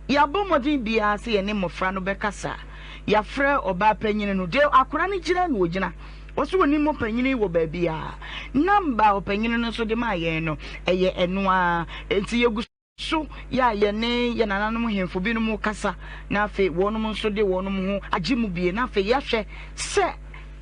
Yɛabɔ mmɔden biara sɛ yɛne mmɔfra no bɛkasa. Yɛafrɛ ɔbaa panyin no. Deɛ akwadaa no gyina na ɔgyina. Ɔse ɔnim ɔpanyin wɔ baabiara. Number a ɔpanyin no nso de maa yɛn no, ɛyɛ ɛno ara. Enti yɛgu so yɛ a yɛne yɛn nananom hemfo binom rekasa na afei wɔnom nso de wɔnom ho agye mu bie na afei yɛahwɛ sɛ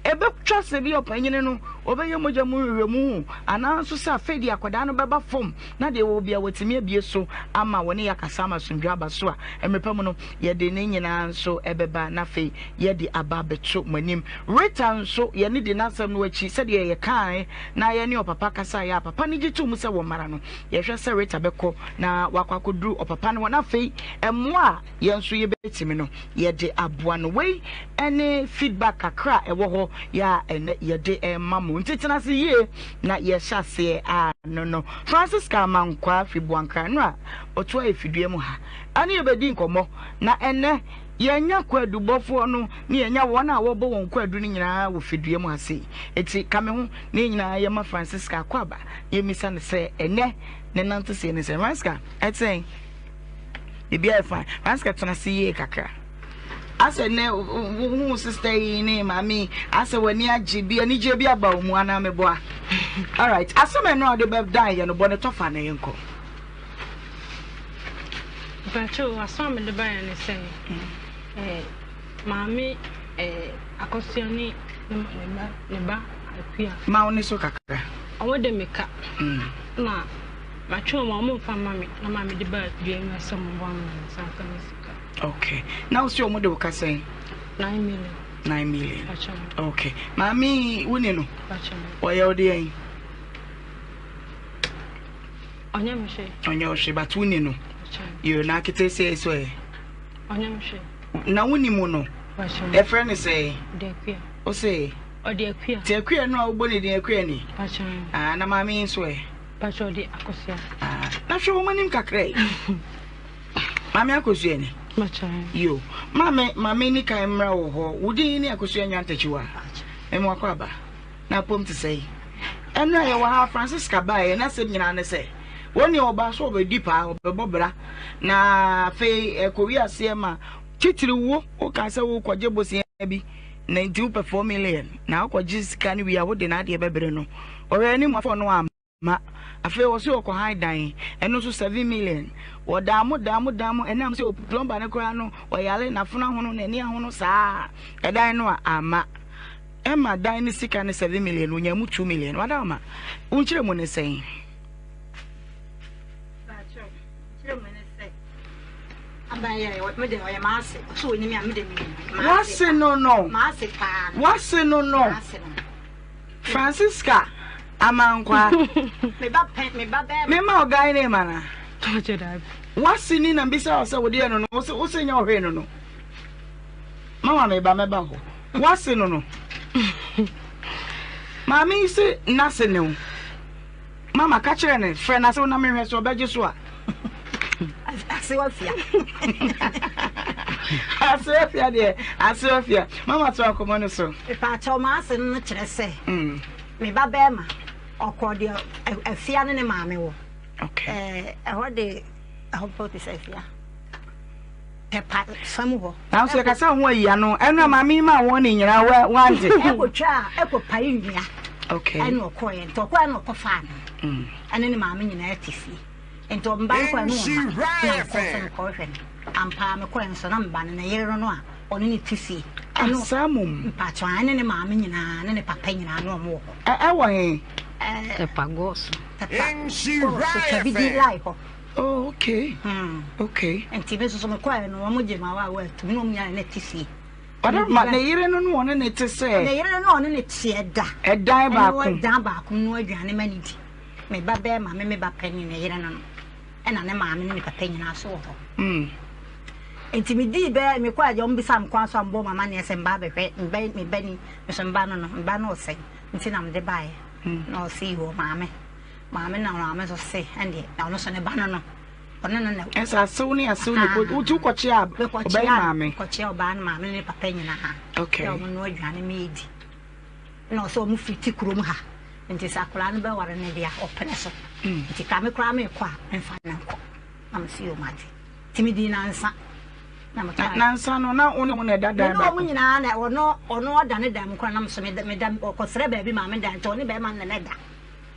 ɛbɛtwa sɛ bi ɔpanyin no ɔbɛyɛ mogya mu nhwehwɛmu anaa nso sɛ afei deɛ akwadaa no bɛba fam na deɛ wɔwɔ bia wɔatumi abie so ama wɔne yɛakasa ama asomdwoe aba so a mmerɛ pa mu no yɛde ne nyinaa nso ɛbɛba na afei yɛde aba abɛto mo anim. Rita nso yɛne di n'asɛm no akyi sɛdeɛ yɛkae na yɛne ɔpapa kasaeɛ a papa no gye too mu sɛ wɔmmara no. Yɛhwɛ sɛ Rita bɛkɔ na wakɔ akɔduru ɔpapa no hɔ na afei mmoa a yɛn nso yɛbɛtumi no yɛde aboa no. Wei ne feedback kakra a ɛwɔ hɔ yɛ a ɛnɛ yɛde rema mo. Nti tena ase yie na yɛhyɛ aseɛ a no no. Francisca Amankwaa firi Boankra no a ɔtoa Efidua mu ha ɛne yɛbɛdi nkɔmmɔ na ɛnɛ yɛanya kwaadubɔfoɔ no ne yɛanya wɔn a wɔbɔ wɔn kwaadu no nyinaa wɔ fidua mu ha sei. Nti ka me ho na yɛn nyinaa yɛma Francisca akwaaba na yɛmmisa no sɛ ɛnɛ ne nanteseɛ ne sɛn. Francisca, ɛte sɛn? Biribiara yɛ fine. Francisca tena ase yie kakra. Asɛ nnɛ wohu sister yi ne maame yi asɛ w'ani agye bi anigyeɛ bi aba wo mu anaa meboa? Alright, asɛm ɛno a wode bɛdan yɛ no bɔ ne tɔfa na yɛnkɔ. Mpakyɛw, asɛm a mede baeɛ ne sɛ, eh, maame eh, Akosua ne ne ba ne ba Akua. Ma wo ne so kakra. Wɔn de me ka. Na matwe wɔn a wɔn mfa mma me na maame de ba dua mu sɛ wɔn boa me na me nsa nka me sika. Okay. Na wo si wɔn de wo ka sɛn? 9 million. 9 million. Mpakyɛw. Okay. Maame wo ni no? Mpakyɛw. Ɔyɛ wo deɛn? Ɔnyɛ me hwee. Ɔnyɛ wo hwee but wo ni no. Mpakyɛw. Yo na aketesia yi so ɛ? Ɔnyɛ me hwee. Na wo ni mu no? Mpakyɛw. Yɛfrɛ no sɛn? Ɔde Akua. Wo se? Ɔde Akua. Ti Akua no a wobɔ ne din Akua ni? Mpakyɛw. Ah, na maame yi nso ɛ? Mpakyɛw ɔde Akosua. Ah, na hwɛ wɔn anim kakra yi. Maame Akosua ni? Mpakyɛw. Yo, maame, maame ni kan mmra wɔ hɔ. Wo din ne Akosua Nyantakyiwa. Mema wakɔ aba. Na apom te sɛn? Ɛno a yɛwɔ ha Francisca baeɛ n'asɛm nyinaa ne sɛ wɔn nea ɔbaa so ɔbɛdi paa ɔbɛbɔ bra na afei ɛkɔwi aseɛ ma titiri wo wokaa sɛ wokɔgye bosea bi na nti wopɛ 4 million na wokɔgye sika no wie a wode n'adeɛ bɛbrɛ no ɔhwɛ anim afɔ no amma afei wɔ so ɔkɔ han dan ɛno nso 7 million wɔdaa mo daa mo daa mo ɛnam sɛ plumber no koraa no ɔyare n'afono ahono n'ani ahono saa ɛdan no a amma Ɛma dan no sika no 7 million, onya mu 2 million. Wada ama. Wo nkyerɛ mu ne sɛn? Wase no no. Wase no no. Francisca Amankwa. Mema ɔgan ne ma na. Wase ni na mbisa wo sɛ wo deɛ no no. Wose nyɛ ɔhwee no no. Mama meba mɛba hɔ. Wase no no. Maame yi se n'ase ne wo. Mama ka kyerɛ no frɛ n'ase na menhwɛ sɛ ɔbɛgye so a. Ase wafia. Ase wafia deɛ ase wafia. Mama to akɔmɔ no so. Mepaakyɛw m'ase no kyerɛ sɛ me ba bɛrima ɔkɔ deɛ afia ne ne maame wɔ. Okay. Ɛhɔ de ɛhɔ pɔ te sɛ afia. Pɛpa fam hɔ. Nanso yɛkasa ho ayi ano ɛno a maame yi maa wɔn ne nyinaa wɔ wante. Ɛkɔtwa a ɛkɔpae nnua. Okay. Ɛna ɔkɔɛ nti ɔkɔɛ na ɔkɔfaa no. Ɛne ne maame nyinaa te fie. Nti ɔmba no kɔɛ no wɔn ma na mekɔɔ sɛ mekɔhwɛ no. Ampa mekɔɛ nso na meba no ne yere no a ɔne ne te fie. Ɛne saa mom. Mpakyɛw ɛne ne maame nyinaa ne ne papa nyinaa na ɔmo wɔ hɔ. Ɛwɔ he? Tɛpa gɔɔso. Tɛpa gɔɔso twabidi lai hɔ. Oh, okay. Okay. Nti me soso me kɔɛ no wɔn gye ma wa wa tumi na wɔn nyinaa na te fie. Ɔdɔ ma ne yere no no ɔne ne te sɛ. Ne yere no ɔne ne te ɛda. Ɛdan baako. Ɛne ɛdan baako no aduane ma ne di. Me ba bɛrima me me ba panyin ne yere no no ɛna ne maame ne ne papa nyinaa so wɔ hɔ. Nti me dii bɛɛ me kɔ agya wɔn bisa me kwan so a mbɔ mama neɛ sɛ mba abɛhwɛ mba me ba ni me so mba no no mba no ɔsɛn nti na mede baeɛ na ɔse yi wɔ maame. Maame na maame nso se ɛndeɛ na ɔno nso ne ba no no ɔno no na. Ɛsɛ asew ne asew ne ko wotu kɔkyea ɔbaa yi maame. Kɔkyea ɔbaa no maame ne ne papa nyinaa. Okay. Na wɔn no aduane ma edi. Na ɔsɛ wɔn firi ti kurom ha nti sɛ akwadaa no bɛware no deɛ ɔpene so. Nti ka me koraa mekɔ a memfa no nkɔ na me se yɛ ɔmo ade. Nti medii nansa. Na mekaa. Nansa no na wo ne wɔn na ɛda dan baako? Me ne wɔn nyinaa na ɔno ɔno ɔda ne dan mu koraa na me nso meda meda ɔkɔsrɛ baabi maa me dan nti ɔne bɛrima no na ɛda.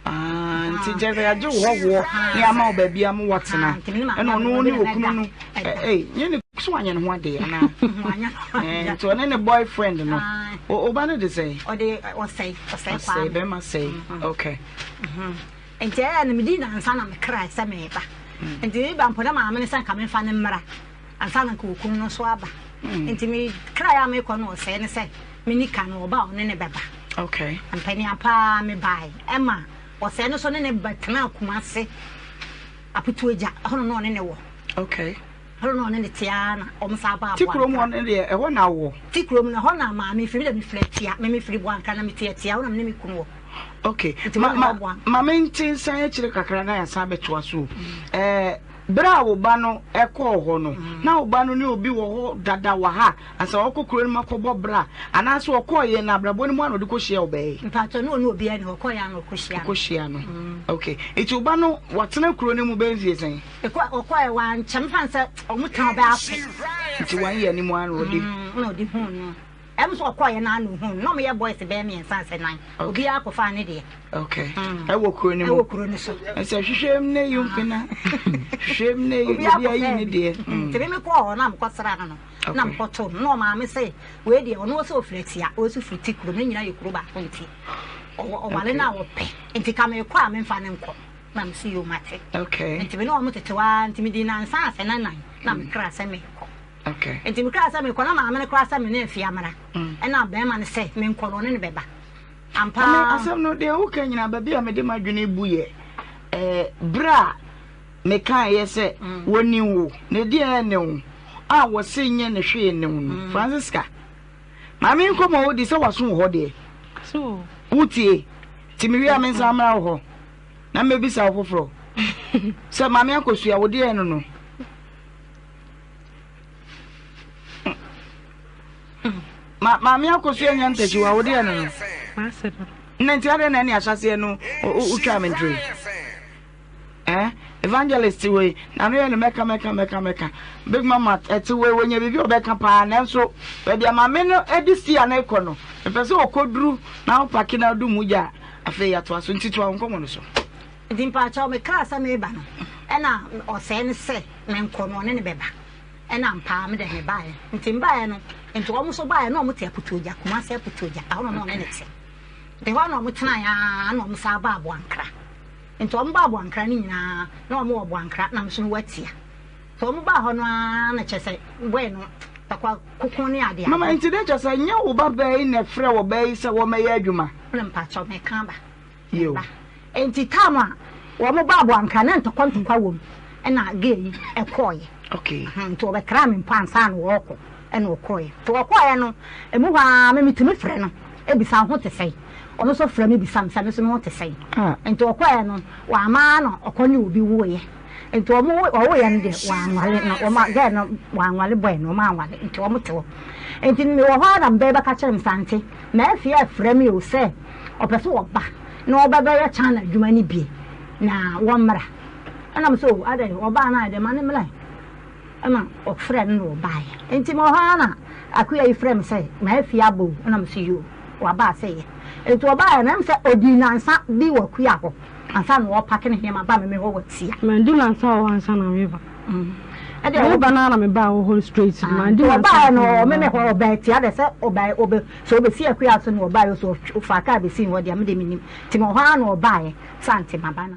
Ah, nti kyerɛ sɛ yɛagye wo hɔhoɔ ne ama wo baabi ama woatena ɛna ɔno ne okunu no ɛɛ nyɛ ne so wanyɛ ne ho adeɛ anaa nti ɔne ne boyfriend no ɔba no de sɛn? Ɔde ɔsɛe ɔsɛe kwame. Ɔsɛe bɛrima sɛe okay. Nti ɛyɛ no medi nansa na mekrae sɛ meba. Nti meba mpo na maame no sɛ nka memfa no mmra ansa na nka okunu no nso aba. Nti mekrae a mekɔ no ɔsɛe no sɛ meni ka no ɔba a ɔne ne bɛba. Okay. Ampani ampa ara mebae ɛma ɔsɛe no nso ne ne bɛtenaa Kumase Aputuagya ɛhɔ no na ɔne ne wɔ. Okay. Ɛhɔ na ɔne ne te ara na wɔn san baa Ti kurom hɔ no deɛ ɛhɔ na wowɔ? Ti kurom no ɛhɔ na maame firi, me deɛ mefiri Atia, me mefiri Boankra na mete Atia, ɛhɔ na me ne me kunu wɔ. Okay, ma ma ma mente nsan akyire kakra na yɛasan abɛtoa so o. Ɛɛ berɛ a wo ba no kɔɔ hɔ no, na wo ba no ne obi wɔ hɔ dada wɔ ha ansa ɔkɔ kuro no mu akɔbɔ bra anaasɛ ɔkɔɔ yɛ na abrabɔ no mu ana ɔde kɔhyia wo bɛɛ? Mpakyɛ ne ɔne obiara ni hɔ, ɔkɔɔ yɛ ana ɔkɔhyia no. Ɔkɔhyia no, okay. Nti wo ba no watena kuro no mu bɛyɛ mfie sɛn? Ekɔ ɔkɔɛ wankyɛ mefa no sɛ ɔmo tena ɔbɛ afe. Nti wan yɛ anim ara na ɔde. Mm na ɔde huu no. Ɛm so ɔkɔɛ na ano huu no na ɔmo yɛ boys bɛyɛ mmiɛnsa asɛ nan. Obiara kɔ faa ne deɛ. Okay. Ɛwɔ kuro no mu. Ɛwɔ kuro no so. Ɛsɛ hwehwɛ mu ne yi mpena. Hwehwɛ mu ne yi obiara yi ne deɛ. Nti me me kɔɔ hɔ na mekɔ sra no no na mekɔ too no na ɔmaame sɛ wei deɛ ɔno ɔsɛ ɔfiri atia ɔsɛ firi ti kuro no nyinaa yɛ kuro baako nti ɔwɔ ɔwale no a ɔpɛ nti ka mekɔ a memfa no nkɔ. Na mese yoo mate. Okay. Nti me ne wɔn tete hɔ ara nti medii nnansa asɛ na nan na me kra sɛ merekɔ. Okay. Nti me kra sɛ merekɔ na maame no koraa sɛ me ne afie amena. Ɛna bɛrima no sɛ menkɔ no ɔne no bɛba. Ampa ara. Asɛm no deɛ woka nyinaa baabi a mede m'adwene bu yɛ ɛɛ berɛ a mekaeɛ sɛ wɔnim wo na ɛdeɛ ɛne wo a wɔse nyɛ ne hwee ne wo no Francisca maame nkɔmmɔ a wodi sɛ waso wɔ hɔ deɛ wotie nti mewie a mensan mmra wo hɔ. Na mɛbisa wo foforɔ sɛ maame akosua wo deɛ no no. Ma maame akosua nya ntakyiwa wo deɛ no no. Na nti adɛn na ɛne ahyɛseɛ no wotwaa me ntiri. Eh, evangelist wei n'ano yɛ no mɛka mɛka mɛka mɛka. Big mama ɛte wei wɔnya biribi a ɔbɛka paa nanso baabi a maame no de si a na ɛkɔ no mepɛ sɛ ɔkɔduru na wopake na wode mu gya a Afei yɛatoa so, nti toa wo nkɔmmɔ no so. Nti mpakyɛw mekaa sɛ meba no ɛna ɔsɛe no sɛ menkɔ no ɔne no bɛba ɛna ampaa medɛ mebaeɛ nti mebaeɛ no nti wɔn nso baeɛ na wɔn te Aputuogya Kumasi Aputuogya ɛhɔ na ɔne no te nti hɔ na wɔn tenaeɛ aa na wɔn san baa Aboankra nti wɔn baa Aboankra no nyinaa na wɔn wɔ Aboankra na me nso mewɔ Atia. Sɛ wɔn baa hɔ no ara na kyerɛ sɛ boy no takwa koko ne ade ade. Mama nti dɛ kyerɛ sɛ nyɛ wo ba baa yi na ɛfrɛ wɔ baa yi sɛ wɔmɛyɛ adwuma. Wona mpakyɛw meka aba. Yiw. Ba. Nti time a wɔn baa Boankra na ntɔkwa ntɔkwa wɔ mu ɛna girl yi ɛkɔɔyɛ. Okay. Nti ɔbɛtraa me mpo ansa na ɔɔkɔ ɛna ɔkɔɔyɛ. Nti ɔkɔɔyɛ no emu hɔ ara me metumi frɛ no ebisa wo ho te sɛn. Ɔno nso frɛ me bisa me sɛ me nso me ho te sɛn. Ah. Nti ɔkɔɔyɛ no wamma ara na ɔkɔ ne obi woeɛ. Nti wɔn wɔwoeɛ no deɛ wɔanwale na wɔn girl no wɔanwale boy no wɔn anwale nti wɔn te hɔ nti mewɔ hɔ ara na mbɛ bɛka kyerɛ me sɛ ante Murphy afrɛ me o sɛ ɔpɛ sɛ ɔba na ɔbɛbɛyɛ China adwuma no bi na wɔmmra ɛna me sɛ o adɛn ɔbaa no ayɛ dɛ ma ne mmra ɛna ɔfrɛ no na ɔbaeɛ nti mewɔ hɔ ara na akuya yi frɛ me sɛ Murphy aba o ɛna me sɛ yoo waba sɛ yɛ nti ɔbaeɛ no ɛm sɛ ɔdii nansa bi wɔ akuya hɔ Ansa na ɔrepake ne nneɛma ba me me hɔ wɔ tia. Mandi nansa wɔ hɔ ansa na meba. Ɛdeɛ Meba no ara na mebaa wɔ hɔ straight. Mandi nansa. Ɔbaeɛ no ɔme me hɔ ɔbaa tia dɛ sɛ ɔbaeɛ ɔbɛ sɛ ɔbɛsi akua so na ɔbaeɛ so ɔfaa kaa bɛsii hɔ deɛ me deɛ mennim nti mewɔ hɔ ara na ɔbaeɛ sɛ ante maba na.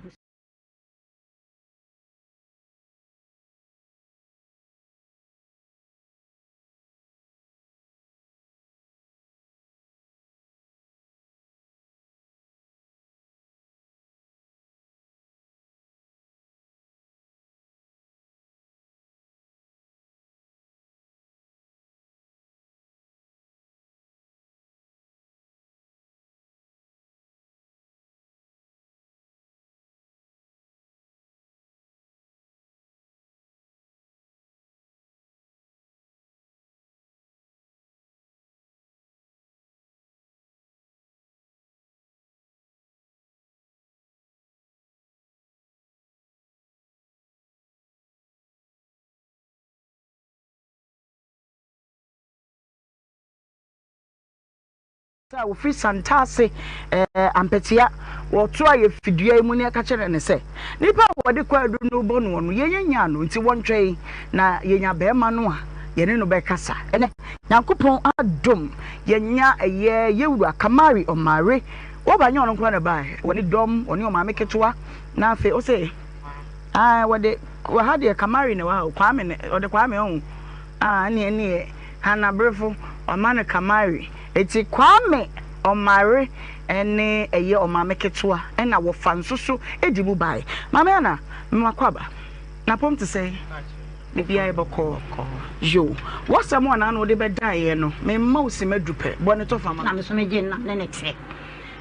A wɔfiri Santase ɛɛ Ampɛtea wɔto ayɛ fidua yi mu na yɛka kyerɛ no sɛ nipa a wɔde kwaadu no rebɔ noɔ no yɛnyɛ nyaa no nti wɔntwɛn na yɛnya barima no a yɛne no bɛkasa. Ɛnɛ Nyankopɔn adom yɛnya ɛyɛ yɛwura Kamari Ɔmare wɔba nyɛ ɔno nkoa na ɛbaeɛ wɔne dɔm ɔne ɔmaame ketewa na afei ɔsɛ ae wɔde wɔ ha deɛ Kamari na ɛwɔ ha o Kwame na ɔde Kwame ɔho ah ɛneɛ ɛneɛ Hannah Brefo wama no Kamari. Enti Kwame Ɔmare ne ɛyɛ ɔmaame ketewa na wɔfa nso so di mu bae. Maame Anna, mema akwaaba. N'apɔm te sɛn? Biribiara yɛ bɔkɔɔ. Yoo. W'asɛm a n'ano wode bɛdaeɛ no, memma wo simma du pɛ. Bɔ ne tɔfa ma Na me. me nso megye no na me ne no te.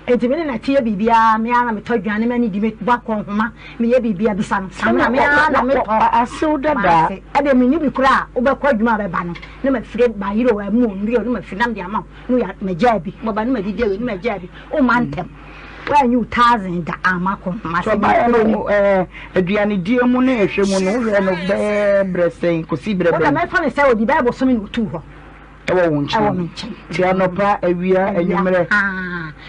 Enti me ne no te yɛ biribiara, me ara na metɔ aduane ma no di, mebɔ akɔnhoma, meyɛ biribiara, bisa no. Samina, me ara na metɔ. Asew dada. M'ase. Ɛdeɛ menni bi koraa a, wobɛkɔ adwuma a bɛba no, na mafiri bayerɛ o, ɛmo o, nnua o, na mafiri na mede ama wo, na magyaa bi, wobɛba na madidi awie, na magyaa bi, womma ntɛm. Woanyi wo thousand da amma akɔnhoma So sɛ ɔbaeɛ mekɔ no ɛɛ aduanedie mu ne ɛhwɛ mu no, wohwɛɛ no bɛyɛ berɛ sɛn kɔsi berɛ Wo deɛ bɛn? mɛfa no sɛ ɔdi bɛyɛ bosome na ɔtuu hɔ. Ɛwɔ wo nkyɛn. Ɛwɔ me nkyɛn. Ti anɔpa, awia, anwummerɛ.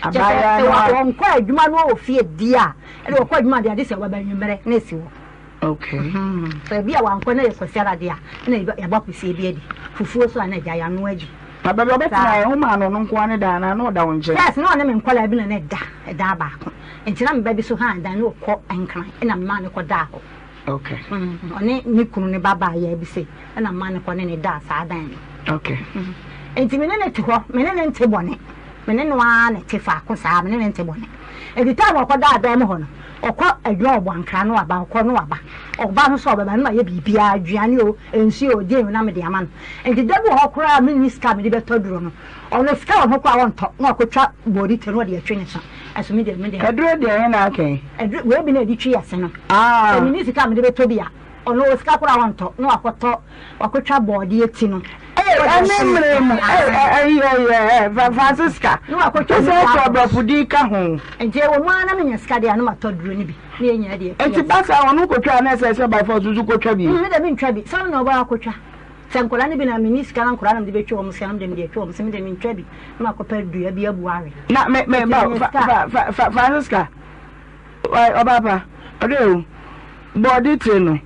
Abaayewa no a. Wɔnkɔ adwuma no wɔ fie di a, ɛna wɔkɔ adwuma deɛ ade sɛ wɔba anwummerɛ na esi hɔ. Okay. Sɛ ebi a wankɔ na yɛ kwasiara deɛ a, ɛna yɛbɔ akwasie bi adi. Fufuo so a na agya yɛano adi. Na baabi a ɔbɛtena yɛ, womaa no ɔno nko ara ne dan anaa na ɔda wo nkyɛn? First na ɔne me nkwadaa bi na na ɛda ɛdan baako. Nti na me ba bi so han dan na ɔkɔ Nkran ɛna memaa no kɔdaa hɔ. Okay. Ɔne ne kunu ne ba baa yɛ bi se ɛna mma no kɔ ne ne daa saa dan no. Okay. Nti me ne ne te hɔ, me ne ne nte bɔne. Me ne no ara na ɛte faako saa, me ne ne nte bɔne. Nti time ɔkɔ daa dan mu hɔ no, ɔkɔ adwuma ɔbɔ ankra no aba, ɔkɔ no aba. Ɔba no sɛ ɔbɛba no ma yɛ biribiara, aduane o, nsuo o, deɛ na mede ama no. Nti da bi wɔ hɔ koraa a menni sika a mede bɛtɔ aduro no, ɔno sika wɔ ho koraa ɔntɔ, na wakɔtwa bɔɔdite na ɔde atwi ne so. Ɛso me deɛ, me deɛ. Aduro deɛ ɛhe na aka yi? Aduro, wei bi na yɛde twi ase no. Ah. Sɛ menni sika a mede bɛtɔ bi a, ɔno ɔwɔ sika koraa a ɔntɔ, na wakɔtɔ, wakɔtwa bɔɔdeɛ ti no. Ee, ɛne mmerɛ mu, ee, ɛyi, ɛyi, ɛɛ, Francisca. Na wakɔtwa Wosɛ bi sɛ abɔ. ɔbrɔfo din ka ho. Nti ɛwɔ mu ara na menya sika deɛ a na matɔ aduro no bi, na yɛn nyinaa de atwi Nti ase. ba saa ɔno kɔtwa a na ɛsɛ sɛ by force nso kɔtwa bi? Me deɛ mentwa bi, sɛ ɔno na ɔbaa akɔtwa. Sɛ nkwadaa no bi na menni sika na nkwadaa na mede bɛtwa wɔn sika na mede mede atwa wɔn sɛ mede mentwa bi na makɔpɛ dua bi abu awe. Na me me Nti ba menya fa sika a. fa fa fa Francisca ɔbaa pa ɔdɔ ewu bɔɔde tire no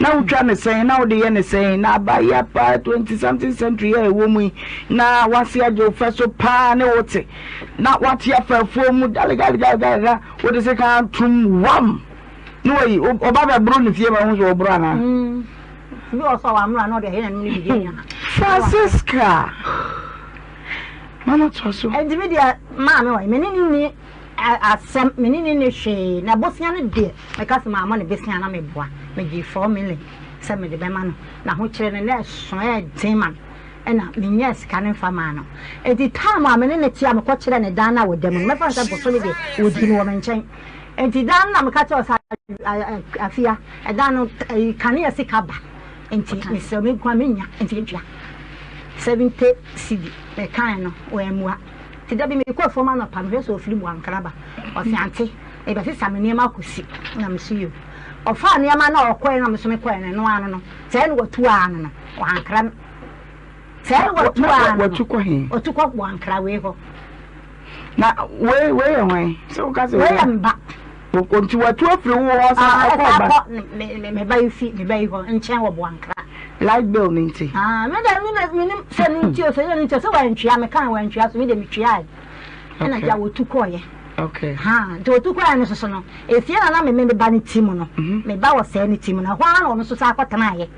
na wotwa ne sɛn na wode yɛ ne sɛn na abayɛ paa 20 something century a ɛwɔ mu yi na wase agye wo fɛ so paa ne wote na wate afa afuo mu galegalegalegalega wode se kan tum wam Ne wayi ɔba bɛboro ne fie ma ho so ɔboro anaa. Bi wɔ so a wamoro na ɔde ayɛ n'anim ne biribi nyinaa. Francisca mama toa so. Nti mi deɛ maame wɔ me ne ne ni asɛm me ne ne ni hwee na bosia no deɛ meka sɛ maama no besia na meboa megye 4 million sɛ mede bɛma no na ahokyerɛ no na ɛso ɛden ma no ɛna menyɛɛ sika no mfa maa no nti time a me ne ne te a mekɔkyerɛ ne dan no a wɔda mu no mɛfa no sɛ bosome deɛ wɔdi no wɔ me nkyɛn. Enti da no na meka kyerɛɛ wo sɛ, Afia, ɛda no kanea sika ba, enti mesrɛ wo, me nko ara mennya, enti yɛntua 70 cedi. Mekae no, wammua. Nti da bi mekɔɔ afuom anɔpa, mehwɛ sɛ ɔfiri Boankra ba. Ɔse, Ante, mebɛsesa me nneɛma akɔsi. Na mese, Yoo. Ɔfaa nneɛma no a ɔkɔeɛ no a me nso mekɔeɛ no, ɛno ara no no, sɛɛ na watu ara no no, wankra me. Sɛɛ na watu ara no no, Watu kɔ he? Ɔtu kɔ Boankra wei hɔ. Na wei wei yɛ hwan? Sɛ woka sɛ wei yɛ mba. Nti watu afiri wo hɔ sa ɔkɔ ɔba? Ɛsa kɔ me ba yi fi me ba yi hɔ nkyɛn wɔ Boankra. Light bill ne nti. Ah, me de me de me nim sɛ ne nti o sɛ ne nti o sɛ wantwia me kan wantwia so me de me twia. Ɛna gya wɔtu kɔɔyɛ. Okay. Ha, nti wɔtu kɔɔyɛ no soso no, efie na na me me ba ne ti mu no. Me ba wɔ sɛɛ ne ti mu no, ɛhɔ ara na ɔno nso sa akɔtenaeɛ.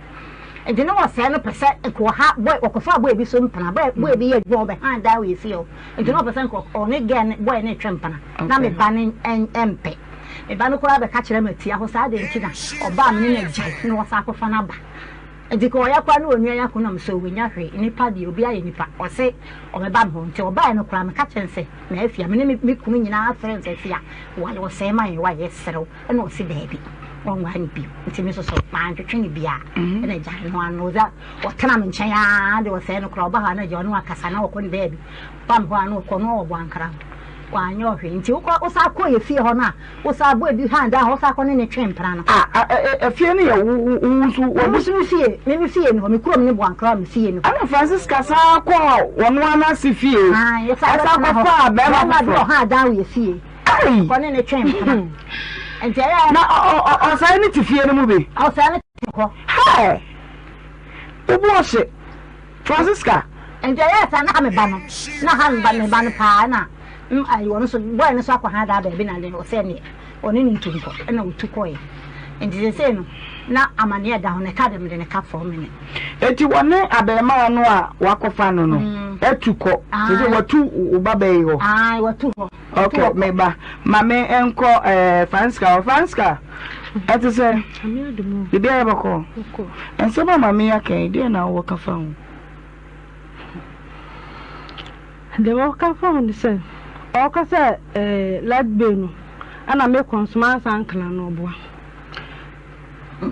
Nti ne wɔsɛɛ no pɛ sɛ nka ɔha boy ɔkɔfaa boy bi so mpena boy boy bi yɛ adwuma ɔbɛhan dan wɔ yɛ fie hɔ nti na ɔpɛ sɛ nka ɔne girl ne boy no retwe mpena na me ba no mpɛ me ba no koraa bɛka kyerɛ me atia hɔ saa deɛ nti na ɔbaa me ne no agyae na wɔsan akɔfa no aba nti ka ɔyɛ koraa ne onua yɛ ako nam sɛ ɔnya hwee nipa deɛ obi ayɛ nipa ɔse ɔbɛba me hɔ nti ɔbaeɛ no koraa meka kyerɛ no sɛ na afia me ne me kunu nyinaa frɛ no sɛ afia wale ɔsɛe ma yɛn wayɛ serew Ɛna ɔse daabi, ɔnware no bio. Nti me nso so mantwetwe no biaa. Ɛna agyae no ano. Ɔdza ɔtena me nkyɛn aa de ɔsɛe no koraa. Ɔba hɔ a na agya ɔne wakasa na ɔkɔ ne baabi. Ɔba me hɔ a na ɔkɔ na ɔwɔ Boankra hɔ. Wanyɛ ɔhwee. Nti wokɔ wosan kɔ yɛ fie hɔ no a, wosan bɔ ebi hand a wosan kɔ ne ne twe mpena no. Ah, efie no yɛ wo wo wo nso wɔ. Me nso me fie, me me fie ni hɔ, me kurom ne Boankra me fie ni hɔ. Ɛna Francisca san kɔɔ wɔn ara n'ase fie. Ae, yɛsan Ɛsan bɛtena hɔ. kɔfaa bɛrima Bɛrima bi foforɔ. ɔha dan wɔ yɛ fie. Ei! Kɔ ne ne twe mpena. Nti ɛyɛ. Na ɔ ɔ ɔ ɔsɛe ne te fie no mu bi. Ɔsɛe ne te hɔ. Hɛɛ! Wo bo ɔhye. Francisca. Nti ɛyɛɛ saa na ha me ba no na ha me ba me ba no paa na mm ayi ɔno nso boy no nso akɔ ha daa baabi na de ɔsɛ neɛ ɔne no ntu nkɔ ɛna ɔtu kɔɛ nti sesei no na amaneɛ ɛda ho na ɛka de mede ne ka fɔɔ mene. Eti wɔne abarimaa no a wakɔfa no no atu kɔ sese watu wo ba bɛyi hɔ. Ae watu hɔ. Ok me ba ma me nkɔ ɛɛ Francisca hɔ Francisca ɛte sɛ biribi ayɛ bɔkɔ nsɛm a maame yi aka yi deɛ na wowɔ ka fa ho. Deɛ mewɔ ka fa ho ne sɛ ɔka sɛ ɛɛ light bill no ɛna mekɔ nso mansa ankla no ɔboa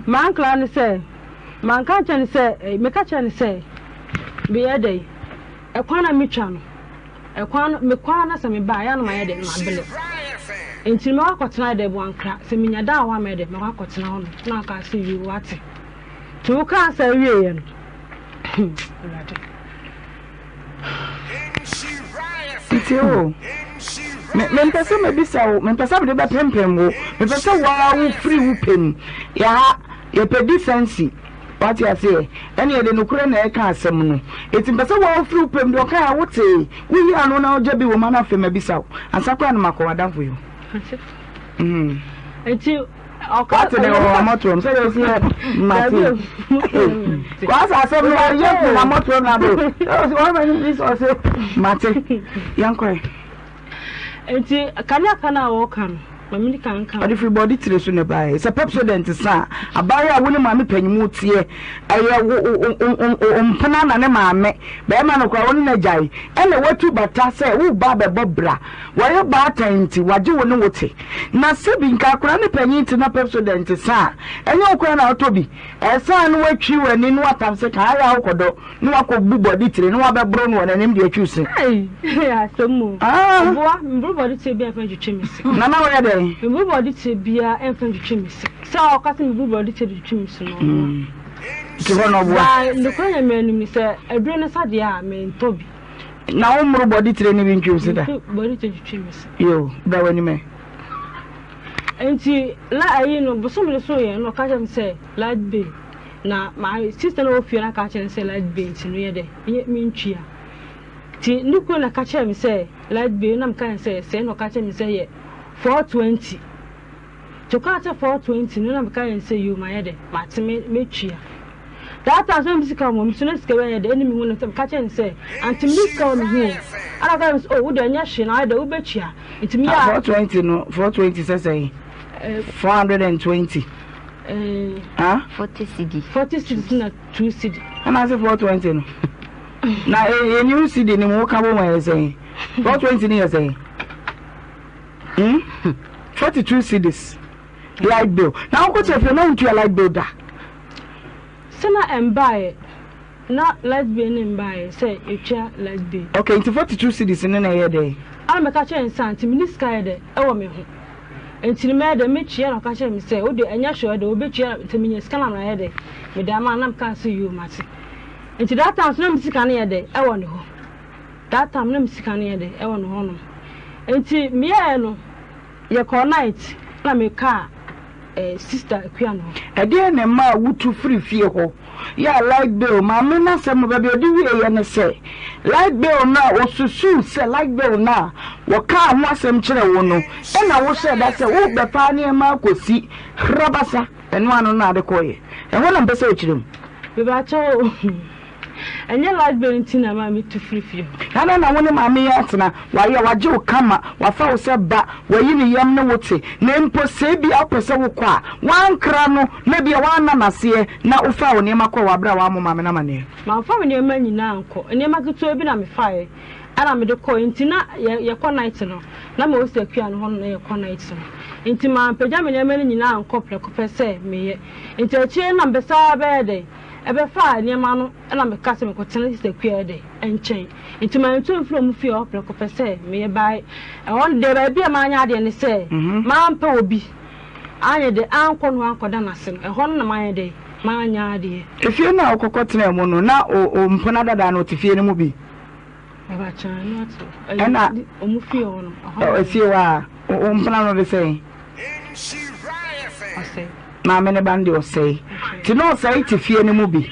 mankla ne sɛ manka nkyɛn ne sɛ meka kyerɛ ne sɛ meyɛ dɛ ɛkwan na metwa no. Ɛkwan no, mekɔ ara na sɛ meba a, ɛyɛ a na mayɛ dɛ, mabrɛ. Enti no mɛkɔ akɔtena dɛ Boankra. Sɛ menya da wɔ hɔ a mɛyɛ dɛ, mɛkɔ akɔtena hɔ nom. Na ɔkaa sɛ, Yoo, wate. Nti wokaa saa wieeɛ no, hmm, Awurade. Nti o, me, mempɛ sɛ mebisa wo, mempɛ sɛ mede bɛpempem wo, mepɛ sɛ wo ara wofiri wo pɛ mu. Yɛha, yɛpɛ decency. Wate aseɛ? Ɛne yɛde nokorɛ na ɛreka asɛm no. Enti mepɛ sɛ wo ara wofiri wo pɛ mu, deɛ ɔkaeɛ a wotee, woyi ano na wogya bi wɔ mu a na afei mabisa wo. Ansa koraa na makɔ w'adamfo yi hɔ. Mm. Enti ɔka Wate ne wɔ amɔtoam sɛdeɛ wosi yɛ mate. Kwasa asɛm no ɔyɛ fi n'amɔtoam na do. Ɔsi wɔn bɛ ne sɛ ɔse mate. Yɛnkɔɛ. Enti kanea ka no a wɔka no, ma menni kan nka. Ɔde firi bɔde tire so na ɛbaeɛ. Sɛ Pepsodent sa a, abaayewa a wo ne maame panyin teɛ, ɛyɛ wo wo mpena na ne maame, barima no koraa wo ne no agyae, ɛna watu bata sɛ woreba abɛbɔ bra. Wɔyɛ baatan nti, wagye wo ne wo te. Na sɛbi nka akwadaa ne panyin te na Pepsodent sa a, ɛnyɛ wo koraa na wotɔ bi. Ɛsa a na woatwi w'ani na woatam sɛ kan ayɛ a wokɔdɔ. Ne wakɔ bu bɔde tire ne wabɛboro no wɔ n'anim de atwiw se. Ei, asɛm o. Ah. Ɔboa, mboro bɔde tire biara mfa ntwitwi me se. Nana woyɛ dɛn? Mboro bɔde tire biara mfa ntwitwi me se. Sɛ ɔka sɛ mebu bɔde tire de twitwi me se no, ɔboa. Nti hɔ na ɔboa. Baa nokorɛ Nyame anim ni sɛ aduro no sa deɛ a, mentɔ bi. Na wo mmoro bɔde tire no bi ntwi wo se da? Mebu bɔde tire twitwi me se. Yoo, bra w'anim ɛ. Nti la ayi no, bosome no so yɛ no, ɔka kyerɛ me sɛ light bill. Na my sister na ɔwɔ fie no aka akyerɛ no sɛ light bill nti no yɛ dɛ yɛ mentua. Nti ne kunu na ka kyerɛ me sɛ light bill na meka ne sɛ sɛɛ na ɔka kyerɛ me sɛ yɛ 420. Nti ɔkaa sɛ 420 no na meka yɛn sɛ yoo mayɛ dɛ mate me metua. That time so na me sika wɔ me so na sika bi ayɛ dɛ ɛne me hu no sɛ meka kyerɛ no sɛ ante me sika wɔ me ho o. Ɛna ɔka kyerɛ me sɛ oh wo deɛ ɛnyɛ hwee na ayɛ dɛ wobɛtua. Nti meyɛ a. 420 no 420 sɛ sɛn? 420. Eh, 40 cedi. 40 cedi na 2 cedi. Ɛna ase 420 no. Na e new cedi ni mu ka bɔ mu ɛyɛ sɛn? 420 ni yɛ sɛn? Hmm? 42 cedis. Light bill. Na wokɔ kyɛ fie na wontua light bill da. Sɛ na ɛmbaeɛ. Na light bill no mbaeɛ sɛ yɛtua light bill. Okay, nti 42 cedis no na ɛyɛ dɛn? Ɛna meka kyerɛɛ no sɛ aunty menni sika yɛ dɛ ɛwɔ me ho nti no mɛyɛ dɛ mɛtua na ɔka kyerɛɛ me sɛ wodeɛ ɛnyɛ hwee ɔde wobɛtua sɛ menya sika na mayɛ dɛ mede ama no na mekaa sɛ yoo mate nti that time nso na me sika no yɛ dɛ ɛwɔ ne hɔ that time na me sika no yɛ dɛ ɛwɔ ne hɔ nom nti meyɛɛ no Yɛkɔɔ night na me kaa eh sister Akua no hɔ. Ɛdeɛn na ɛmaa wotu firii fie hɔ yɛɛ light bill? Maame no asɛm no baabi a ɔde wieeɛ ne sɛ, light bill no a ɔsusuu sɛ light bill no a wɔkaa ho asɛm kyerɛɛ wo no na wohyɛɛ da sɛ worebɛfa nneɛma akɔsi hrabasa, ɛno ano no na ade kɔeɛ. Ɛhɔ na mepɛ sɛ wokyerɛ mu. Mepakyɛw o. Ɛnyɛ light bill nti na ɛma metu firi fie hɔ. Adɛn na wo ne maame yi atena? Wayɛ, wagye wo kama, wafa wo sɛ ba, wayi ne yam ne wo te. Na mpo sɛ ebia wopɛ sɛ wokɔ a, woankra no, na ebia woanna no aseɛ, na wofaa wo nneɛma kɔɔ wɔ aberɛ a wammɔ maame no amaneɛ. Mamfa me nneɛma nyinaa ankɔ. Nneɛma ketewa bi na mefaeɛ ɛna mede kɔeɛ. Nti na yɛkɔ night no, na mewɔ Sister Akua no hɔ no na yɛkɔ night no. Nti mampagya me nneɛma no nyinaa ankɔ prɛko pɛ sɛ meyɛ. Nti akyire no na mepɛ sɛ bɛyɛ dɛn? Ɛbɛfaa nneɛma no na meka sɛ mekɔtena Sista Kua de nkyɛn. Nti mantu amfiri wɔn fie hɔ prɛko pɛ sɛ meyɛ bae. Ɛhɔ no deɛ baabi a manyɛ adeɛ ne sɛ mampɛ obi anyɛ dɛ ankɔ no hɔ ankɔda no ase no, ɛhɔ no na manyɛ dɛ manyɛ adeɛ. Efie no a wokɔkɔtenaa mu no, na wo mpena dada no te fie no mu bi? Ɛna efie hɔ a wo mpena no de sɛn? Maame ne ba no de ɔsɛe. Nti na ɔsɛe te fie no mu bi.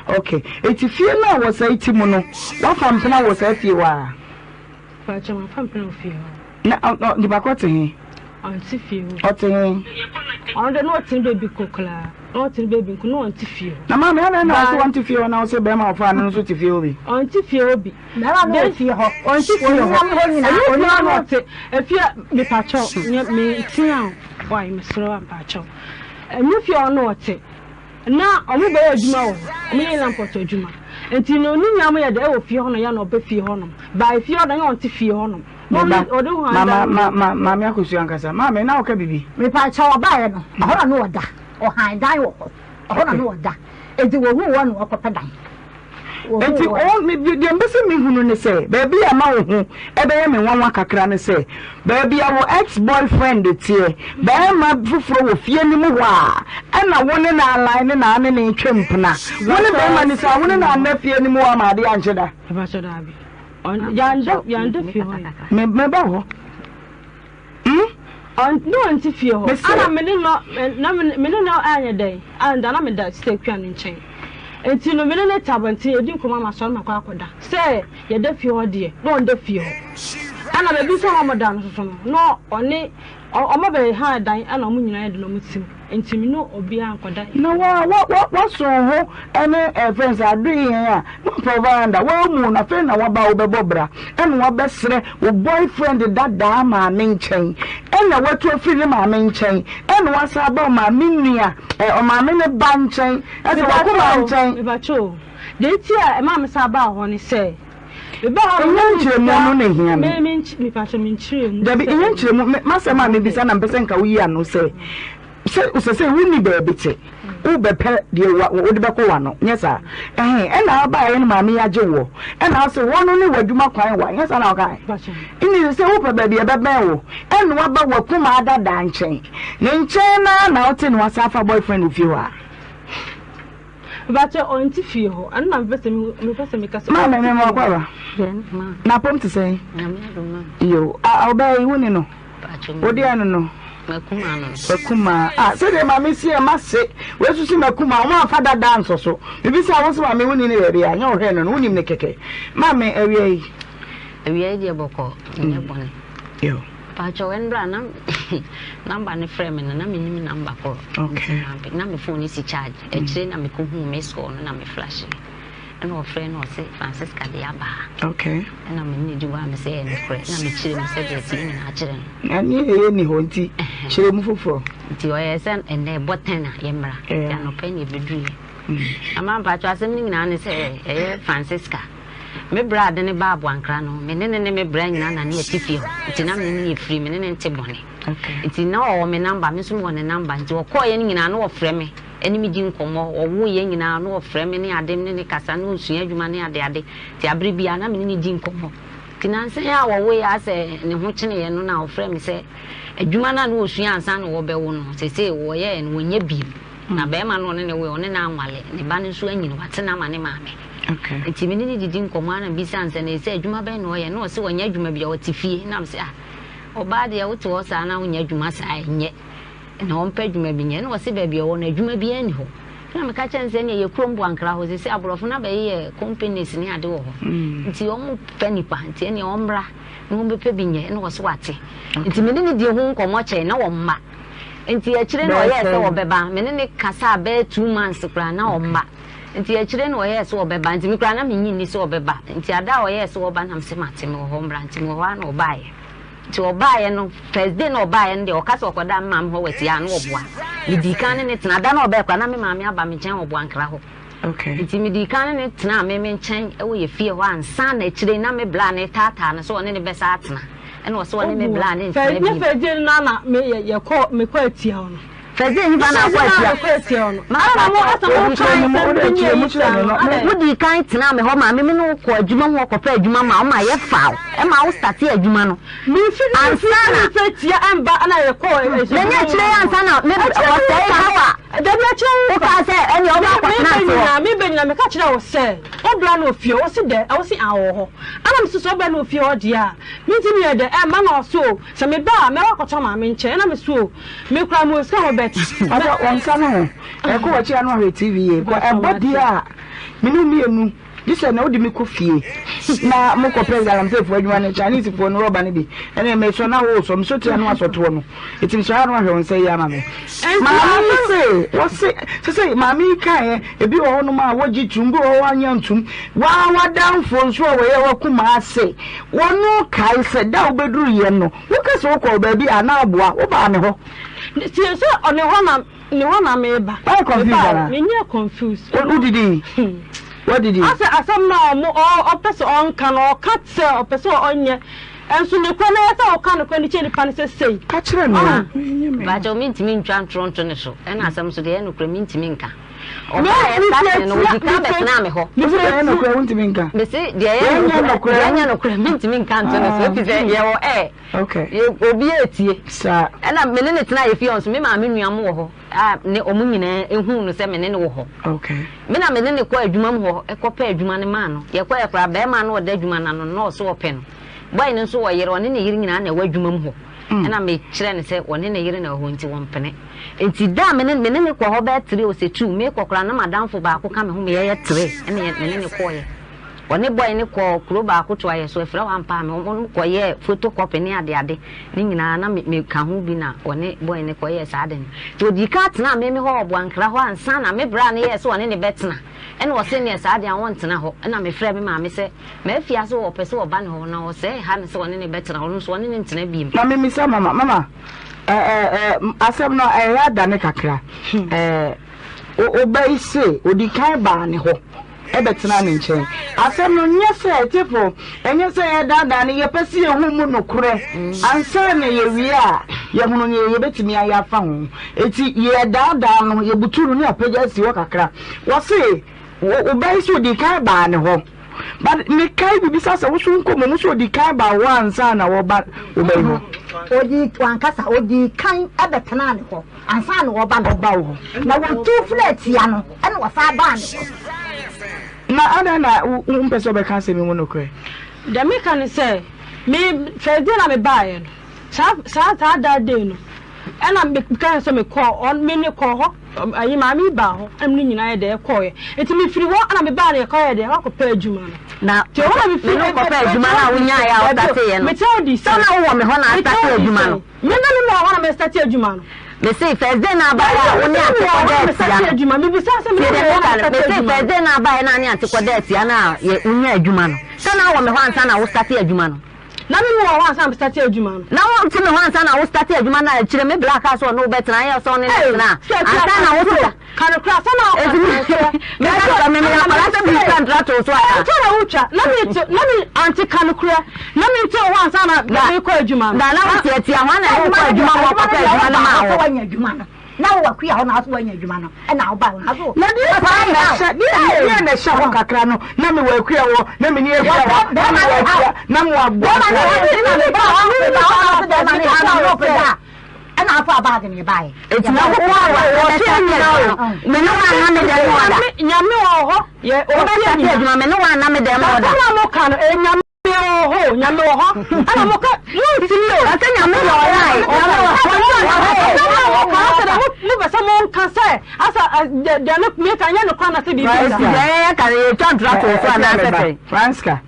Okay. Eti fie no a wɔsɛe te mu no, wafa mpena wɔ saa fie hɔ a? Mpakyɛ wafa mpena wɔ fie hɔ. Na nipa kɔ te he? Ɔnte fie hɔ. Ɔte he? Ɔno de na ɔte ne baabi ko koraa. Na ɔte ne baabi nko na ɔnte fie hɔ. Na maame adɛn na ɔse ɔnte fie hɔ na ɔse bɛrima ɔfaa no no nso te fie hɔ bi? Ɔnte fie hɔ bi. Bɛrima no wɔ fie hɔ. Ɔnte fie hɔ. Ɔnam hɔ nyinaa. Ɛnyɛ fie hɔ Ɔnam na hɔ. ɔte. Efie mepakyɛw nyɛ me tea o wai mesrɛ wo mpakyɛw. Ɛnyɛ fie hɔ na ɔte. Na ɔmo bɛyɛ adwuma wɔ hɔ. Ɔmo yɛ inland-port adwuma. Nti no ne nua mo yɛ dɛ ɛwɔ fie hɔ nom yɛ na ɔba fie hɔ nom. By fie hɔ deɛ nyɛ ɔnte fie hɔ nom. Me ba, ma ma ma ma maame Akosua ankasa. Maame, na woka biribi? Mepakyɛw, ɔbaeɛ no, ɛhɔ na na ɔda. Ɔhan dan wɔ hɔ. Ɛhɔ na na ɔda. Enti wɔhuu wɔn na wɔkɔpɛ dan. Enti o, me, deɛ mpɛ sɛ mehunu ne sɛ, baabi a ma wo ho ɛbɛyɛ me nwanwa kakra ne sɛ, baabi a wo ex-boyfriend teɛ, barima foforɔ wɔ fie no mu hɔ a, ɛna wo ne no align ne na ne no retwe mpena. Wo ne barima no saa, wo ne no anna fie no mu hɔ ama adeɛ ankye da. Mepakyɛw, daabi. Yɛanda yɛanda fie hɔ yɛ. Me meba hɔ. Hmm? Ne ɔnte fie hɔ. Ana me ne no na me ne no anyɛ dɛn anda na meda sista Akua no nkyɛn. Nti no me ne no te abɔnten yɛdi nkɔmmɔ ama asɔre makɔ akɔda. Sɛ yɛda fie hɔ deɛ na ɔnda fie hɔ. Ɛna baabi nso a wɔda no nso no na ɔne wɔn bɛha dan ɛna wɔn nyinaa yɛ de na wɔn te mu. Nti me ne obiara nkɔda. Na wa wa wa waso ho ɛne ɛfɛn sɛ adoe yɛn a na ɔpɛ veranda wamu na afei na waba wobɛbɔ bra ɛna wabɛsrɛ wo boyfriend dadaa maame nkyɛn ɛna watu afiri ne maame nkyɛn ɛna wasan aba ɔmaame nua ɛ ɔmaame ne ba nkyɛn ɛsɛ wakoma nkyɛn. Mepakyɛ o, deɛ nti a ɛmaa me san baa hɔ ne sɛ, mebaa hɔ no Ɛnyɛ na nkyerɛmu no na ehia me. Me me mepakyɛ me nkyerɛmu. Dabi, ɛnyɛ nkyerɛmu. Me m'asɛm a mebisa na mpɛ sɛ nka woyi ano sɛ, sɛ sɛ sɛ wonni baabi te, wobɛpɛ deɛ wa wode bɛkɔ w'ano, nyɛ saa? Ɛhe ɛna abaeɛ no maame yi agye woɔ, ɛna ase hɔ no ne w'adwuma kwan wa, nyɛ saa na wokae? Ɛnni sɛ wopɛ baabi a ɛbɛbɛn wo, ɛna waba w'akumaa dadaa nkyɛn, ne nkyɛn no ara na wote na wasan afa boyfriend wɔ fie hɔ a. Mepakyɛ ɔnte fie hɔ ɛno na mepɛ sɛ mepɛ sɛ meka sɛ. Maame me ma wakɔ aba. Na apɔm te sɛn? Yo, a ɔbaa yi wo ne no? Wo deɛ no no? Makuma a sɛdeɛ maame si ɛ ma se wɔasusu makuma wɔn afa dada nsɔ so bibisa wo sɛ maame wo ni ne baabi a nyɛ ɔhwɛ no no wonim ne kɛkɛ maame awia yi. Awia yi deɛ bɔkɔ nyɛ bɔne. Yo. Pakyɛw ɛnora na number no frɛ me no na mennim number korɔ Okay. nti na me phone no si charge akyire na mekɔhuu miss call no na me flash ɛna ɔfrɛ na ɔse Francisca de aba ha Okay. ɛna me ne di hɔ a me sɛ ɛyɛ nokorɛ na mekyerɛ mu sɛdeɛ ɛteɛ nyinaa kyerɛ no. Na ne ɛyɛ ni hɔ nti kyerɛ mu foforɔ. Nti ɔyɛ sɛ ɛnɛ ɛbɔ 10 a yɛmmra nti anɔpa ne ɛbɛduruiɛ. Ama mpakyɛw asɛm no nyinaa ne sɛ ɛyɛ Francisca. Me bra a de no baa Aboankra no, me ne no ne me bra nyinaa na ne yɛte fie hɔ, nti na me ne no yɛ free, me ne no nte bɔne. Nti na ɔwɔ me number, me nso mewɔ ne number, nti ɔkɔeɛ no nyinaa na ɔfrɛ me ne me di nkɔmmɔ, ɔwoeɛ nyinaa na ɔfrɛ me ne ade, me ne no kasa, na ɔsua adwuma ne ade ade, nti abere biara na me ne no di nkɔmmɔ. Nti nansa yi a wɔwoeɛ a sɛ ne ho kyeneeɛ no na ɔfrɛ me sɛ adwuma no a na ɔsua ansa na wɔbɛwo no, seesei wɔyɛɛ no wɔnyɛ bio. Na barima no a ɔne no woeɛ, ɔne no anwale, ne ba no nso anyini, wate no ama ne maame. Nti me ne no didi nkɔmmɔ ara na mebisa no sɛ, na ɛsɛ adwuma bɛn na ɔyɛ? Na ɔse ɔnyɛ adwuma biara, ɔte fie. Na mese ah, ɔbaa deɛ wote hɔ saa na wonyɛ adwuma saa ɛnyɛ. Na ɔmpɛ adwuma bi nyɛ. Na ɔse baabi a ɔwɔ no adwuma biara nni hɔ. Na meka kyerɛ no sɛ ɛneɛ yɛ kurom Boankra hɔ, seesei aborɔfo no abɛyeyɛ companies ne ade wɔ hɔ. Nti wɔn pɛ nipa, nti ɛneɛ ɔmmra na ɔmbɛpɛ bi nyɛ. Na ɔse wate. Nti me ne no dii ho nkɔmmɔ kyɛe, na ɔmma. Nti akyire no ɔyɛɛ sɛ ɔbɛba. Me ne no kasaa bɛyɛ 2 months koraa na ɔmma. Nti akyire no ɔyɛɛ sɛ ɔbɛba. Nti me koraa na mennye nni sɛ ɔbɛba. Nti ada a ɔyɛɛ sɛ ɔba na mese mate mewɔ hɔ mmra. Nti mewɔ hɔ ara na ɔbaeɛ. Nti ɔbaeɛ no, first day na ɔbaeɛ no deɛ ɔka sɛ ɔkɔda me maame hɔ wɔ atia a na ɔboa. Medii kan ne no tena. Da no a ɔbaeɛ koraa na me maame aba me nkyɛn wɔ Boankra hɔ. Nti medii kan ne no tenaa me me nkyɛn wɔ yɛ fie hɔ ansa na akyire yi na me bra no retaataa no sɛ ɔne no bɛsan atena. Ɛna ɔse ɔne me bra no ntena bio. Nyɛ first day no na na me yɛkɔ mekɔ atia hɔ no. First day nifa na akɔ atia. Wodii kan tenaa me hɔ ma me me ne wo kɔ adwuma mu hɔ kɔpɛ adwuma ma wo ma yɛ fa wo ɛma wo starte adwuma no. Ansa na Menya akyire yi ansa na me wɔsɛe hawa. Wokaa sɛ ɛne ɔba akɔtena ase hɔ. Me bɛ nyina meka kyerɛ wo sɛ wobra no ofie wo se dɛ ɛwo se awɔ hɔ ana me so sɛ wobra no ofie hɔ deɛ a mentimi yɛ dɛ ɛmma na ɔse o sɛ meba a mɛwɔ akɔtɔ maame nkyɛn ɛna me so o Me kura mo sika ho bet. Ɔdɔ wɔn nsa no ho. Ɛkɔ wɔkyi ano ahwɛ TV yie. Kɔ ɛbɔ deɛ a me ne mmienu gye sɛ na wode me kɔ fie na mo kɔ pɛ galamseyfoɔ adwuma no Chinese foɔ no rɔba no bi ɛne mesɔ na wosɔ mesɔ tia no asɔtoɔ no ɛti mesɔ ha no ahwɛ wɔn nsa yi ama me. Maame yi se wɔse sɛ sɛ maame yi kaeɛ ebi wɔ hɔnom a wɔgye tum bi wɔ hɔ anya ntum waa wadanfoɔ nso a wɔyɛ wakuma ase wɔno kae sɛ da wobɛduru yɛ no Woka sɛ wokɔɔ baabi a na aboa wo baa me hɔ. Tie sɛ ɔne hɔ na ne hɔ na meba. Woayɛ confused anaa? Menyɛ confused. Wodidi? Wadidi? Asɛ asɛm no a ɔmo ɔpɛ sɛ ɔnka no ɔka sɛ ɔpɛ sɛ ɔnyɛ nso nokorɛ no ɛyɛ sɛ woka nokorɛ no kyerɛ nipa no sɛ sei. Ka kyerɛ no. Mpakyɛw mentumi ntwa ntorɔ nto ne so ɛna asɛm nso deɛ ɛyɛ nokorɛ mentumi nka. Ɔbaa yɛ starting no ɔdi kan bɛtenaa me hɔ. Mese deɛ ɛyɛ nokorɛ wontumi nka. Mese deɛ ɛyɛ nokorɛ deɛ ɛnyɛ nokorɛ mentumi nka nto ne so efi sɛ yɛwɔ ɛ. Okay. Yɛ obi etie. Saa. Ɛna me ne ne tena yɛ fie nso me maame nua mo wɔ hɔ a ne ɔmo nyinaa ehuu no sɛ me ne ne wɔ hɔ. Okay. Me na me ne ne kɔ adwuma mu hɔ ɛkɔ pɛ adwuma no maa no. Yɛkɔ yɛ koraa bɛrima no ɔda adwuma no ano no na ɔso ɔpɛ no. Boy no nso wɔ yere ɔne ne yere nyinaa na ɛwɔ adwuma mu hɔ. Ɛna mekyerɛ no sɛ ɔne ne yere na ɛwɔ hɔ nti wɔmpene. Nti da a me ne me ne no kɔ hɔ bɛyɛ tre ɔsɛ two mekɔ koraa na m'adamfo baako ka me ho meyɛyɛ tre ɛna yɛ me ne no kɔɔyɛ. Ɔne boy no kɔɔ kuro baako to ayɛ so ɛfrɛ hɔ ampa a me wɔn kɔyɛɛ photo copy ne ade ade ne nyinaa na me meka ho bi na ɔne boy no kɔyɛɛ saa ade no. Nti ɔdii kan tenaa me me hɔ wɔ Boankra hɔ ansa na me bra no yɛɛ sɛ ɔne ne bɛtena ɛna ɔse neɛ saa deɛ a ɔntena hɔ ɛna mefrɛɛ me maame sɛ M'afie ase hɔ ɔpɛ sɛ ɔba ne hɔ na ɔsɛe ha no sɛ ɔne no bɛtena, ɔno nso ɔne no ntena bio. Na memmisa mama, mama, eh, eh, eh, asɛm no ɛyɛ adane kakra. Eh, wo ba yi se odi kan baa ne hɔ ɛbɛtena ne nkyɛn. Asɛm no nyɛ sɛ ɛtefo, ɛnyɛ sɛ yɛdaadaa no, yɛpɛ sɛ yɛhu mu nokorɛ ansa na yɛwie a yɛhunu nea yɛbɛtumi ayɛ afa ho. Eti yɛdaadaa no, yɛbutu no ne apagya asi hɔ kakra. Wɔse Wo ba yi sɛ ɔdii kan baa ne hɔ. But mekae bibisa sɛ wo so nkɔmmɔ mu sɛ ɔdii kan baa wo hɔ ansa na wɔba wo ba yi hɔ. Ɔdii wankasa ɔdii kan bɛtenaa ne hɔ ansa na ɔba ne hɔ. Ɔba wo hɔ. Na wɔtu firi atia no ɛna ɔsan baa ne hɔ. Na adɛn na wompɛ sɛ ɔbɛka asɛm yi mu nokorɛ? Deɛ meka ne sɛ me first day na mebaeɛ no saa saa saa that day no Ɛna mekae sɛ mekɔɔ ɔ me ne kɔɔ hɔ ayi maame yi baa hɔ ɛna me ne nyinaa yɛ dɛ ɛkɔɔɛ nti mefiri hɔ ɛna mebaa no yɛkɔyɛ dɛ wakɔpɛ adwuma no na nti ɛhɔ na mefiri me ne kɔpɛ adwuma no a wonyaeɛ a wostateeɛ no mekyerɛ wo di sɛ na wowɔ me hɔ na astate adwuma no me na me wɔ hɔ na mestate adwuma no mese first day na abaeɛ a wo ne ante kɔda atia no adwuma mebisa sɛ me ne wɔ hɔ na mestate mese first day na abaeɛ na ne ante kɔda atia no a wonya adwuma no sɛ na wɔ me hɔ ansa na wo state adwuma no Na me mu wɔ hɔ ansa na me starte adwuma no. Na wo te me hɔ ansa na wo starte adwuma no a kyerɛ me bla kaa sɛ ɔne wo bɛtena ayɛ sɛ ɔne no tena ansa na wo sesa. Ka no kora sɛ na ɔka no Me ka no kora me meyɛ akwadaa sɛ me twa ntra to so anaa. Ɛntwa na wo twa na me te na me ante ka no kora na me nte wɔ hɔ ansa na me kɔ adwuma no. Na na wo tiatia hɔ na wo kɔ adwuma ma ɔkɔpɛ adwuma no maa wo. Na wo akua hɔ na aso wanya adwuma no ɛna wo ba hɔ na aso. Na deɛ paa na ɛhyɛ deɛ na ɛhyɛ hɔ kakra no na mewɔ akua hɔ na meni akua hɔ na mewɔ akua na mewɔ aboa hɔ na meba hɔ meba hɔ na ɔsɛ bɛrima ne ha na ɔno ɔpɛ da ɛna afɔ abaage ne baeɛ. Eti na wo kɔ a wɔbɛsate adwuma no me ne wo anna me dɛm ɔda. Nyame wɔ hɔ yɛ wobɛsate adwuma me ne wo anna me dɛm ɔda. Asɛm a moka no ɛyɛ Nyame. Nyame wɔ hɔ o, Nyame wɔ hɔ. Ɛna mo ka, mo ntumi o. Ɛsɛ Nyame yɛ ɔlae. Nyame wɔ hɔ. Asɛm a mo ka, asɛ dɛ mo pɛ sɛ mo nka sɛ, asɛ deɛ ne me ka nyɛ no kora na sɛ biribi sa. Deɛ yɛyɛ ka no yɛtwa ntora to so anaasɛ sɛn. Franska,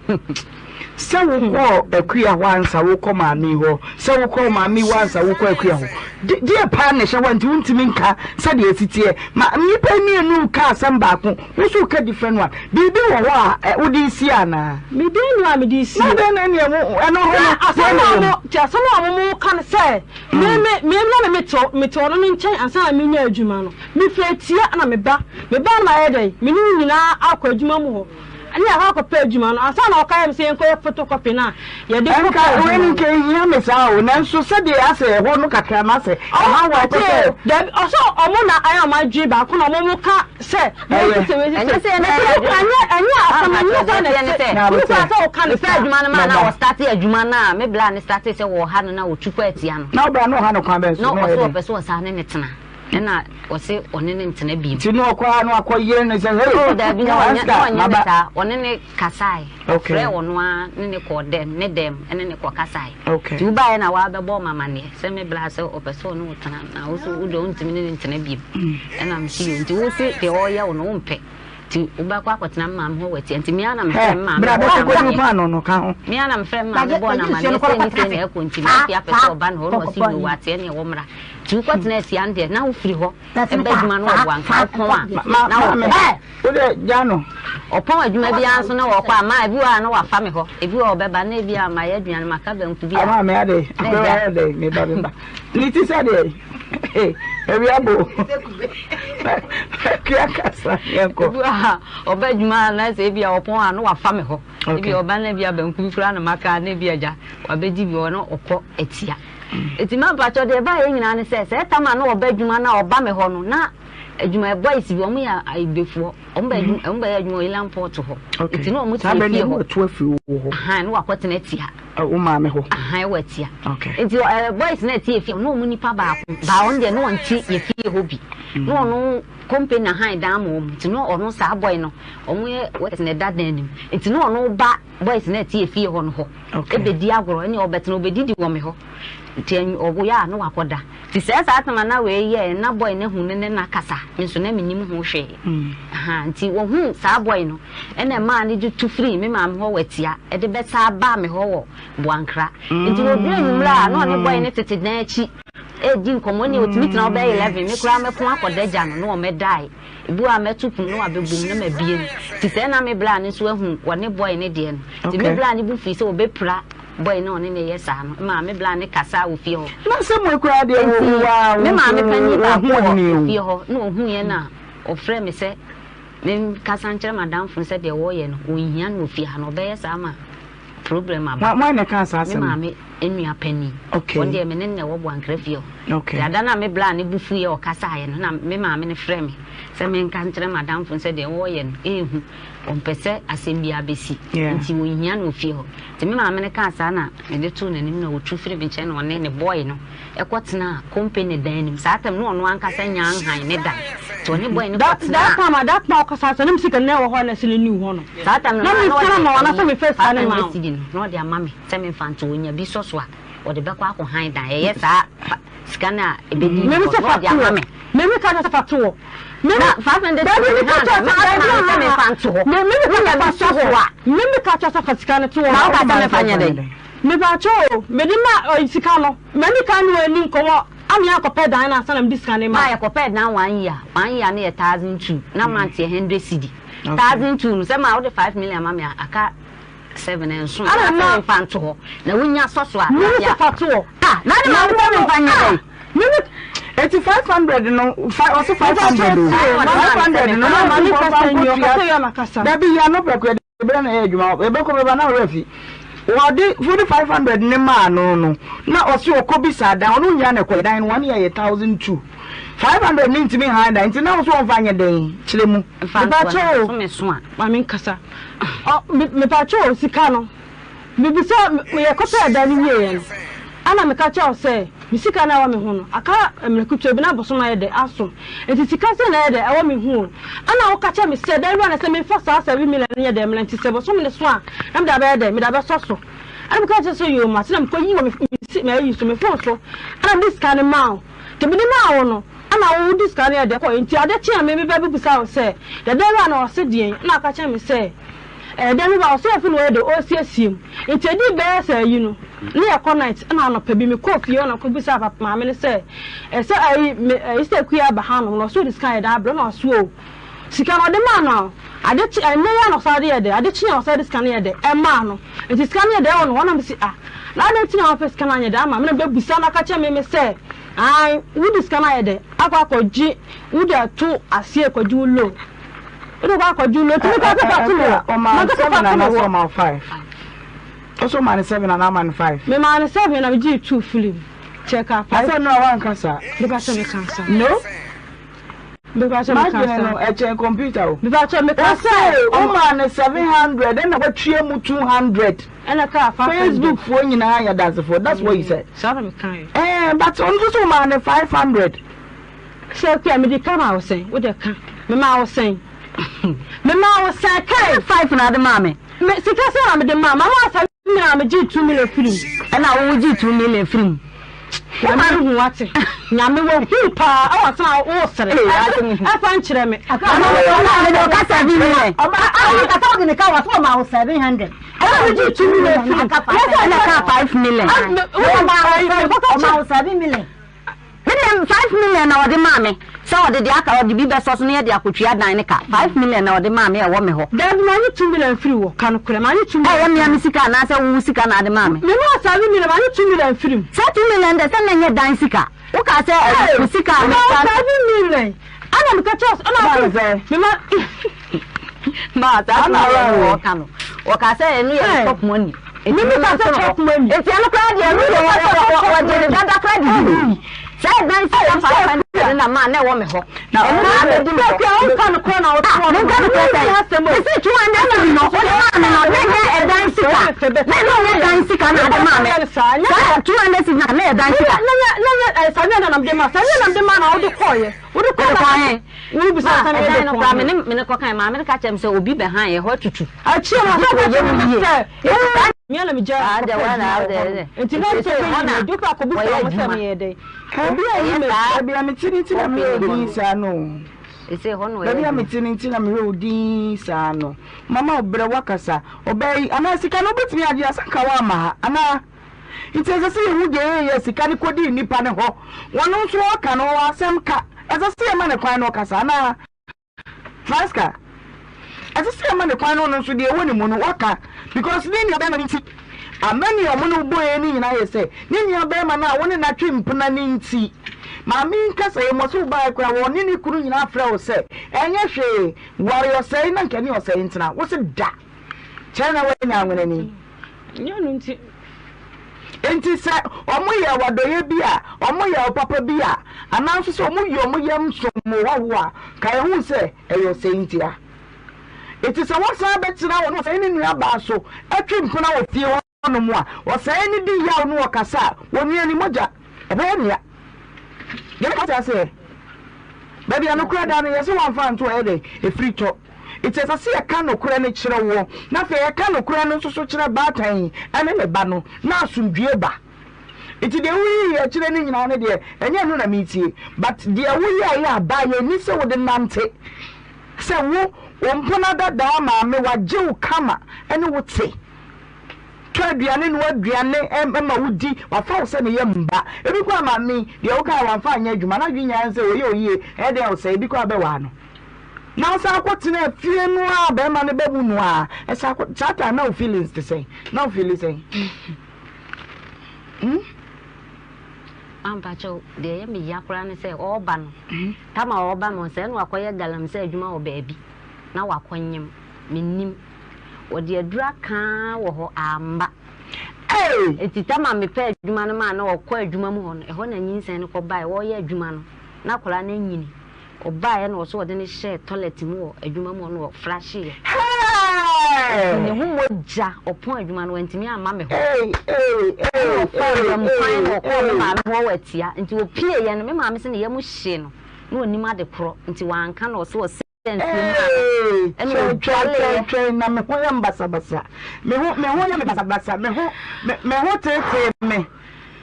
sɛ wokɔɔ Akua hɔ ansa wokɔ maame hɔ, sɛ wokɔɔ maame hɔ ansa wokɔ Akua hɔ, deɛ paa na ɛhyɛ hɔ a nti wontumi nka sɛdeɛ ɛsi teɛ. Ma nnipa mmienu reka asɛm baako, Wo nso woka different one. Biribi wɔ hɔ a wode resie anaa? Biribi nni hɔ a mede resie. Na dɛn na ɛneɛ wo ɛno ho no Asɛm a mo te asɛm a mo ka no sɛ me me me na me mete mete ɔno no nkyɛn ansa na menya adwuma no. Mefiri atia na meba. Meba no mayɛ dɛn? Me ne wo nyinaa akɔ adwuma mu hɔ. Ne yɛakɔ akɔpɛ adwuma no ansa na ɔka yɛ me sɛ yɛnkɔyɛ photocopy no a yɛde kɔpɛ Ɛnka adwuma wei no no. nka ehia me saa o, nanso sɛdeɛ asɛ ɛhɔ no kakra no asɛ ɛha wo a wopɛ sɛ. Dabi, ɔsɛ ɔmo na ayɛ ɔmo adwene baako na ɔmo mo ka sɛ wei Ɛyɛ. sisɛ wei Ɛnyɛ sisɛ. sɛ yɛn na Na yɛyɛ sɛ adwene. ɛnyɛ ɛnyɛ asɛm Mpakyɛw ɛnyɛ deɛ saa na ɛteɛ ne ɛte. sɛ, Na Wonni abotɛ. kwan sɛ woka no mepɛ saa. adwuma no maa na Mɛba. wɔstate adwuma no a, me bla ne startee sɛ wɔha no na wɔtu kɔ atia no. Na wo bra no ɔha no kwan bɛn so? Na Na ɔyɛ ɔse dɛn? ɔpɛ sɛ ɔsan ne ne tena. Ɛna ɔse ɔne no ntena bio. Nti na ɔkɔ ara na wakɔ yere no sɛ hey, Oh dabi na ɔnyɛ na Franska, ɔnyɛ ne maba. saa. Ɔne ne kasae. Okay. Ɔfrɛɛ ɔno ara ne ne kɔɔ dɛm ne dɛm ɛne ne kɔ kasae. Okay. Nti wobaeɛ na wabɛbɔ ɔmo amaneɛ sɛ me bra sɛ ɔpɛ sɛ ɔne wo tena na wo so wo deɛ wontumi ne no ntena bio. Ɛna mese yoo nti wo se deɛ ɔreyɛ wo no wompɛ nti wobɛkɔ akɔtena me maame hɔ watia nti me ara na mefrɛ me maame Bra bɔɔ bɛkɔ no kɔdi amaneɛ. paano no ka ho. Me ara na mefrɛ me maame bɔɔ no amaneɛ sei ne sei na ɛkɔ nti Mafia pɛ sɛ ɔba ne hɔ na ɔse yoo wateɛ neɛ wɔmmra. Nti wokɔtena atia no deɛ na wofiri hɔ ba adwuma no wɔboa nka wopɔn a na wɔkɔ. Wode gya no. Ɔpɔn adwuma biara nso na wɔkɔ a ma ebi wɔ a na wafa me hɔ ebi wɔ a ɔbɛba na ebi a mayɛ aduane maka banku bi a. Ama me ade na agya. ayɛ dɛ meba meba ne ti sɛ deɛ awia bo kua kasa yɛnkɔ. Ebi wɔ a ɔba adwuma na sɛ ebi a ɔpɔn a na wafa me hɔ ebi a ɔba na ebi a banku bi koraa na maka na ebi agya wabɛdi bi wɔ na ɔkɔ atia. Eti ma mpakyɛw deɛ ɛbaeɛ nyinaa ne sɛ sɛ tam a na ɔba adwuma na ɔba me hɔ no na adwuma boys bi wɔn yɛ ayibefoɔ wɔn bɛ adwuma wɔn bɛyɛ adwuma wɔ Ilan port hɔ Okay. eti na wɔn Saa te bɛ efie no hɔ watu afiri wo hɔ. ahan na wakɔtena atia Wo maame hɔ. ahan wɔ atia Okay. nti ɛɛ boys na ɛte efie na wɔn nipa baako baa wɔn deɛ na wɔn te yɛ fie hɔ bi na ɔno company ahan dan ma wɔn nti na ɔno saa boy no wɔn yɛ workers na ɛda dan nim nti na ɔno ba boys na ɛte efie hɔ no hɔ ɛbɛdi agorɔ ɛne ɔbɛtena ɔbɛdidi wɔ me hɔ nti ɔyɛ a na wakɔda nti sɛ saa tama na wei yɛ na boy no hu ne ne na kasa me nso na menim ho hwee mm. nti wɔhu saa boy no ɛna ɛmaa no de tu firi me maame hɔ wɔ atia ɛde bɛsaa baa me hɔ wɔ boankra mm. nti wɔduru anwummerɛ a na ɔne boy no tete dan akyi ɛdi nkɔmmɔ ne ɔtumi tena ɔbɛyɛ 11 me koraa mɛko akɔda gya no na ɔmɛdae Ebi wɔ hɔ a mɛto pon na wabɛbom na mabue no. Nti sɛɛ na me bra no nso ahu wɔne boy no deɛ no. Nti me bra no bo fui sɛ ɔbɛpira boy no a ɔne no reyɛ saa no. Ɛmaa me bra no kasaa wɔ fie hɔ. Na sɛ mo koraa deɛ wo wo ara Nti me maame panin baako wo ho wɔ ni o. fie hɔ na ɔhuiɛ na ɔfrɛɛ me sɛ menkasa nkyerɛ m'adamfo no sɛ deɛ wɔreyɛ no ɔnhia no wɔ fie ha na ɔbɛyɛ saa ma problem aba. Hwan na ɛkaa saa Me asɛm no? maame nua panin. Okay. Ɔno deɛ me ne no na ɛwɔ Boankra fie hɔ. Okay. Nti ada no a me bra no bo fuiɛ a ɔkasaeɛ no na me maame no frɛɛ me sɛ menka nkyerɛ m'adamfo no sɛ deɛ wɔreyɛ no ɛnhu, ɔmpɛ sɛ asɛm biara bɛsi Yeah. nti ɔnhia no wɔ fie hɔ. Nti me maame no kaa saa na mede too n'anim na ɔtu firii me nkyɛn na ɔne ne boy no ɛkɔtenaa company dan no mu. Saa tam no ɔno ankasa nyaa nhan ne dan. Nti ɔne boy no That that kɔtenaa time a that time a ɔkasa sɛ na me sika no na ɛwɔ hɔ na ɛsɛ n'ani wɔ hɔ no. Saa tam no Na na me na sika no ɔde ma wɔn anasɛ ayi me fɛ sika no ma 500 wo. cedi no na ɔde ama me sɛ memfa nto ɔnya bi sɔ so a ɔde bɛkɔ akɔ han dan ɛyɛ saa fa sika no a ɛbɛdi Meme hɔ sɛ na fa ɔde to ama hɔ. me. Meme ka kyerɛ sɛ fa to hɔ. Meme Na 500 dabi cedi me ka han kyerɛ dan sɛ na ɔde dabi ma me sɛ aha memfa nto hɔ. Me me ka Wonya kyerɛ bi fa sɔ to so hɔ. a. Meme ka kyerɛ sɛ fa sika no to hɔ Na na woka wode sɛ ma memfa nyɛ dɛn? Mepakyɛ o, mede ma ɔyi sika no, m'ani kan ne w'ani nkɔmmɔ ama yɛakɔpɛ dan no ansa na mede sika no rema Maa wo. yɛkɔpɛɛ dan one year, one year no yɛ 1002, na month yɛ 100 cedi. 1002 no, sɛ maa wode 5 million ma me a, aka 7, ɛnso, Ana na sɛ na memfa nto hɔ, na wonya sɔ so a, na Meme afei sɛ a. fa to hɔ. Ah, na ade maa Na wode sɛ wo memfa nyɛ ah, dɛn? meme Eti 500 no, ɔse Mepakyɛ 500 o. tie o, Ɔde maa me sɛ 500 no, memfa na ma ɔse me nkɔmfa kasa nwie, nkɔtua. ɔkasa wie a makasa. Dabi, yɛ ano prɛko, yɛde berɛ na ɛyɛ adwuma, yɛbɛkɔ bɛba na ɔwerɛ afi. Wɔde wode 500 no maa no no, na ɔse ɔkɔ bisa dan, ɔno nnya na ɛkɔ dan no, one year yɛ 1002. 500 no ntumi han dan, nti na wo so ɔmfa nyɛ dɛn? Kyerɛ mu. Mfa nto hɔ, Mepakyɛ na o, so meso a. ma me nkasa. Ɔ, me, mepakyɛ o, sika no, mebisa, me, yɛkɔpɛɛ dan no wieeɛ no, ɛna meka kyerɛɛ wo sɛ, me sika no a ɛwɔ me ho no, aka mmerɛ ketewa bi na abosom ayɛ dɛ, aso. Nti sika sei na ɛyɛ dɛ, ɛwɔ me ho o. Ɛna woka kyerɛɛ me sɛ, dan wura no sɛ memfa saa 7 million no nyɛ dɛ mmra, nti sɛ bosome no so a, na mede abɛyɛ dɛ, mede abɛsɔ so. Ɛna meka kyerɛɛ sɛ, yoo, mate, na mekɔyii wɔ me, me, si, m'ayi so, me phone so, ɛna mede sika no maa wo. Nti mede maa wo no, ɛna wode sika no yɛ dɛ kɔe. Nti ade kyee a me meba bɛbisaa wo sɛ, dɛ dan wura no ɔse deɛn? Ɛna ɔka kyerɛɛ me sɛ, Ɛɛ dan wura ɔse afei na wayɛ dɛ, ɔresiesie mu. Nti ɛdii bɛyɛ sɛ ayi no, ne yɛkɔ night, ɛna anɔpa bi mekɔɔ fie hɔ na mekɔbisaa papa maame no sɛ, ɛsɛ ayi me ɛyi sɛ Akua aba hanom na ɔse ɔde sika ayɛ dɛ abrɛ, ɛna ɔse oo, sika no ɔde maa no a, ade kye ɛnnɛ yi ara na ɔsan de yɛ dɛ, ade kyee a ɔsan de sika no yɛ dɛ ɛmaa no. Nti sika no yɛ dɛ ɛwɔ ne hɔ, ɛna mese ah, na adɛn nti na wamfa sika no anyɛ dɛ ama me? Na mebɛbisa no aka kyerɛ me me sɛ, ae, wode sika no ayɛ dɛ akɔ akɔgye, wode ato aseɛ rekɔgye wo loan. Wode kɔ akɔgye loto. Meka sɛ fa to me hɔ. Ɔmaa Manka sɛ seven fa to me anaasɛ hɔ. ɔmaa wo five? Ɔsɛ ɔmaa no seven anaa ɔmaa no five? Memaa no seven na megyee two firi mu. Nti ɛkaa five. Asɛ no a wanka saa. Mepa kyɛw meka saa. No. Mepa kyɛw meka M'adwene saa. no ɛkyɛn computer o. Mepa kyɛw meka sɛ. Ɔsɛ ɔmaa no 700 ɛna watua mu 200. Ɛna kaa 500. Facebook foɔ nyinaa yɛ dansefoɔ that's what you said. Saa na meka yɛ. Ɛɛ but ɔno nso so ɔmaa no 500. Sɛ kua mede ka maa wo sɛn? Wo deɛ ka. Memaa wo sɛn? Memaa wo sɛn kae? Five na ade maa me. Me sika sɛn na mede maa? Mama wo seven million a megyee 2 million firi mu. Ɛna wo gyee 2 million firi mu. Nyame hu wate. Nyame wɔ hu paa ɛwɔ asɛm a wo sere. Ɛfa nkyerɛ me. Ɔka 7 million. Ɔba kasa ɔde ne ka wɔ so ɔma wo 700. Ɛna megyee 2 million firi mu. Ɛna ka 5 million. Ɔma wo 7 million. Me deɛ 5 million na ɔde maa me sɛ ɔde deɛ aka ɔde bi bɛsɔ so na yɛde akɔtua dan no ka. 5 million na ɔde maa me a ɛwɔ me hɔ. Dabi, manye 2 million mfiri wɔ, ka nokorɛ, manye 2 million. Ɛyɛ mea me sika anaasɛ wo wo sika na ade maa me? Me maa 7 million, manye 2 million mfiri mu. Saa 2 million deɛ sɛ na ɛnyɛ dan sika. Wo kaa sɛ ɛyɛ wo sika a Me maa wo meka. 7 million, ɛna meka kyerɛ wo sɛ, ɛna Maa wo no sɛ. Me ma. Maa saa two Ana million no awerɛhoɔ. ɔka no, ɔkaa sɛ ɛno yɛ ne chop money. Me me ka sɛ chop money. Nti ɛno koraa deɛ ɛno deɛ wɔgye ne dada koraa de di ne sɛ ɛdan sika 500 na maa na ɛwɔ me hɔ. Na ɛno na abɛdi me hɔ. Sɛ wonka no korɔ na wotoɔ no. Menka no korɔ sɛ mesi 200 cedi no wode maa me no na ɛnyɛ ɛdan sika. Na ɛno nyɛ dan sika na ade maa me. Saa 200 cedi na ɛyɛ dan sika. Na nyɛ saa nyɛ na mede ma saa nyɛ na mede ma na wode kɔɔyɛ. Wode kɔɔ na wobisa Ma sɛ mede ɛdan no koraa kɔɔ. me ne me ne kɔkan maame no ka kyerɛ me sɛ obi bɛhan yɛ hɔ atutu. Akyire no ɔsɛ ka kyerɛ me sɛ me na megya Ah, kɔpɛ deɛ wɔn na adwuma wɔ deɛ hɔ no. Nti na nti nkyɛ sɛ bɛyi hɔ me na adi wokɔ akɔbisa wɔyɛ wɔn sɛ adwuma. meyɛ dɛn. Obi a yi me Baabi a mete no nti na meyɛ wo din saa no. Ɛsɛ hɔ na wɔyɛ Baabi a adwuma. mete no nti na meyɛ wo din saa no. Mama wo brɛ woakasa. Ɔbaa yi, anaa sika no wobɛtumi agye ansa nka woamma ha anaa? Nti ɛsɛ sɛ yɛhu deɛ yɛyɛ sika no kɔdii nnipa no hɔ. Wɔn nso wɔka no wɔwɔ asɛm ka. Ɛsɛ sɛ yɛma no kwan na ɔkasa anaa? Franska, ɛsɛ sɛ yɛma no kwan na ɔno nso deɛ ɛwɔ ne mu no waka because ne nua bɛrima no nti. Amani a wɔne wo bɔeɛ no nyinaa yɛ sɛ ne nua bɛrima no a wo ne no atwe mpena no nti. Maame yi nkasa yi mmɔ sɛ wobaeɛ koraa wɔne ne kunu nyinaa frɛ wo sɛ ɛnyɛ hwee ware ɔsɛe na nka ne ɔsɛe ntena. Wo se da. Kyɛre na woanya anwenani. Nyɛ ɔno nti. Enti sɛ wɔyɛ wo adɔeɛ bi a, wɔyɛ wo papa bi a, anaa nso sɛ wɔyi wɔn yam som wo hɔhoɔ a, kae hu sɛ ɛyɛ ɔsɛe ntia. Enti sɛ woasan abɛtena hɔ na ɔsɛe ne nuabaa so twe mpena wɔ fie hɔnom a, ɔsɛe no di yaw na ɔkasa a, onua ni mogya, ɛbɛyɛ ne ya. Deɛ meka wote aseɛ? Baabi a nokorɛ da no, yɛse wɔamfa anto a, ɛyɛ dɛn? Ɛfiri tɔ. Enti ɛsɛ sɛ yɛka nokorɛ no kyerɛ woɔ, na afei yɛka nokorɛ no nso so kyerɛ baatan yi ne ne ba no, na asomdwoeɛ ba. Enti deɛ woyiyi akyire no nyinaa no deɛ, ɛnyɛ ɛno na meretie, but deɛ woyɛeɛ a baeɛ nni sɛ wode nante sɛ wo, wo mpena dadaa maame, wagye wo kama ne wo te. Tɔ aduane noa aduane ma wo di, wafa wo sɛ ne yam ba. Ebi koraa maame yi, deɛ wokaeɛ wamfa anyɛ adwuma, n'adwene nyinaa ne sɛ ɔyɛ oyie, ɛyɛ dɛn a ɔsɛe, ebi koraa bɛwaa no. Na ɔsan kɔ tenaa fie no a bɛrima no bɛwu no a, ɛsan kɔ, saa time na wo feelings te sɛn? Na wo feeli sɛn? Hmm? Mampakyɛw, deɛ ɛyɛ me ya koraa ne sɛ ɔreba no, tam a ɔreba no sɛ ɛna wakɔyɛ galamsey adwuma wɔ baabi na wakɔnyem, mennim. Wɔde aduru aka ara wɔ hɔ, amma. Hey! Enti tam a mepɛɛ adwuma no maa na ɔkɔ adwuma mu hɔ no, ɛhɔ na nyinsɛn no kɔbaeɛ. Ɔreyɛ adwuma no, na akwadaa no anyini. Ɔbaeɛ na ɔso ɔde no hyɛɛ toilet mu wɔ adwuma mu hɔ na ɔfrahyeeɛ. Hey! Ɔde ne ho mogya, ɔpɔn adwuma no, wantumi amma me hɔ. Hey, hey, Ɛna hey, ɔfaa hey, wuram kwan na hey, ɔkɔɔ me hey. maame hɔ wɔ Atia. Nti ɔpieeɛ no, me maame se ne yam hyee no, na ɔnnim ade korɔ, nti wanka na ɔse ɔsɛɛ nsuo maa no. Hey! Ɛna Twɛn, twɛn, twɛn, ɔdwaleeɛ. twɛn, na me ho yɛ me basabasa. Me ho, me ho yɛ me basabasa, me ho, me, me ho teetee me.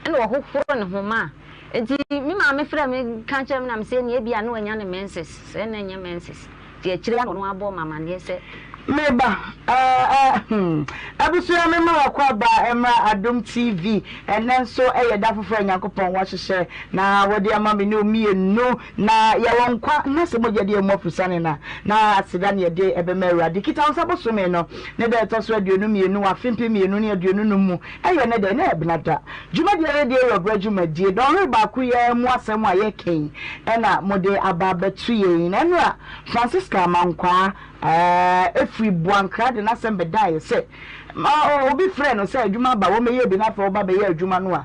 Ɛna ɔhohoro ne ho maa. Enti me maame frɛɛ me ka kyerɛɛ me na mese ɛneɛ ebia na wanya ne menses, sɛ na ɛnyɛ menses. Nti akyire yi na ɔno ara bɔɔ me amaneɛ sɛ. Me ba eh eh hmm Abusua me ma wakɔ aba mmra Adom TV Ɛnnɛ nso yɛ da foforɔ a Nyankopɔn wahyehyɛ Na wɔde ama me ne wo mmienu Na yɛwɔ nkwa na sɛ mogya di amu afusane no a Na aseda ne yɛde ɛbɛma Awurade Kita wo nsa bosome no ne da ɛtɔ so 22 wɔ afe 2025 mu Ɛyɛ nnɛ dɛn? Na ɛyɛ Benada. Dwumadi a yɛredi yɛ ɔbrɛ dwumadie. Dɔnhwere baako yi ara mu asɛm a yɛreka yi na mode aba abɛto yɛn yi. Na nnora Francisca Amankwaa Ɛɛ firi Boankra de n'asɛm bɛdaeɛ sɛ ma obi frɛɛ no sɛ adwuma aba wɔmmɛyɛ bi na afei ɔba bɛyɛ adwuma no a,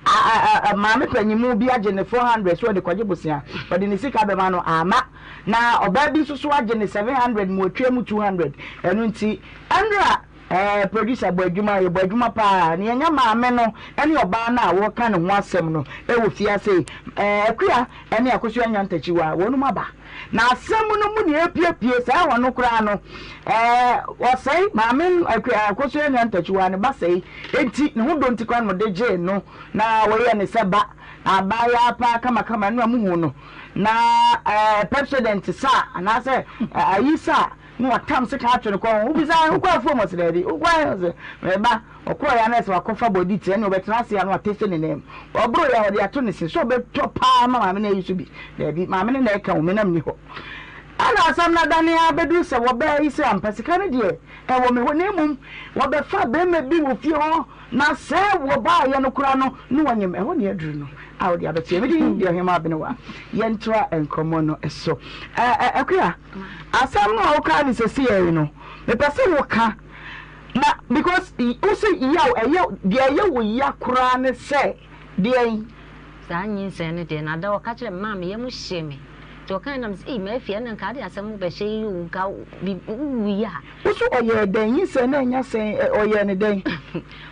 a, a, maame panyimu bi agye ne 400 sɛ ɔde kɔgye bosea, ɔde ne sika bɛma no, amma. Na ɔbaa bi nso so agye ne 700 ma watua mu 200. Ɛno nti, ɛnora ɛɛ producer bɔ adwuma, yɛbɔ adwuma paa, na yɛanya maame no ne ɔbaa no a wɔreka ne ho asɛm no wɔ fie ase yi. Ɛɛ Akua ne Akosua Nyantakyiwa, wɔnom aba. Na asɛm no mu nea epiepie saa wɔ no koraa no, ɛɛ ɔsɛe maame no, Akua, Akosua Nyantakyiwa ne ba sɛe, enti ne ho dɔ nti koraa na ɔde gyee no na wɔyɛɛ ne sɛ ba, abaayaa paa kamakama, ɛno a muhu no na ɛɛ Pepsodent sa anaasɛ ayi sa na watam sekan ato ne kɔn ho. Wobisa no, wokɔ afuom? Ɔse daabi. Wokɔ he? Ɔse meba. Ɔkɔeɛ a na ɛsɛ wakɔfa bɔdi ti ɛne ɔbɛtena ase a na watese ne nan mu. Ɔboroeɛ a ɔde ato ne se sɛ ɔbɛtɔ paa ma maame no ayi so bi. Daabi, maame no na ɛka o, me na menni hɔ. Ɛna asɛm no adane ara bɛduru sɛ wɔbaa yi sɛ ampa sika no deɛ ɛwɔ me hɔ na mmom wɔbɛfa barima bi wɔ fie hɔ na sɛ wɔbaeɛ no koraa no na wɔnyem. Ɛhɔ na yɛaduru no a wode abɛto yɛn. Me din de Ɔhemmaa Abenewa. Yɛntoa nkɔmmɔ no so. Ɛ, Akua, asɛm no a wokaa no seesei yi no, mepɛ sɛ woka na because wo se yaw, ɛyɛ, deɛ ɛyɛ wo ya koraa ne sɛ deɛn? Saa nyinsɛn no deɛ, na da ɔka kyerɛɛ me maa me yam hyee me. Nti ɔkae na mese, ei Murphy ɛnna nka ade asɛm wobɛhyɛ yi o, nka wowui a. Wo so ɔyɛɛ dɛn? Nyinsɛn no annya sɛn? Ɔyɛɛ no dɛn?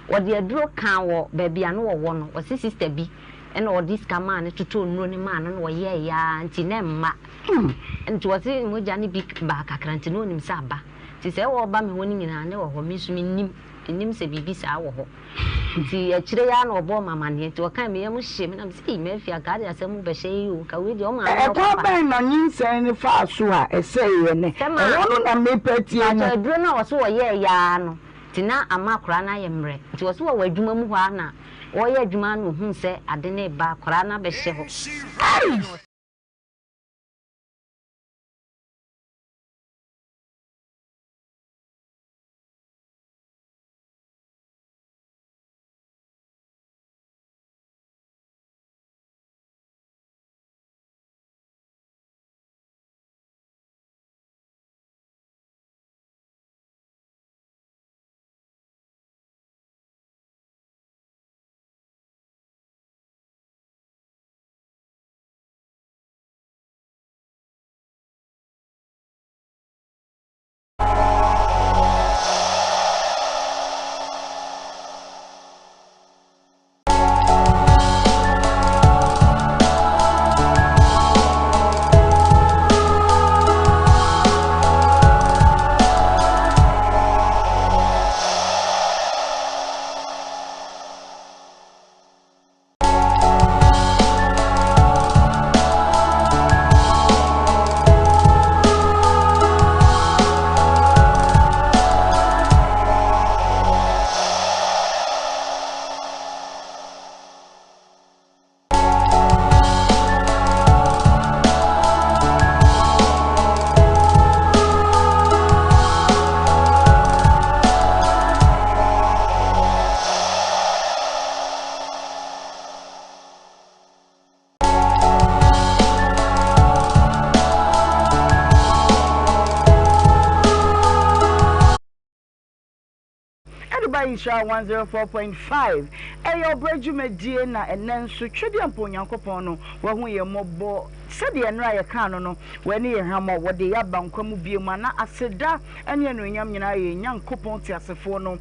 Wɔde aduro kaa wɔ baabi a na wɔwɔ no, ɔse sister bi ɛna ɔde sika maa no totɔɔ nnuro no maa no na ɔyɛeɛ ara nti na ɛmma. Nti ɔse mogya no bi baa kakra nti na ɔnim sɛ aba. Nti sɛ wɔreba me hɔ no nyinaa na ɛwɔ hɔ, me nso mennim, mennim sɛ biribi saa wɔ hɔ. Nti akyire yi ara na ɔbɔɔ me amaneɛ, nti ɔkae me yam hyee me na mese ei Murphy anka ade asɛm wobɛhyɛ yi o, nka wei deɛ wo maame na Ɛkwan wopapa. bɛn na nyinsɛn no faa so a ɛsɛeɛ no? Sɛ ma Ɛhɔ no na mepɛ tie no. Mpakyɛw aduro no a ɔse ɔyɛɛyɛ ara no nti na ama akwadaa no ayɛ mmerɛ, nti ɔse wɔwɔ adwuma mu hɔ ara na ɔreyɛ adwuma ara na ɔhuu sɛ ade no reba, akwadaa no abɛhyɛ hɔ. Ei! Ɛde ba Nhyira 104.5 Ɛyɛ ɔbrɛ dwumadie na ɛnnɛ nso Twedeɛmpa Onyankopɔn no wahu yɛn mmɔbɔ sɛdeɛ nnora yɛkaa no no wani yɛn hwammɔ wɔde yɛn aba nkwa mu bio mu ana aseda ne anuonyam nyinaa yɛ yɛn Nyankopɔn teasefoɔ no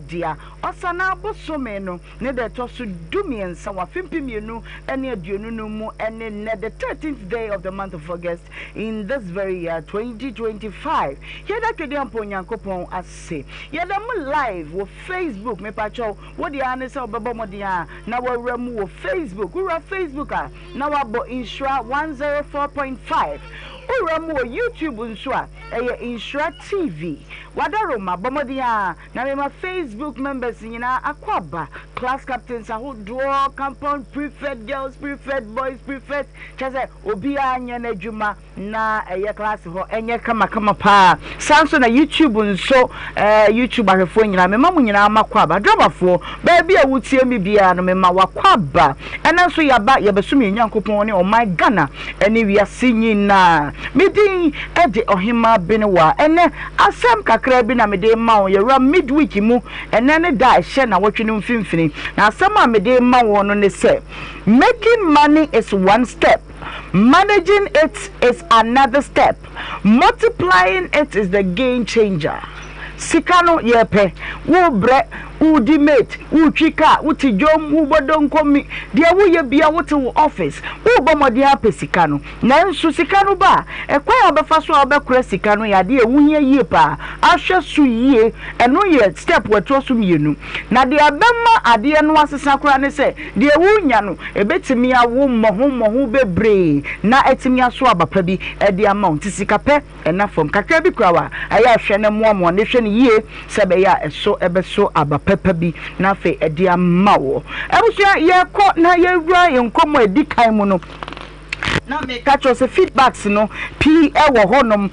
dea Ɔsanaa bosome no Ne da ɛtɔ so du-mmiɛnsa wɔ afe 2025 mu ne nnɛ, the thirteenth day of the month of August in this very year 2025. Yɛda Twedeampɔn Onyankopɔn ase. Yɛda mu live wɔ Facebook. Mepakyɛw, wo deɛ ara ne sɛ wobɛbɔ mmɔden a na wawura mu wɔ Facebook. Wowura Facebook a, na wabɔ Nhyira 104.5. Wowura mu wɔ YouTube nso a, ɛyɛ Nhyira TV. Wadaroma, bɔ mmɔden ara na mema Facebook members nyinaa akwaaba, class captains ahodoɔ, compound prefect, girls prefect, boys prefect, kyerɛ sɛ obiara nyɛ n'adwuma na ɛyɛ class hɔ ɛnyɛ kamakama paa. Saa nso na YouTube nso, eh, YouTube ahwɛfoɔ nyinaa, mema mo nyinaa makwaaba. Drɔbafoɔ, baabi a wotie me biara no, mema wakwaaba. Ɛnɛ nso yɛaba, yɛbɛsom yɛn Nyankopɔn ne ɔman Ghana ne wiase nyinaa. Me din de Ɔhemmaa Benewaa. Ɛnnɛ, asɛm kakraa bi na mede rema wo. Yɛwura midweek mu. Ɛnnɛ ne da a ɛhyɛ nnawɔtwe no mfimfini. Na asɛm a mede rema wo no ne sɛ, Making money is one step, managing it is another step, multiplying it is the game changer. Sika no, yɛpɛ. Worebrɛ, woredi mate, woretwi kaa, wote dwom, wobɔ donkomi, deɛ woyɛ biara wote wo office, worebɔ mmɔden apɛ sika no. Nanso sika no ba a, ɛkwan a wobɛfa so a wobɛkora sika no yɛ adeɛ a ɛho hia yie paa. Ahwɛ so yie, ɛno yɛ step a ɛtoa so mmienu. Na deɛ ɛbɛma adeɛ no asesa koraa ne sɛ, deɛ worenya no, ɛbɛtumi awo mmɔho mmɔho bebree na atumi aso aba pa bi de ama wo. Nti sikapɛ Ɛnna fam kakra bi koraa a, ɛyɛ a hwɛ na moamoa no, hwɛ no yie sɛ ɛbɛyɛ a ɛso bɛso aba papa bi na afei ɛde ama wo. Abusua, yɛrekɔ na yɛwura yɛn nkɔmmɔ a ɛdi kan mu no, na meka kyerɛ sɛ feedbacks no pii wɔ hɔnom.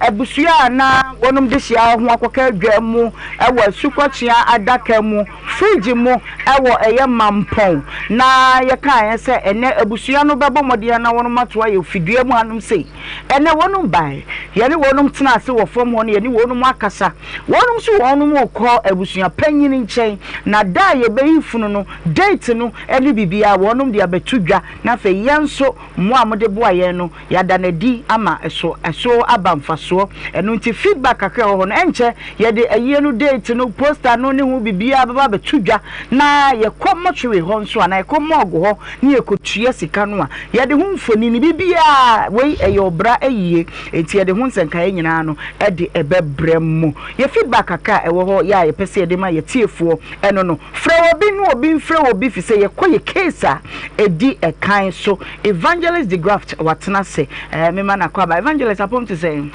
Abusua a na wɔnom de hyia ho akɔka adwa mu wɔ asukɔkyea adaka mu, fridge mu wɔ ɛyɛ mampɔn, na yɛkaeɛ sɛ ɛnɛ abusua no bɛbɔ mmɔden na wɔnom atoa yɛ fidua mu hanom sei. Ɛnnɛ wɔnom bae, yɛne wɔnom tenaa ase wɔ fam hɔ na yɛne wɔnom akasa. Wɔnom nso wɔnom rekɔ abusua panyin nkyɛn, na da a yɛbɛyi funu no, date no ne biribiara wɔnom de abɛto dwa, na afei yɛn nso mmoa a mode boa yɛn no yɛada no adi ama ɛso ɛso aba mfasoɔ. Ɛno nti feedback kakra a ɛwɔ hɔ no, ɛnkyɛ yɛde ayie no date no, poster no ne ho biribiara bɛba abɛto dwa, na yɛkɔ mortuary hɔ nso anaa yɛkɔ morgue hɔ ne yɛkɔtua sika no a, yɛde ho mfonini, biribiara, wei ɛyɛ ɔbra ayie, enti yɛde ho nsɛnkaeɛ nyinaa no de ɛbɛbrɛ mo. Yɛ feedback kakra a ɛwɔ hɔ yɛ a yɛpɛ sɛ yɛde ma yɛtiefoɔ ɛno no, frɛ obi ne obi mfrɛ obi fi sɛ yɛkɔ yɛ case a ɛdi ɛkan so. Evangelist DeGraft watena ase, ɛɛ mema no akwaaba. Evangelist apɔm te sɛn?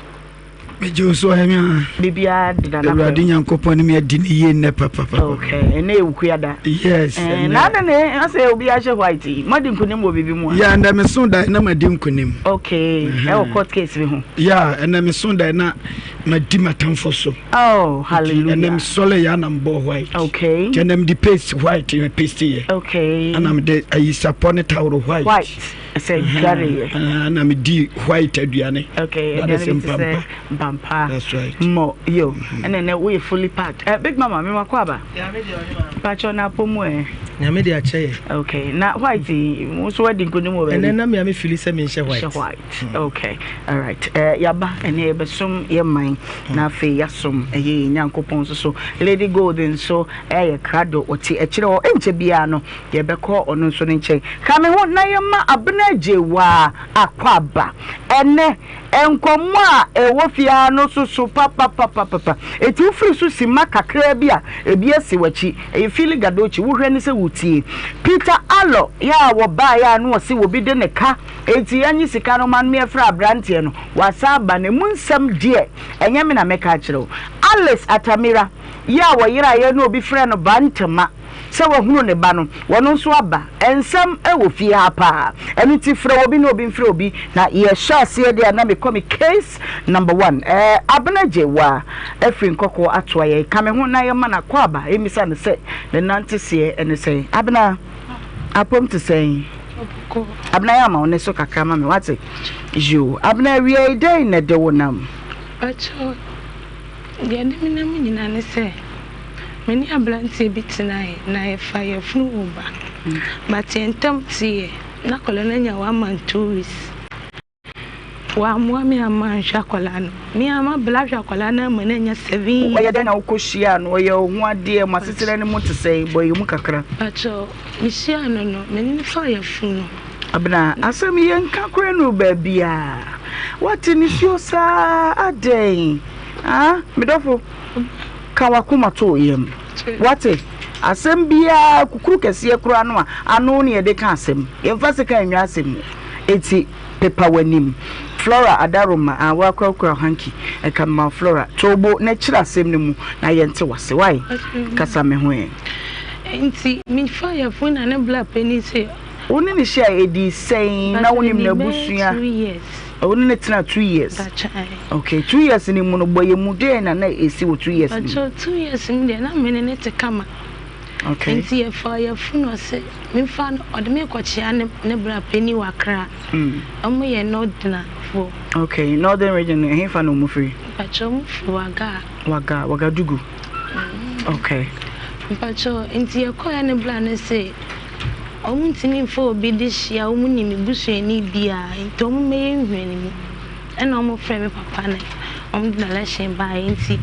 Megye wo so ɔhene a. Biribiara deda n'akwan. Awurade Nyankopɔn ne me adi ne yie nnɛ papapapa. Okay, ɛnɛ yɛ wukuya da. Yes. Eh, na adɛn na asɛ obi ahyɛ white yi? Moadi nkunim wɔ biribi mu a? Yeah, ɛnɛ me so dae na madi nkunim. Okay, ɛwɔ court case bi ho. Yeah, ɛnɛ me so dae na madi m'atamfo so. Oh, hallelujah. Ɛnɛ me sɔle yɛ anam bɔ white. Okay. Ɛnɛ me de paste white me paste yɛ. Okay. Ɛna me de ayisapɔ ne tawuro white. White. Sɛ dware yɛ. Ah, na me di white aduane. Okay, aduane bi te sɛ mpampa. That's right. Mo yo, ɛna ɛnɛ woyɛ fully packed. Eh, big mama, me wakɔ aba. Pacho na apɔ mu ɛ. Nyame de akyɛ yɛ. Okay, na white yi, mo nso wadi nkonim wɔ baabi. Ɛnɛ na me a me fili sɛ me nhyɛ white. Hyɛ white. Okay, all right. Eh, yaba ɛnɛ yɛbɛsom yɛ man na afei yɛasom ɛyɛ yɛn Nyankopɔn nso so. Lady Gold nso ɛyɛ krado ɔte akyire hɔ ɛnkyɛ biara no. Yɛbɛkɔ ɔno nso ne nkyɛn. Ka me ho na yɛmma Abena Agyewaa akwaaba. Ɛnnɛ, nkɔmmɔ a ɛwɔ fie ha no soso papapapapa. Enti wofiri so simma kakraa bi a, ebi asi w'akyi. Ɛyɛ Fili Gadochi, wohwɛ ne sɛ wotie. Peter Alor yɛ a wɔbaeɛ a na ɔse obi de ne ka, enti yɛnnye sika no mma no mmɛfrɛ aberanteɛ no. Wasan aba na emu nsɛm deɛ, ɛnyɛ me na mɛka akyerɛ wo. Alice Atamira yɛ a wɔyeraeɛ na obi frɛ no Bantama. Sɛ wahunu ne ba no, wɔno nso aba. Nsɛm wɔ fie ha paa. Ɛno nti frɛ obi na obi mfrɛ obi na yɛhyɛ aseɛ deɛ a na mekɔ me case number one. Ɛɛ Abena Gyewaa afiri Nkɔkɔɔ atoa yɛn. Ka me ho na yɛma no akwaaba mmisa no sɛ ne nanteseɛ ne sɛn. Abena, apom te sɛn? Abena yɛ ama wo ne so kakra ma me wate? Yoo. Abena awia yi dɛn na ɛde wo nam? Pakyɛw, Deɛ ɛde me nam nyinaa ne sɛ, me ne aberanteɛ bi tenaeɛ na yɛfaa yafunu woo ba. But yɛn ntam teeɛ, na akwadaa no anya one month two weeks. Wammoa me amma anhwɛ akwadaa no. Me ara mabla ahwɛ akwadaa no ama no anya seven years. Ɔyɛ dɛn na wokɔhyiaa no? Ɔyɛ wo ho adeɛ? Mo asetena no mu te sɛn? Bɔ yɛn mu kakra. Pakyɛ, mehyiaa no no, me ne no faa yafunu no. Abena, asɛm yi yɛnka koraa nnuru baabiara. Woate nisuo saa adɛn? Ah, me dɔfo, ka w'akoma to wo yam. Woate? Asɛm biara, kukuru kɛseɛ koraa no a, ano ne yɛde ka asɛm. Yɛmfa sekan nnwa asɛm mu. Enti pepa w'anim. Flora Adaroma a woakurakura hanky ɛka mema wo Flora. To wo bo na kyerɛ asɛm no mu na yɛnte w'ase wai? Kasa me ho ɛ. Nti mefa yafunu na ne bla panin sɛ. Wo ne no hyiae ɛdii sɛn na wonim n'abusua? Wo ne no tenaa 2 years? Okay, 2 years no mu no bɔ yɛn mu deɛn na na ɛsi wɔ 2 years no mu? Mpakyɛw 2 years mu deɛ na me ne no te kama. Okay. Nti yɛfaa yafunu ɔse memfa no ɔde me kɔkyea ne ne bra panin wɔ Accra. Ɔmo yɛ Northerner foɔ. Okay, Northern region no ɛhefa na ɔmo firi? Mpakyɛw ɔmo firi Waga. Waga, Wagadugu. Okay. Mpakyɛw nti yɛkɔɛ ne bra no se ɔmo ntumi nfa obi de hyia ɔmo nim me busuani biaa nti ɔmo mmɛyɛ nhwɛnimu. Ɛna ɔmo frɛɛ me papa na ɔmo de direction baeɛ nti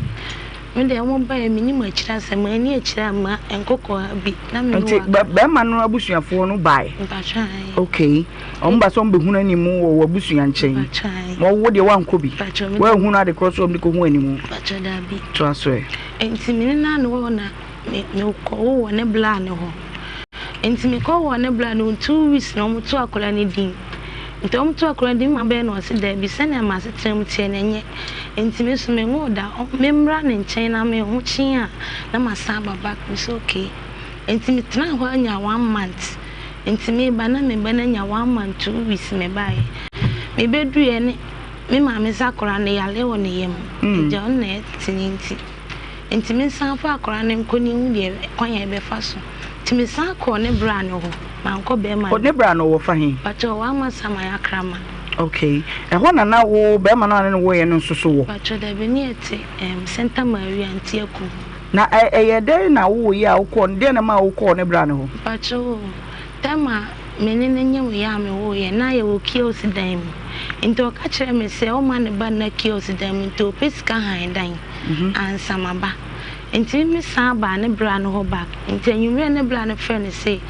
Me deɛ wɔn baeɛ mennim akyire asɛm, manni akyire amma nkokɔ ha bi na me ne Nti waka. bɛrima no abusuafoɔ no bae? Mpakyɛ ae. Okay, wɔn ba sɛ wɔn bɛhunu anim wɔ w'abusua nkyɛn. Mpakyɛ ae. Ma wo deɛ woankɔ bi? Mpakyɛ me deɛ. Woanhunu ade korɔ sɛ wɔn de kɔhu anim? Mpakyɛ daabi. Toa so ɛ. Nti me ne no ano wɔ hɔ na me mekɔ wo wɔ ne bla no hɔ. Nti mekɔ wɔ ne bla no 2 weeks na wɔn to akwadaa no din. Nti wɔn to akwadaa no din ma bɛyɛ na ɔse daabi sɛnea m'asetena mu teɛ no ɛnyɛ. Nti me nso menwoo da, memmra ne nkyɛn na me ho kye a na masan aba back. Me sɛ okay. Nti me tenaa hɔ anya one month. Nti meba na me ba no anya 1 month 2 weeks me baeɛ. Me bɛduruiɛ ne me maame sɛ akwadaa no yareɛ wɔ ne yam. Agya ɔno na ɛte ne nti. Nti me nsan fa akwadaa no nkɔ ne hu deɛ kwan a yɛbɛfa so. Nti me san kɔɔ ne bra no hɔ. Mankɔ bɛrima no. Ne bra no wɔ fa he? Pakyɛ ɔwɔ Amasaman Akrama. Okay. Ɛhɔ na na wo bɛrima no a ne ne woeɛ no nso so wɔ? Pakyɛ dabi, ne yɛte ɛɛm Santa Maria Ntiakum. Na ɛyɛ dɛn na wowoeɛ a wokɔɔ no, deɛn na ɛmaa wokɔɔ ne bra no hɔ? Pakyɛ oo, time a me ne no nyemeeɛ a mewoeɛ, na yɛwɔ kiosk dan mu. Nti ɔka kyerɛɛ me sɛ ɔmma ne ba nna kiosk dan mu nti ɔpɛ sika han dan ansa maba. Nti me san baa ne bra no hɔ back. Nti anwummerɛ ne bra no frɛ no se,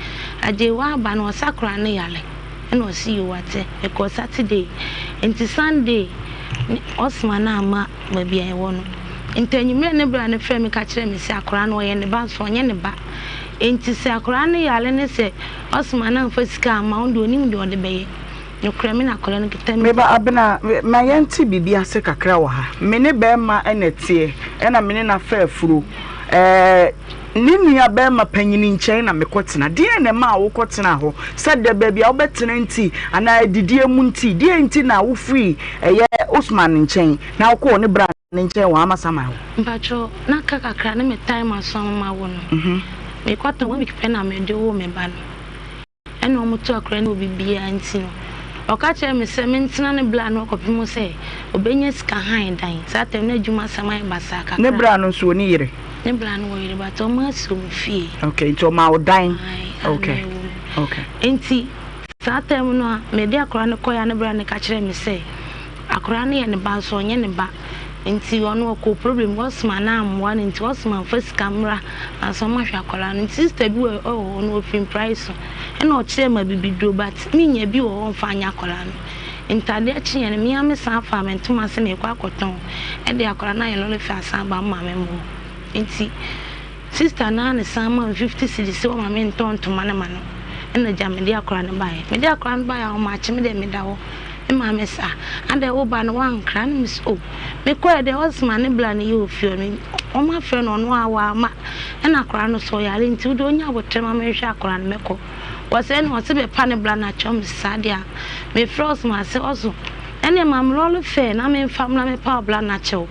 Agyei woaba no ɔsa koraa no yare. Ɛna ɔse yoo wate. Mekɔɔ Saturday. Nti Sunday ne ɔsoma no amma baabi a yɛwɔ no. Nti anwummerɛ ne bra no frɛ me ka kyerɛɛ me se akwadaa no ɔyɛ ne ba nso ɔnyɛ ne ba. Nti sɛ akwadaa no yare ne sɛ ɔsoma no amfa sika amma ɔno deɛ ɔnim deɛ ɔde bɛyɛ. Nokorɛ me na akwadaa no kita me. Me ba Abena, ma yɛnte biribi ase kakra wɔ ha. Me ne barima na ɛteɛ, ɛna me ne no afa afuro. Ɛɛ, ne nua barima panyin nkyɛn na mekɔtena. Deɛn na ɛmaa wokɔtenaa hɔ? Sɛ dɛ baabi a wobɛtena nti, anaa adidie mu nti? Deɛn nti na wofirii ɛyɛ Usman nkyɛn na wokɔɔ ne bra no nkyɛn wɔ Amasaman hɔ? Mpakyɛw, na aka kakra ne me time aso ama mawo no. Mekɔtɔn one week pɛ na mede woo me ba no. Ɛna wɔto akora no wɔ biribiara nti no, ɔka kyerɛɛ me sɛ mentena ne bra no kɔpem sɛ ɔbɛnya sika han dan. Saa tam no adwuma asɛm ayɛ basaa kakra. Ne bra no nso ɔni yere? Ne bra no wɔ yere but wɔn asi wɔn fie. Okay, nti ɔmaa wo dan? Ae, a Okay, na ɛwɔ mu. okay. Nti saa tam no a mede akora no kɔeɛ a ne bra no ka kyerɛɛ me sɛ akora no yɛ ne ba nso ɔnyɛ ne ba. Nti ɔno ɔkɔɔ problem bi ɔsoma no ammoa no nti ɔsoma mfa sika mmra ansa ɔmo ahwɛ akwadaa no nti sister bi wɔ hɔ no ɔfiri mpraeso ɛna ɔkyerɛɛ me abibiduro but me nya bi wɔ hɔ mfa nyɛ akwadaa no nti adeɛ kyeeɛ no me ara me san faa me ntoma sɛ meekɔ akɔtɔn ɛde akwadaa no ayɛ lɔre fare asan aba me maame mo hɔ nti Sister no ara na san maa me 50 cedis sɛ ɔma me ntɔ ntoma no ma no ɛna gya mede akwadaa no baeɛ. Mede akwadaa no baeɛ a ɔmakye me deɛ meda hɔ. Me maame se ah adɛn wo ba no woankra no? Mese oh mekɔɛ deɛ ɔsoma ne bla no yɛ ofie hɔ no wɔn afrɛ no ɔno ara wamma ɛna akwadaa no so ɔyare nti wodeɛ ɔnya aboterɛ ma menhwɛ akwadaa no mɛkɔ. Wɔse ɛna ɔse bɛpa ne bla no akyɛw mese saa deɛ a mefrɛ ɔsoma se ɔso ɛneɛ ma me lɔre fare na memfa mmra mɛpa wo bla no akyɛw.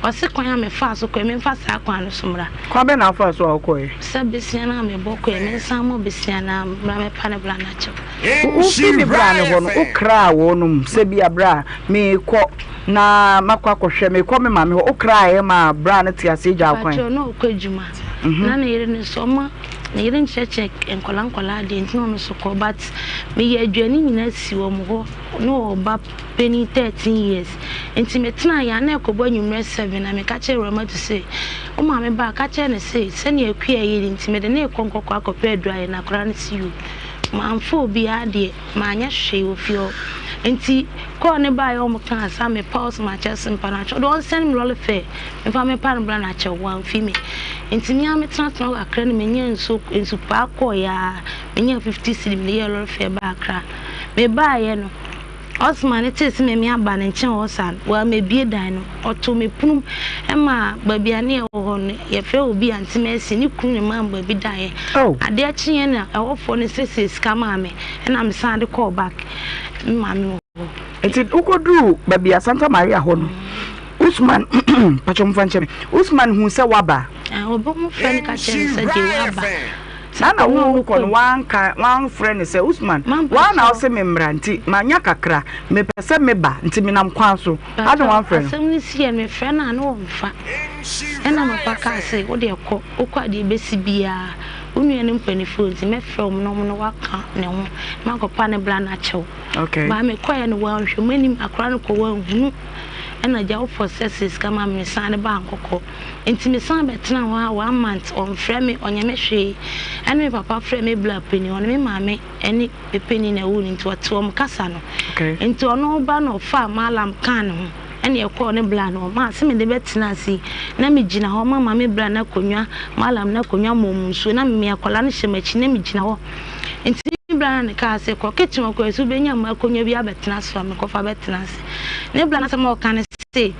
Ɔse kwan a mefaa so kɔɛ memfa saa kwan no so mmra. Kwan bɛn na wofaa so a wokɔɛ? Sɛ besia no a mebɔ kɔɛ mensan mmɔ besia no ara mmra mɛpa ne bra no akyɛw. Wofi ne bra no hɔ no wokraa wɔnom sɛ bia bra meekɔ na makɔ akɔhwɛ meekɔ me maame hɔ wokraaɛ maa bra no te aseɛ gyaa wo kwan? Patrɔ na ɔkɔ adwuma na ne yere no nso ɔma ne yere nkyerɛkyerɛ nkwadaa nkwadaa adeɛ nti na ɔno nso kɔ but meyɛ aduane nyinaa si wɔn hɔ na ɔba panin 13 years nti me tenaeɛ a na ɛkɔbɔ anwummerɛ 7 na meka kyerɛɛ Ramatu se wo maame ba a ka kyerɛ no se sɛnea Akua yɛ ni nti mede no rekɔ nkɔkɔ akɔpɛ aduru ayɛ no akwadaa no se yoo mamfa obiara deɛ manyɛ hwee wɔ fie hɔ nti kɔɔ ne baeɛ wɔn kaa sa mepa wo so makyɛ se mpa no akyɛw deɛ ɔnsɛn me lɔre fɛ mfa mepa no bra no akyɛw wamfi me nti me ara metenatena hɔ kakra no menya nsuo nsupaa kɔɔ ya menya 50 cedi mede yɛɛ lɔre fɛ baa Accra mebaeɛ no. Osman no tee sɛ me aba ne nkyɛn hɔ saa no, wammɛbue dan no. Ɔtoo me pono mu maa baabi a ne yɛwɔ hɔ no, yɛfrɛ obi Auntie Mercy, ne kunu ne maa me baabi daeɛ. Adeɛ kyeeɛ na ɛhɔfoɔ no siesie sika maa me, ɛna mesan de kɔɔ back me maame wɔ hɔ. Nti wokɔduruu baabi a Santa Maria hɔ no, Usman, pakyɛ momfa nkyɛ me, Usman huu sɛ woaba? Obi ho frɛ no ka kyerɛɛ no sɛ Gye woaba. Saa na wo kɔ no wanka wanfrɛ no sɛ Usman woa na wose me mmra nti manya kakra mepɛ sɛ me ba nti menam kwan so adɛn wanfrɛ no. Asɛm no siiɛ no mefrɛ no a na ɔmfa ɛna papa kaa sɛ wodeɛ kɔ wokɔ a deɛ ɛbɛsi biara wo nua no mpanifoɔ nti mɛfrɛ wɔn na wɔn ne wo aka ne ho na makɔpa ne bra no akyɛ wo. Okay. Baa mekɔɛ no wanhwɛ m'anim akora no kɔ wanhunu ɛna agya wo fɔ sɛ sɛ sika ma me mesan de baa nkɔkɔ. Nti me san bɛ tena hɔ a one month ɔnfrɛ me ɔnyɛ me hwee ɛne me papa frɛ me bla panin ɔne me maame ɛne me panin na ɛwoo no nti ɔte wɔn kasa no nti ɔno ba na ɔfaa mallam kaa ne ho ɛne ɛkɔɔ ne bla no ɔmaa se mede bɛ tena ase yi na me gyina hɔ ma maame bla no akonnwa mallam no akonnwa mɔ mu nsuo na me akwadaa no hyɛ m'akyi na me gyina hɔ nti me bla no ne kaa se kɔ kitchen hɔ kɔ ɛsɛ wobɛnya mma akonnwa bi abɛtena so a mekɔfa bɛtena ase ne bla no asɛm a ɔka ne se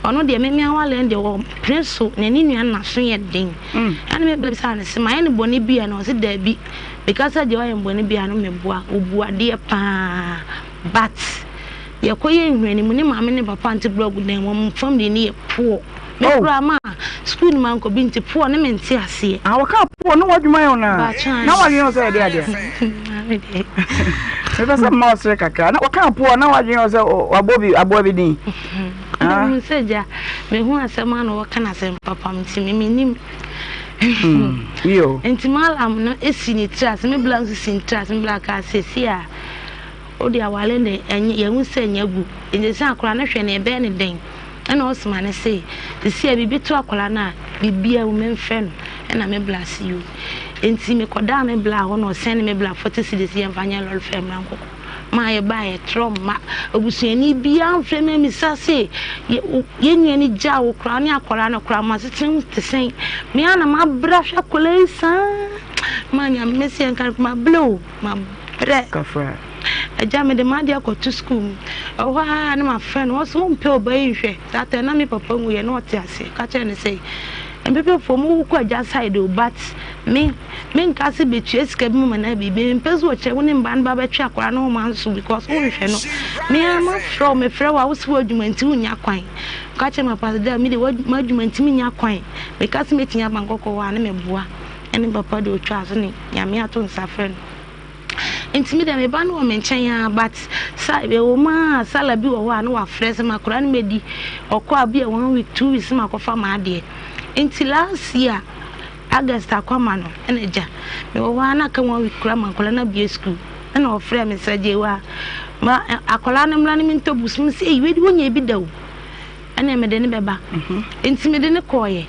Ɔno deɛ me me awaleɛ no deɛ ɔpene so na ne nua no n'aso yɛ den. Ɛna me bisa no sɛ mayɛ no bɔne bi a na ɔse daabi. Meka sɛ deɛ wayɛ me bɔne bi a no meboa ɔbu adeɛ paa but yɛkɔ yɛ nhwɛnimu ne maame ne papa nte blɔg dan mu ɔmo family no yɛ poor. Me koraa ma school no mankɔ bi nti poor ne mente aseɛ. Ah wɔkaa poor ne w'adwuma yɛ wo naa na w'adwene yɛ wo sɛ ɛde adeɛ. Maame deɛ. Mepɛ sɛ mma ɔsere kakra na wɔkaa poor na w'adwene yɛ wo sɛ wabɔ bi aboa bi din. Ah. Mehu sɛ gya mehu asɛm a na wɔka no asɛm papa nti me menim. Yo. Nti malam no esi ne tiri ase me bla nso si ne tiri ase me bla kaa sɛsi a wode awale ne ɛnyɛ yɛhu sɛ ɛnyɛ gu nti sɛ akora no hwɛ ne ɛbɛyɛ ne dɛn ɛna ɔsoma ne se sisi a biribi to akora no a biribi a memfrɛ no ɛna me bla se yo nti mekɔdaa me bla hɔ na ɔsɛn ne me bla 40 cedis yɛmfa nyɛ lɔre fɛ mmra nkɔkɔ Maa yɛbaeɛ, trɔ mma. Abusuani biara mfrɛ me ammisa se, Yɛn nua no gyaa wo koraa, wo ne akwadaa no koraa, mo asetena mu te sɛn? Me ara na mabrɛ ahwɛ akwadaa yi saa. Maa Nyame mese yɛnka no, mabrɛ o, mabrɛ. Kafra. Agya, mede m'adeɛ akɔto sukuu mu. Ɛwɔ hɔ ara na mafrɛ no, ɔse wompɛ ɔba yi nhwɛ. That time na me papa nwuiɛ, na ɔte ase. Ka kyerɛ no sɛ, Mpepefoɔ mo wokɔ agya side o, but me Me nka se betua sika bi ma no biribi mempɛ sɛ ɔkyɛ wo ne mba no ba bɛtwe akwadaa no ho ma nso because wonhwɛ no me ara mafrɛ wo mefrɛ wo a wo se w'adwuma nti wonnya kwan ka kyerɛ me papa sɛ dɛ me de m'adwuma nti mennya kwan meka sɛ mɛtumi aba nkɔkɔ hɔ a ne meboa ɛne papa de ɔtwaa so ne nyame ato nsa frɛ no nti me deɛ me ba no wɔ me nkyɛn a but sa ɛwɔ mu a sala bi wɔ hɔ a ne wafrɛ sɛ makora no mɛdi ɔkɔ a bi a 1 week 2 weeks makɔfa m'adeɛ nti last year August akwama no na gya mewɔ hɔ ara na aka one week koraa ma nkwadaa no abue sukuu ɛna ɔfrɛɛ me sɛ Gyewa ma akwadaa no mmra ne mentɔ books mu sɛ eyi wei de wonya bi da o ɛna mede ne bɛba nti mede ne kɔɔyɛ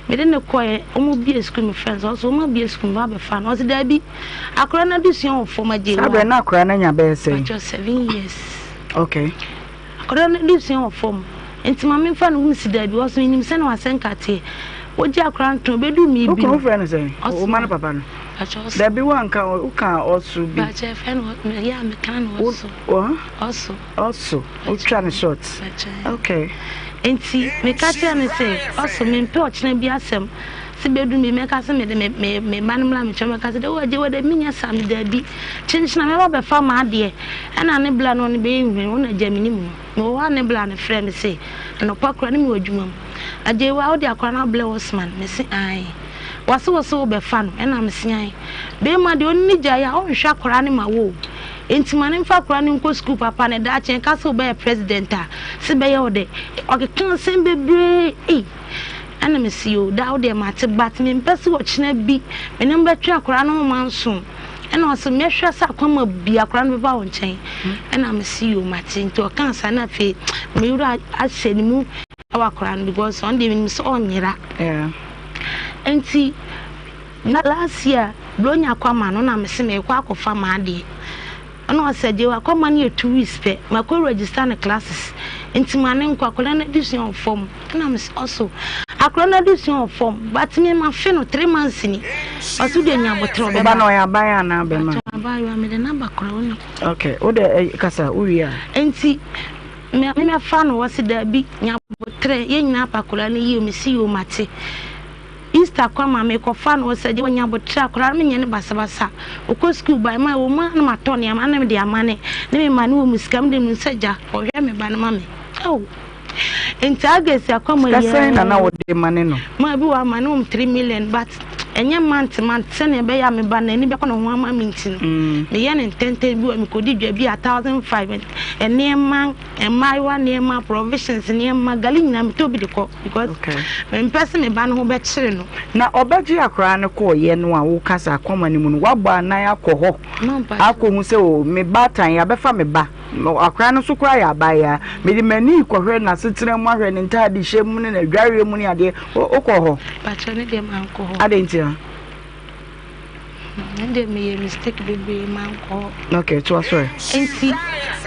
mede ne kɔɔyɛ wɔn bue sukuu me friends ɔsɛ wɔn abue sukuu meba abɛfa no ɔsɛ daabi akwadaa no adesua wɔ fam agyewa saa bɛrɛ na akwadaa no anya bɛyɛ sɛn? Patro 7 years. Okay. Akwadaa no adesua wɔ fam nti ma memfa no ho nsi daabi ɔso menim sɛnea w'asɛnka teɛ wogye akwadaa no tɔn bɛdu me bi no wofrɛ no sɛn wo ma no papa no dabi woanka woka ɔso bi bakyɛ fɛ no yɛ a meka no ɔso ɔso ɔso wotwa no short okay nti meka kyerɛ no sɛ ɔso mempɛ ɔkyena bi asɛm sɛ bɛdu me mɛka sɛ mede me me ba no mmra mekyɛ mɛka sɛ dɛ wagye wɔ dɛ menyɛ saa me daabi kyenkyena mɛba bɛfa m'adeɛ ɛna ne bla no ɔno bɛyɛ nhwɛ wo na gya menim no Mewɔ hɔ a ne bla no frɛɛ me se, anɔpa koraa ne mewɔ adwuma mu. Agyeiwaa wode akwadaa no ablɛ Osman? Mese ae. Wase wo se wobɛfa no? Ɛna mese ae. Beema deɛ ɔne no gyae a ɔnhwɛ akwadaa no ma wo o. Enti ma no mfa akwadaa no nkɔ sukuu papa na daakye ɛka sɛ wobɛyɛ president a, se bɛyɛ wo dɛ. Ɔkeka nsɛm bebree ei. Ɛna mese yoo daa wo deɛ mate but mempɛ sɛ ɔkyena bi me ne mo bɛtwe akwadaa no ho manso. Ɛna ɔse mɛhwɛ sɛ akwama bi akwadaa no bɛba wo nkyɛn. Ɛna mese yoo mate. Nti ɔkaa saa na afei me werɛ ahyɛ ne mu ɛwɔ akwadaa no because ɔno deɛ menim sɛ ɔnyera. Nti na last year Bronya akwama no na mese merekɔ akɔfa m'adeɛ. Ɛna ɔsɛ gye akɔma no yɛ 2 weeks pɛ makɔ register no classes nti ma ne nkɔ akwadaa no adesua wɔ fam. Ɛna mese ɔso akwadaa no adesua wɔ fam but me mafe no 3 months ni ɔso deɛ nya aboterɛ ɔbɛba. Ɔba no ɔyɛ aban anaa bɛma? Abaayewa mede no aba koraa wonim. Okay, wo de eh, kasa wowie a. Nti me mɛfa no wɔse daabi nya aboterɛ yɛn nyinaa pa akwadaa no yie mesi yoo mate. Easter kɔ ama mekɔfa no wɔsɛ gye wɔnya aboterɛ akwadaa no menyɛ no basabasa ɔkɔ sukuu ba ma ɛwɔ mu a na matɔ nneɛma na mede ama ne ne me ma ne wɔ mu sika mede mu sɛ gya kɔhwɛ me ba no ma me. Oh. Nti August akɔma Sika sɛn na na wode ma ne no? Ma bi wɔ ama ne wɔm 3 million but ɛnyɛ month month sɛnea ɛbɛyɛ a me ba n'ani bɛkɔ ne ho ama me nti no mm. meyɛ ne ntɛntɛn bi wɔ mekɔdi dwa bi a 1005 nneɛma mmaayewa nneɛma provisions nneɛma gali nyinaa metɔ bi de kɔ because mempɛ sɛ me ba no ho bɛkyere no. Na ɔbɛgye akwaraa no kɔɔyɛ no a woka sɛ akɔma no mu no woabɔ anan akɔ hɔ akɔhu sɛ o me baatan yɛabɛfa me ba Akwadaa no nso koraa yɛ abaayewa. Mede m'ani rekɔhwɛ n'asetena mu ahwɛ ne ntaadehyɛ mu ne n'adwareɛ mu ne adeɛ. Wokɔ hɔ? Pakyɛ ne deɛ mankɔ hɔ. Adɛn ntia? Ne deɛ meyɛ mistake bebree mankɔ hɔ. Okay, toa so ɛ. Nti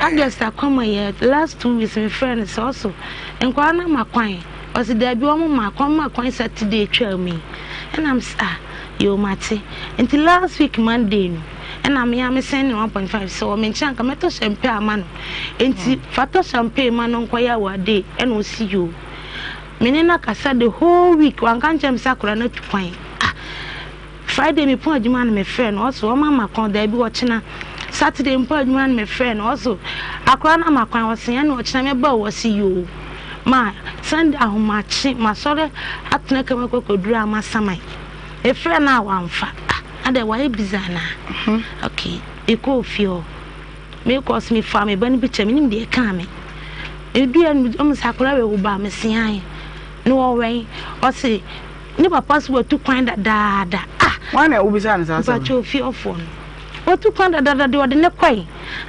August akɔma yɛ last 2 weeks mefrɛ no sɛ ɔso nkwadaa no ama kwan. Ɔse daabi wɔn ma kwan ma kwan Saturday twaa mu yi. Ɛna m sɛ ah yoo mate. Nti last week Monday no ɛna me ara me send no 1.5 sɛ ɔwɔ me nkyɛn anka mɛtɔ champagne ama no nti fa tɔ champagne ma no nkɔyɛ our day ɛna ɔsi yoo me ne no akasa the whole week wanka nkyɛn me sɛ akwadaa no atu kwan ah Friday me pɔn adwuma no me frɛ no ɔso ɔma ma kɔn daabi ɔkyena Saturday mpo adwuma no me frɛ no ɔso akwadaa no ama kwan ɔse ɛna ɔkyena mɛba o ɔse yoo ma Sunday ahomakye masɔre atena kama kɔkɔduru ama saman mefrɛ no a wamfa ah Adɛn wayɛ busy anaa? Okay, mekɔɔ fie hɔ. Mekɔ so mefaa me ba no picture, menim deɛ ɛkaa me. Meduiɛ no ɔmo sɛ akwadaa wei wo ba, meseae. Na ɔwɛn, ɔse ne papa so watu kwan dadaada. Ah! Hwan na wobisaa no saa asɛm no? Mpakyɛ ofie hɔfoɔ no. Watu kwan dadaada deɛ ɔde ne kɔe.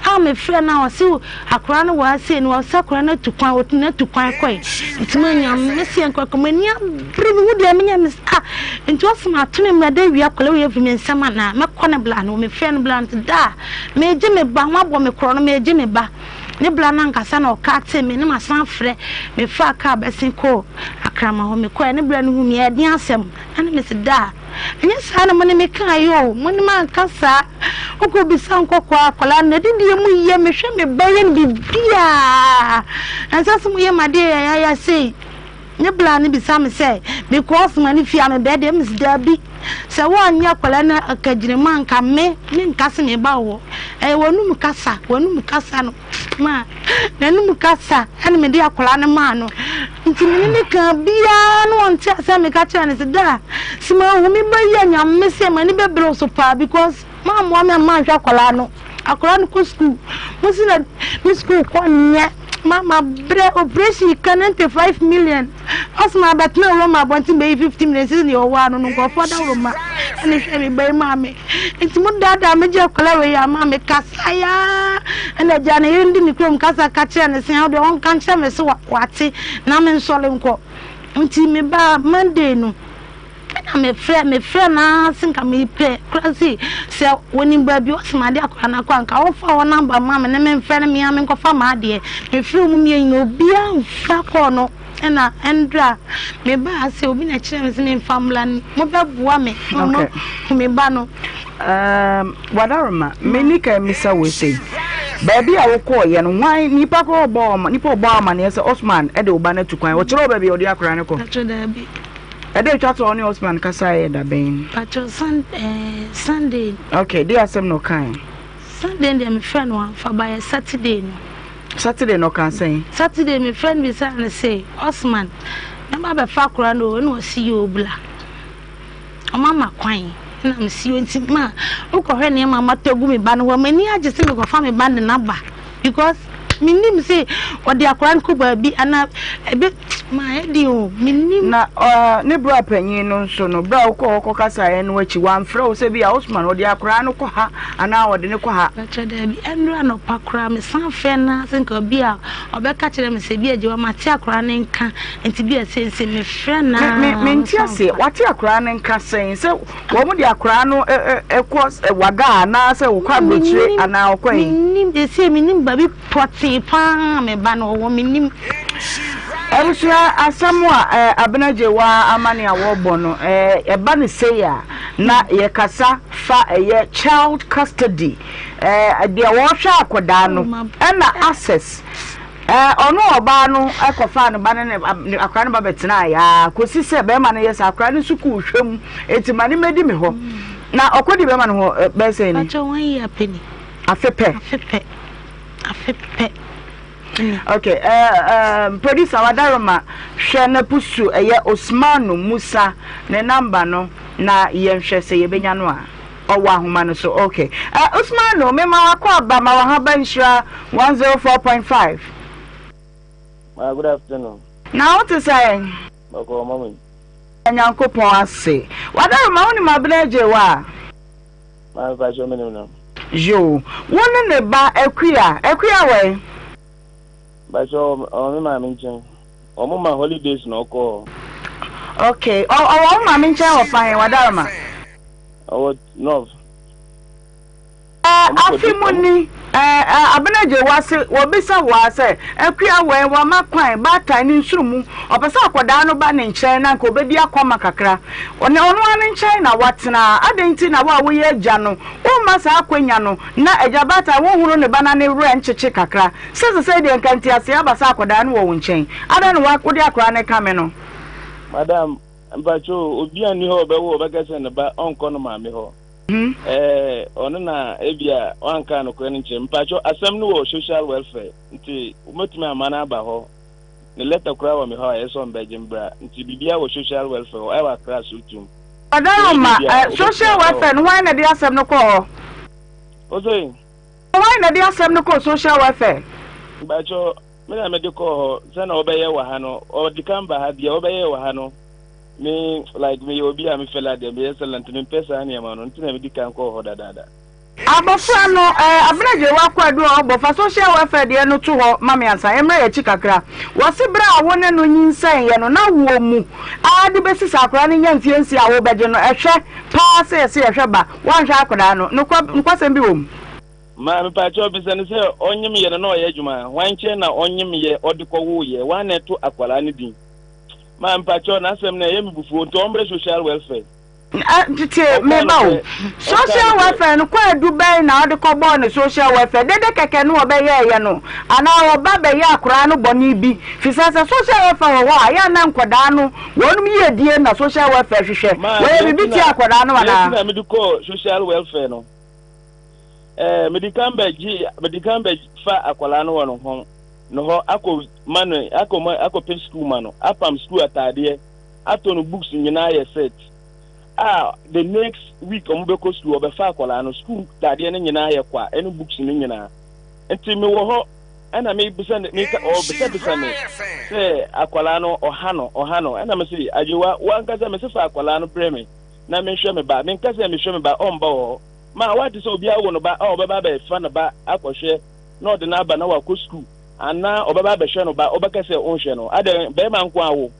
A mefrɛ no a ɔse akwadaa no wɔ ha sei no ɔse akwadaa no atu kwan ɔtu no atu kwan kɔe nti manya mese nkɔkɔ m'ani abere mehu deɛ menyɛ me ah nti ɔse mato ne mmara da wia akwadaa wei afiri me nsam anaa mɛkɔ ne bla no mefrɛ no bla no da a megye me ba ho abɔ me korɔ no megye me ba ne bla no ankasa na ɔka te me ne masan frɛ mefaa kaa bɛsen kɔɔ akrama hɔ mekɔɛ ne bla no hu me ɛden asɛm ɛne mese da a Ɛnyɛ saa na mo ne me kaeɛ o, mo ne me anka saa. Wokɔbisa nkɔkɔɔ akwadaa no, n'adidie mu yɛ, mehwɛ me ba yɛ no biribiara. Ɛnsɛ sɛ moyɛ m'adeɛ yayaya sei. Ne bla no bisa me sɛ, mekɔ ɔsoma no fie a mebɛyɛ deɛ? Mese daabi. Sɛ woanyɛ akwadaa no akagyinamu a anka me, menka sɛ meba wo hɔ. Ɛyɛ w'anum kasa, w'anum kasa no. Ma n'anom kasa ɛna mede akwadaa no maa no nti me ne ne kaa biara na ɔnte asɛm meka kyerɛ no sɛ da sɛ mahu me ba yi a nyame sɛ m'ani bɛbrɛ wo so paa because mammoa me amma anhwɛ akwadaa no akwadaa no kɔ sukuu mo si na ne sukuu kɔ nyɛ ma mabrɛ operation ka 95 million Ɔse mabɛtena Roma abɔnten bɛyi 15 minutes sɛ deɛ ɔwɔ ano no nkurɔfoɔ dawuroma ɛna hwɛ me ba yi maa me nti mo daadaa me gye akwadaa wei ama me kasa yaa ɛna agya ne yere de ne kurom kasa ka kyerɛ ne sɛ ɔdeɛ ɔnka nkyerɛ me sɛ wate na me nsɔre nkɔ nti me ba Monday no Ɛna mefrɛ mefrɛ no ara se nka mepɛ koraa se sɛ wɔnim baabi ɔse made akwadaa no akɔ a nka wɔmfa wɔn namba mma me ne memfrɛ no me ara menkɔfa m'adeɛ. Mefrɛ wɔn mmienu nyinaa obiara mfa kɔɔ no ɛna ɛndra mebaa sɛ obi na ɛkyerɛ me sɛ memfa mmra no mobɛboa me na Okay. moahu me ba no. Um, Wadaroma, me ni kan misa wo sei. Baabi a wokɔɔyɛ no, hwan nipa korɔ ɔbɔ nipa ɔbɔ amaneɛ sɛ Osman de wo ba no atu kwan? Ɔkyerɛ wo baabi a ɔde akwadaa no kɔ? Patrɔ daabi. Ɛda etwa to a ɔne Osman kasaeɛ yɛ da bɛn? Patrɔ sun eh, Sunday. Okay, de asɛm na ɔkae? Sunday deɛ mefrɛ no wamfa ba yɛ Saturday no. Saturday na ɔka sɛn? Saturday mefrɛ no bisa no se Osman mɛba bɛfa akora no o ɛna ɔsi yɛ obla. Ɔma ma kwan ɛna mesi yɛ nti ma wokɔhwɛ nneɛma matɔ gu me ba no hɔ m'ani agye sɛ mekɔfa me ba de n'aba because menim sɛ ɔde akora no kɔ baabi anaa ebe ma ayɛ den o menim. Na uh, ne bra panyin no nso no, bra wokɔ hɔ kɔkasaeɛ no akyi, wamfrɛ wo sɛ bi a Osman ɔde akwaraa no kɔ ha anaa ɔde no kɔ ha? Pakyɛ daabi, ɛnora anɔpa koraa mesan frɛ no ara sɛ nka bi a ɔbɛka kyerɛ me sɛ bi a gyewa mate akwaraa no nka nti bi a seesei mefrɛ no Me, ara me, mente ɔnsan aseɛ. mfa. Wate akwaraa no nka sɛn? Sɛ wɔn de akwaraa no kɔ Waga anaa sɛ ɔkɔ Ma aburokyire mennim, anaa ɔkɔ he? mennim, seesei mennim baabi pɔtee paa a me ba no ɔwɔ, mennim. Abusua asɛm a Abena Gyewaa amane a wɔbɔ no ɛba no sei a na yɛkasa fa ɛyɛ child custody deɛ wɔhwɛ akɔdaa no ɛna access ɔno ɔbaa no kɔfaa ne ba no ne akora no ba bɛtenaa yaa kɔsi sɛ bɛrima no yɛ sɛ akora no sukuu hwɛ mu eti ma ne mɛdi me hɔ na ɔkɔdi bɛrima no hɔ bɛyɛ sɛ ni afe pɛ afe pɛ. Okay, uh, um, producer Wadaroma, hwɛ na pusu ɛyɛ Osmanu Musa ne namba no na yɛnhwɛ sɛ yɛbɛnya no a ɔwɔ ahoma no so. Okay. Uh, Usmanu, mema wakɔ aba ma wahaba nhyira 104.5. Ma, good afternoon. Na wo te sɛ? Bɔkɔ, mami. Nyankopɔn ase. Wadaroma, wonim Abena Agyewa a? Maame pakyɛw menim no. Yoo. Wo ne ne ba Akua. Akua wɔ he? Pakyɛw ɔwɔ me maame nkyɛn. Ɔmo ma holidays na ɔkɔɔ hɔ. Okay. Ɔwɔ wo maame nkyɛn wɔ fa he, Wadaroma? Ɔwɔ North. Afe mu ni, Abena Gyewa se wɔbisa wo ara sɛ, Akua wɛn, wama kwan, baatan ne nsuru mu, ɔpɛ sɛ akwadaa no ba ne nkyɛn na anka ɔbɛdi akwama kakra. Ɔne ɔno ara ne nkyɛn na watena. Adɛn nti na wo a woyɛ agya no, womma saa akwanya no na agya baatan wonhunu ne ba na ne werɛ nkyekye kakra? Sɛ sesei deɛ nka nteaseɛ aba sɛ akwadaa no wɔ wo nkyɛn. Adɛn na wode akwadaa no rekame no? Madam, mpakyɛw, obiara nni hɔ a ɔbɛwo a ɔbɛka sɛ ne ba ɔnkɔ no maame hɔ. Ɛɛ ɔno na ebia wanka nokorɛ no nkyerɛ me. Mpakyɛw asɛm no wɔ social welfare nti wobɛtumi ama no aba hɔ. Ne letter koraa wɔ me hɔ a ɛyɛ sɛ ɔmbɛgye mbra nti biribiara wɔ social welfare hɔ ɛwɔ Accra Sowutuom. Ɔdaroma, Nti eh, ebia social wobɛtumi aba hɔ. welfare no hwan na ɛde asɛm no kɔɔ hɔ? Ose? Hwan na ɛde asɛm no kɔɔ social welfare? Mpakyɛw me na mede kɔɔ hɔ sɛnea wɔbɛyɛ wɔ ha no ɔde kan ba ha deɛ wɔbɛyɛ wɔ ha no Me like meyɛ obi a me fɛle adeɛ meyɛ silent mempɛ saa nneɛma no nti na medi kan kɔɔ hɔ dadaada. Abɔfra no eh, Abena Gyewa Kwadu a ɔbɔ fa social welfare deɛ no to hɔ ma me ansa yɛmmra yɛakyi kakra. Wɔse berɛ a wo ne no nyinsɛneeɛ no na woɔ mu ara de bɛsi sɛ akwadaa no nya mfeɛ nsia a wobɛgye no ɛhwɛ paa sɛ yɛse yɛhwɛ ba woanhwɛ akwadaa no nokwa nokwasɛm bi wɔ mu. Ma mepakyɛw bisa no sɛ ɔnyem yɛ no na ɔyɛ adwuma hwan nkyɛn na ɔnyem yɛ ɔde kɔ woo yɛ wan na ɛto akwadaa no din. Ma mpakyɛw n'asɛm no ɛyɛ me bufuo nti ɔmbrɛ social welfare. Tie me ba o, social welfare no kwaadu bɛn na ɔde kɔ bɔɔ no social welfare dede kɛkɛ no ɔbɛyɛɛyɛ no anaa ɔba bɛyɛ akoraa no bɔne bi fisɛ sɛ social welfare wɔ hɔ a yɛ a na nkɔdaa no wɔnom yiedie na social welfare hwehwɛ wɔyɛ biribi tia akɔdaa no Deɛ anaa. nti na mede kɔɔ social welfare no ɛɛ mede kan bɛ gye mede kan bɛ fa akwadaa no wɔ no ho no hɔ akɔ ma no akɔ ma akɔ pɛ sukuu ma no apam sukuu ataadeɛ atɔ no books nyinaa yɛ set a the next week ɔmo bɛkɔ sukuu ɔbɛfa akwadaa no sukuu ataadeɛ no nyinaa yɛ kwa ɛne books no nyinaa nti mewɔ hɔ ɛna mebisa ne meka ɔbisabisa me sɛ akwadaa no ɔha no ɔha no ɛna me se agyewa wankasa me se fa akwadaa no brɛ me na menhwɛ me ba menka sɛ mehwɛ me ba ɔmba wɔ hɔ ma wate sɛ obi awo no ba a ɔbɛba abɛfa ne ba akɔhwɛ na ɔde no aba na wakɔ sukuu anaa ɔbɛba abɛhwɛ no ba wobɛka sɛ wonhwɛ no adɛn bɛrima nko awo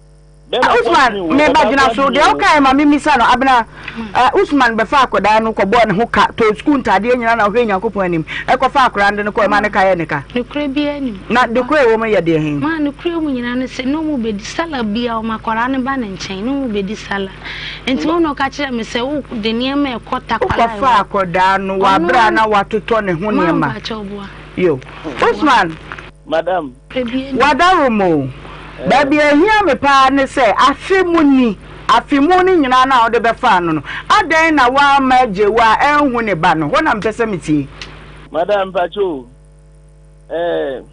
bɛrima nko Usman atumi wo me ba ɔbaa gyina nko so atumi deɛ wo. wokaeɛ ma memmisa no Abena eh, Usman bɛfa akwadaa no kɔbɔɔ ne ho ka tɔɔ sukuu ntaadeɛ nyinaa na ɔhwɛɛ Nyankopɔn anim ɛkɔfa akwadaa no de no kɔɔ ɛma ne ka yɛ ne ka Nokorɛ biara nni mu. Na nokorɛ ɛwɔ mu yɛ deɛ he? Ma nokorɛ mu nyinaa ne sɛ, na ɔmu bɛdi sala biara, ɔma akwadaa no ba ne nkyɛn, na ɔmu bɛdi sala. Nti wo na ɔka kyerɛɛ me sɛ wo de nneɛma ɛkɔ takwala Wokɔfaa akwadaa no wɔ Ɔno aberɛ a ara na watotɔ ne ho Ma nneɛma. mpakyɛw boa. Yo. Usman. Madam. Wadarom o. Baabi a ehia me paa ne sɛ, afe mu ni, afe mu no nyinaa no a wode bɛfaa no no, adɛn na woamma Jehu a anhu ne ba no? Hɔ na mepɛ sɛ metie. Madam, mpakyɛw o, ɛɛ,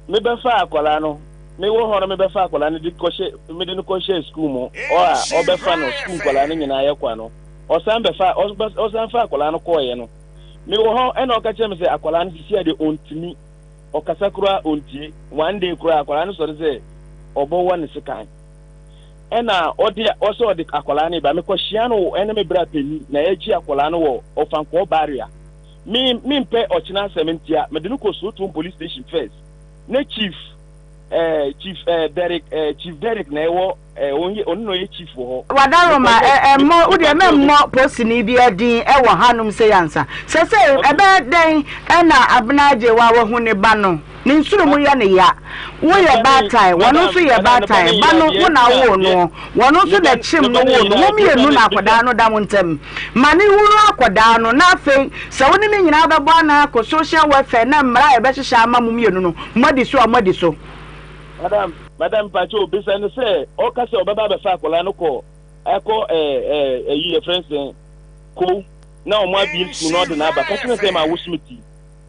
mebɛfaa akwadaa no, mewɔ hɔ no mebɛfa akwadaa no de kɔhyɛ, mede no kɔhyɛɛ sukuu mu, ɔ a ɔbɛfa no sukuu nkwadaa no nyinaa yɛ kwa no, ɔsan bɛfa, ɔsan fa akwadaa no kɔɔeɛ no, mewɔ hɔ ɛna ɔka kyerɛ me sɛ akwadaa no sisi a deɛ ɔntumi. Ɔkasa koraa ɔntie. One day koraa akwadaa no sɔre sɛ ɔbɔwɔ ne sekan. Ɛna ɔde ɔsɛ ɔde akwadaa no ba. Mekɔhyia no ɛne me bra panin na yɛgye akwadaa no wɔ Ɔfankɔɔ barrier. Me mempɛ ɔkyena asɛm ntia mede no kɔ Sowutuom police station first. Ne chief eh, chief eh, Derrick eh, chief Derrick na ɛwɔ eh, ɔno na ɔyɛ chief wɔ hɔ. Wadaroma, Mekɔyɛ ɛ, ɛmmɔ, wo deɛ mepakyɛw me. mɛmmɔ posini biara din wɔ hanom sei ansa. Sɛsɛi, Okay. ɛbɛyɛ dɛn na Abena Agyewa wahu ne ba no? Ne nsono mu yɛ no ya. Woyɛ baatan, wɔno nso yɛ baatan. Ba no, wo na wowoo noɔ. Wɔno nso na ɛkyem no woo no. Mo mmienu na akwadaa no da mo ntam. Ma no nhunu akwadaa no, na afei sɛ wo ne no nyinaa bɛbɔ anan akɔ social welfare na mmara a yɛbɛhyehyɛ ama mo mmienu no, moadi so a, moadi so. Madam, madam mpakyɛw bisa no sɛ ɔka sɛ ɔbɛba abɛfa akwadaa no kɔ ɛkɔ ɛɛ ɛɛ ɛyi yɛfrɛ no sɛn kow na wɔn abie sukuu na ɔde no aba ka kyerɛ no sɛ ma woso me ti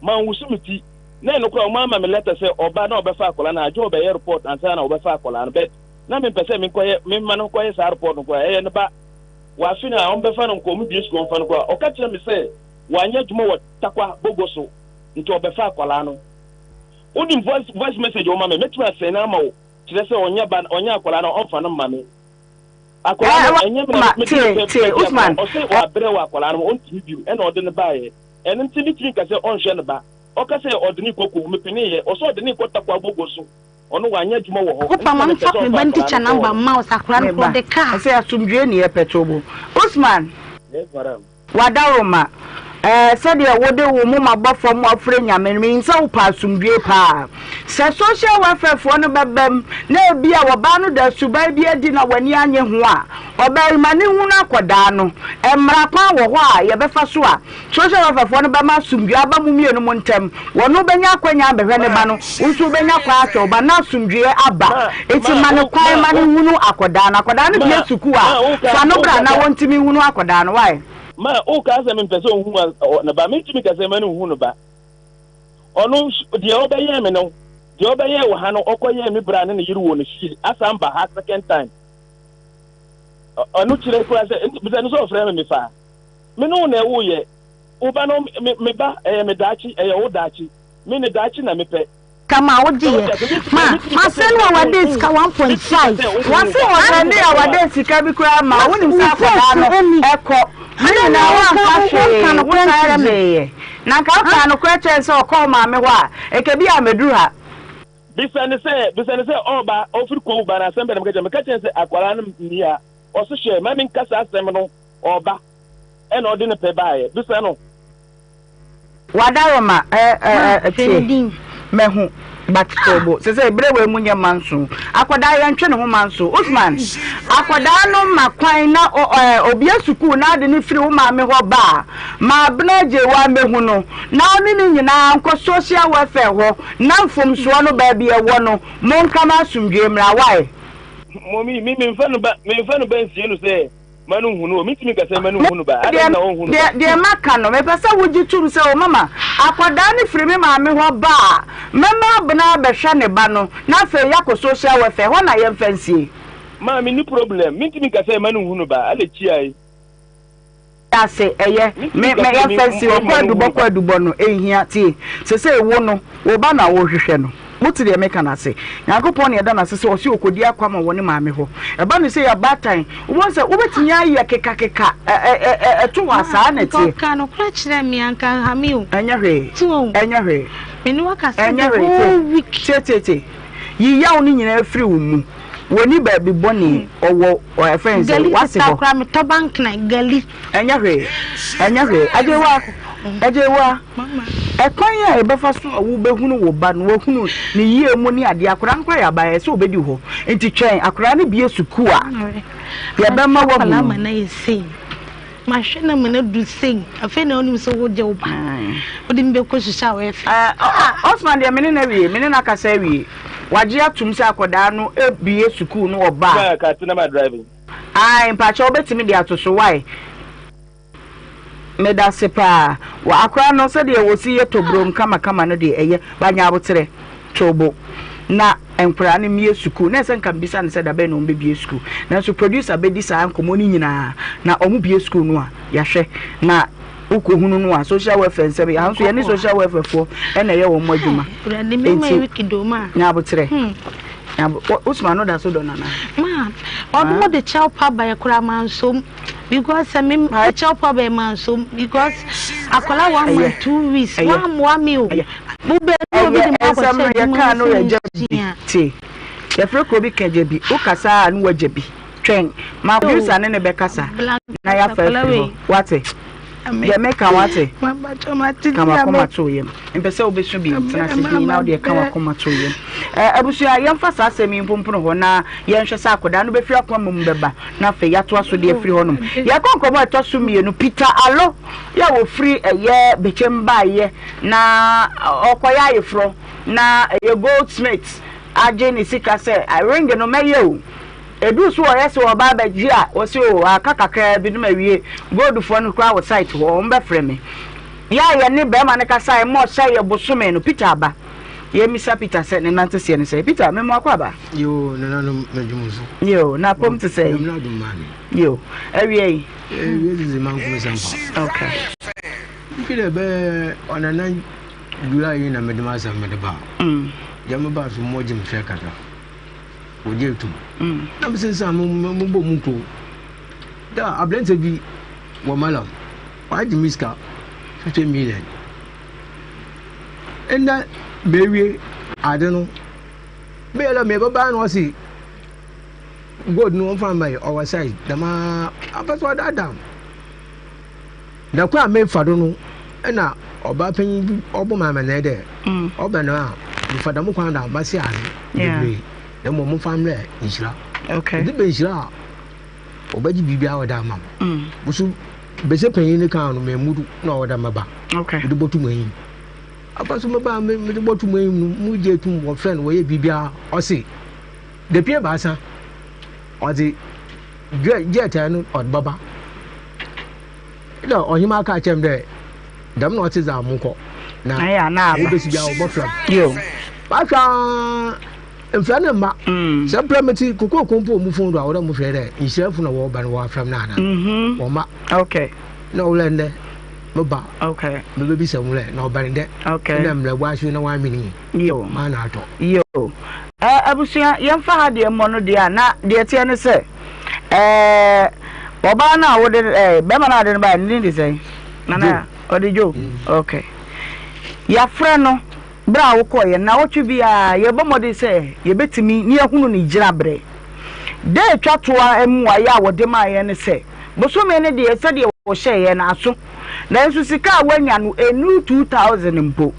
ma nwoso me ti na ɛno koraa wɔn ama me letter sɛ ɔba na ɔbɛfa akwadaa no agye ɔbɛyɛ report ansa na ɔbɛfa akwadaa no but na mempɛ sɛ menkɔyɛ memma no nkɔyɛ saa report no koraa ɛyɛ ne ba wafe no a wɔbɛfa no nkɔ wɔn bie sukuu wɔmfa no koraa ɔka kyerɛ me sɛ wanyɛ adwuma wɔ takwa bogo so nti ɔbɛfa akwadaa no. Wonim voice voice message a ɔma me mɛtumi asɛn no ama wo kyerɛ sɛ ɔnyɛ ba ɔnyɛ akwadaa no ɔmfa no mma me akwadaa no ɛnyɛ me na mede Tie pɛ tie pɛ di Usman akwadaa ɔsɛ wabrɛ wɔ akwadaa no ho ɔntumi bio ɛna ɔde no baeɛ ɛno nti metumi nka sɛ ɔnhwɛ ne ba ɔka sɛ ɔde no kɔ kuo mepeneeɛ ɔsɛ ɔde no kɔ takwa bogo so ɔno wanyɛ adwuma wɔ hɔ Wopa nti na ma mepɛ mfa sɛ me ɔmfa ba no akwadaa teacher no kɔ number hɔ no mma wo sɛ akwadaa no Me korɔ ba ɔde kaa. ɛsɛ asomdwoeɛ ne yɛpɛ to bo Usman. Yes madam. W'adaworoma, ɛɛ, sɛdeɛ wode wo moma bɔ fam afrɛ Nyame no, menim sɛ wopɛ asomdwoeɛ paa. Sɛ social welfare foɔ no bɛbam na ebia ɔbaa no da suban bi adi na w'ani annye ho a, ɔbarima no hunu akɔdaa no. Mmara kwan wɔ hɔ a yɛbɛfa so a social welfare foɔ no bɛma asomdwoeɛ aba mo mmienu mo ntam. Wɔno bɛnya akwanya abɛhwɛ ne ba no, wo nso wobɛnya kwan ahwɛ wo ba na asomdwoeɛ aba. Enti ma no kwan ma no nhunu akɔdaa no. Akɔdaa no bue sukuu a, fa no bra na wɔntumi nhunu akɔdaa no. Why? Ma wokaa sɛ mempɛ sɛ ɔhu ne ba. Mentumi nka sɛ mma no nhu ne ba. Ɔno deɛ ɔbɛyɛɛ me no, deɛ ɔbɛyɛɛ wɔ ha no, ɔkɔyɛɛ me bra ne ne yere wɔ ne fie, asan ba ha second time. Ɔno kyerɛ koraa sɛ, bisa no sɛ ɔfrɛ me mefa. Me ne wo na ɛwoeɛ. Wo ba no, me, me ba, ɛyɛ me daakye, ɛyɛ wo daakye. Me ne daakye na mepɛ. Kama wo gye yɛ ma ma send wa wa de sika 1.5. Wɔse ɔsɛnde a wade sika bi koraa ma wo wonim sɛ akwadaa no ɛkɔ ne nyinaa woamfa hwee wosan gyeeɛ na nka wokaa nokorɛ kyerɛ no sɛ ɔkɔ wo maame hɔ a nka bi a mɛduru ha. Bisa no sɛ, bisa no sɛ ɔɔba, ɔfiri kurom ba no asɛm bɛn na meka kyerɛ no? Meka kyerɛ no sɛ akwadaa no nni ha. Ɔse hwɛ, ma menka saa asɛm no, ɔɔba. Ɛna ɔde ne pɛ baeɛ. Bisa no. Wadaroma eh eh eh tie mahu but tobo sese bere wei mu nyɛ manso akwadaa yɛntwe ne ho manso Usman akwadaa no ma kwan na eh obie sukuu na ade ne firi wo maame hɔ ba a ma abena agye wa mehu no na ɔne ne nyinaa nkɔ social welfare hɔ na mfomsoɔ no baabi ɛwɔ no monka ma asomdwie mmra why. Mommy, me memfa no ba memfa no ba nsie no sɛ Ma no nhu no o, mentumi nka sɛ ma no nhu no ba, adɛn na ɔnhu no ba? Deɛ, deɛ maka no, mepɛ sɛ wogye tom sɛ, o mama, akwadaa no firi me maame hɔ ba a, mɛma Abena abɛhwɛ ne ba no, na afei yɛakɔ social welfare, ɛhɔ na yɛmfa nsie. Ma, menni problem, mentumi nka sɛ ma no nhu no ba, adɛ kyiae. Ase, ɛyɛ, me, mɛ, yɛmfa nsie, ɔkɔ adubɔ kɔ adubɔ no, ɛnhia, tie, sesei wo no, wo ba na worehwehwɛ no. Mote deɛ meka no ase? Nyankopɔn na yɛda no ase sɛ ɔse ɔkɔdi akwama wɔ ne maame hɔ. Ɛba no sei abaatan, wobɛhu sɛ wobɛtumi ayɛ kekakeka ɛ ɛto hɔ a, saa na Nka ɛteɛ. ɔkaa nokorɛ kyerɛɛ me a, anka anha me o. Ɛnyɛ hwee. Te wahu? Ɛnyɛ hwee. Me ne wo akasa Ɛnyɛ the hwee. whole week. Tie, tie, tie. Yi yaw no nyinaa firi wo mu. Wɔnni baabi bɔne, ɔwɔ ɛfɛn sɛ, Gali w'ase sesa hɔ. koraa metɔ bankena, gali. Ɛnyɛ hwee, ɛnyɛ hwee. Agyewa, agyewa, ɛkwan a yɛbɛfa so a wobɛhunu wo ba no, wahunu ne yie mu ne adeɛ, akwadaa no koraa yɛ abayewa, ɛsɛ sɛ ɔbɛdi hɔ. Nti twɛn akwadaa no bie sukuu a, yɛbɛma woahunu. Mahwɛ no ama no adu sei, afei na wonim sɛ wogye wo ba, wode me bɛkɔ social welfare. Osman deɛ me ne no awie, me ne no akasa awie. Wagye atom sɛ akwadaa no bie sukuu no ɔba a. Ae mpakyɛw wobɛtumi de ato so wai. Medase paa. Wɔ akora no sɛdeɛ wɔsi yɛ tobrom kama kama no deɛ ɛyɛ but nya aboterɛ to bo na nkwadaa no mmie sukuu na ɛsɛ nka mbisa no sɛ dabɛn na wɔn bɛbie sukuu nanso producer bɛdi saa nkɔmmɔ no nyinaa na wɔn bie sukuu no a yɛahwɛ na wokɔhunu no a social welfare nsɛm yɛ nso yɛne social welfare foɔ ɛna ɛyɛ wɔn adwuma nti nya aboterɛ Wosoma no da so dɔ nana. Ma ɔno mo de kyɛw pa ba yɛ koraa ma nsom because sɛ me kyɛw pa ba yɛ ma nsom because akwadaa one month 2 weeks wɔn amoa mi o. Mo bɛ ne obi de mo akɔhyɛ adwuma mu sɛ mo sua. Tie yɛfrɛ kuro bi kɛgya bi wokasa a ne wagya bi twɛn ma producer ne ne bɛkasa na yɛafa afiri hɔ wate. Deɛ meka wate? Ka w'akoma to yam. Mpɛ sɛ wobɛsu bio. Tena ase dinn na wodeɛ ka w'akoma to yam. Abusua, yɛmfa saa asɛm yi mpompone hɔ na yɛnhwɛ sɛ akwadaa no bɛfiri akoma mu bɛba na afei yɛatoa so de afiri hɔnom. Yɛkɔ nkɔmmɔ a ɛtɔ so mmienu. Peter Alo yɛ a wɔfiri ɛyɛ Bekyem baeɛ na ɔkɔyɛ ayeforɔ na ɛyɛ Goldsmith agye ne sika sɛ ring no mɛyɛ o. Ɛduru so ɔyɛ sɛ ɔba abɛgye a, ɔse o aka kakraa bi na mawie. Goldfoɔ no koraa wɔ site hɔ, wɔbɛfrɛ me. Yɛ a yɛne barima no kasaeɛ ma ɔhyɛɛ yɛ bosome no, Peter aba. Yɛmmisa Peter sɛ ne nanteseɛ ne sɛn. Peter, me mo akɔ aba? Yoo, nananom medwo mo so. Yoo, na apom te sɛn? Nyame n'adom maa me. Yoo, awia yi? Awia dze manko nsampa. Okay. Mfi dɛ bɛyɛ ɔnanan July yi na mede m'asɛm mede baa. Gya me baa so mmɔ gye me hwɛ kakra. Wɔgye tum. Na mesensan mo mobɔ mu nkurow. Da aberantsɛ bi wɔ Malam, ɔagye me sika 50 million. Ndɛ meewie adze no, meyɛ dɛ merebɛba na ɔse gold no wɔmfa mma yi, ɔwɔ size dɛm ara. Ampa so ɔdaadaa me. Na kwan a mefa do no nna ɔbaa panyin bi ɔbɔ me amandzɛɛ dɛ ɔba no a mefa dɛm kwan do a mase adze beberee na mbom momfa mbrɛ nhyira. Medze ba nhyira a ɔbɛgye biribiara a ɔwɔ dɛ ama me. Mo so basia panyin no kaa no memmbu do na ɔwɔ dɛ meba medze bɔto mo enyim. Afa so mebaa medze bɔto mo enyim no mogye tum wɔfrɛ no wɔyɛ biribiara ɔse dapɛn ebiasa ɔdze gyɛɛtaa no ɔdze bɛba. Nna ɔhembaa kaa kyerɛɛ me dɛ, Dɛm na ɔtse dze a monkɔ, na wobesi biara wɔbɔfrɛ me. Mahwɛ ara, mfrɛ no mma. Sɛ mprɛ metse kokooko mpo wɔ mo fon do a, ɔwɔ dɛ mohwɛ dɛ nhyirafo na wɔreba no wɔafrɛ me no anaa. Wɔmma. Nna ɔwɔ dɛ ndɛ meba, mebebisa mu dɛ, na ɔbɛn dɛ nna mbrɛ wɔahyew na wɔawen yi, maana atɔ. Yoo. Abusua, yɛmfa ha deɛ mmɔ no deɛ a, na deɛ ɛteɛ ne sɛ, Ɛɛ ɔbaa no a wode ɛɛ bɛrima no a wode no baeɛ no ne din de sɛn? Nana ɔde Joe. Okay. Yɛafrɛ no berɛ a wokɔeɛ nnawɔtwe biara yɛbɔ mmɔden sɛ yɛbɛtumi ne yɛahunu ne gyinaberɛ. Da a ɛtwa toɔ mmuaeɛ a wɔde maa yɛn ne sɛ bosome no deɛ sɛdeɛ wɔhyɛeɛ no aso nanso sika a wanya no ɛnnuru 2000 mpo.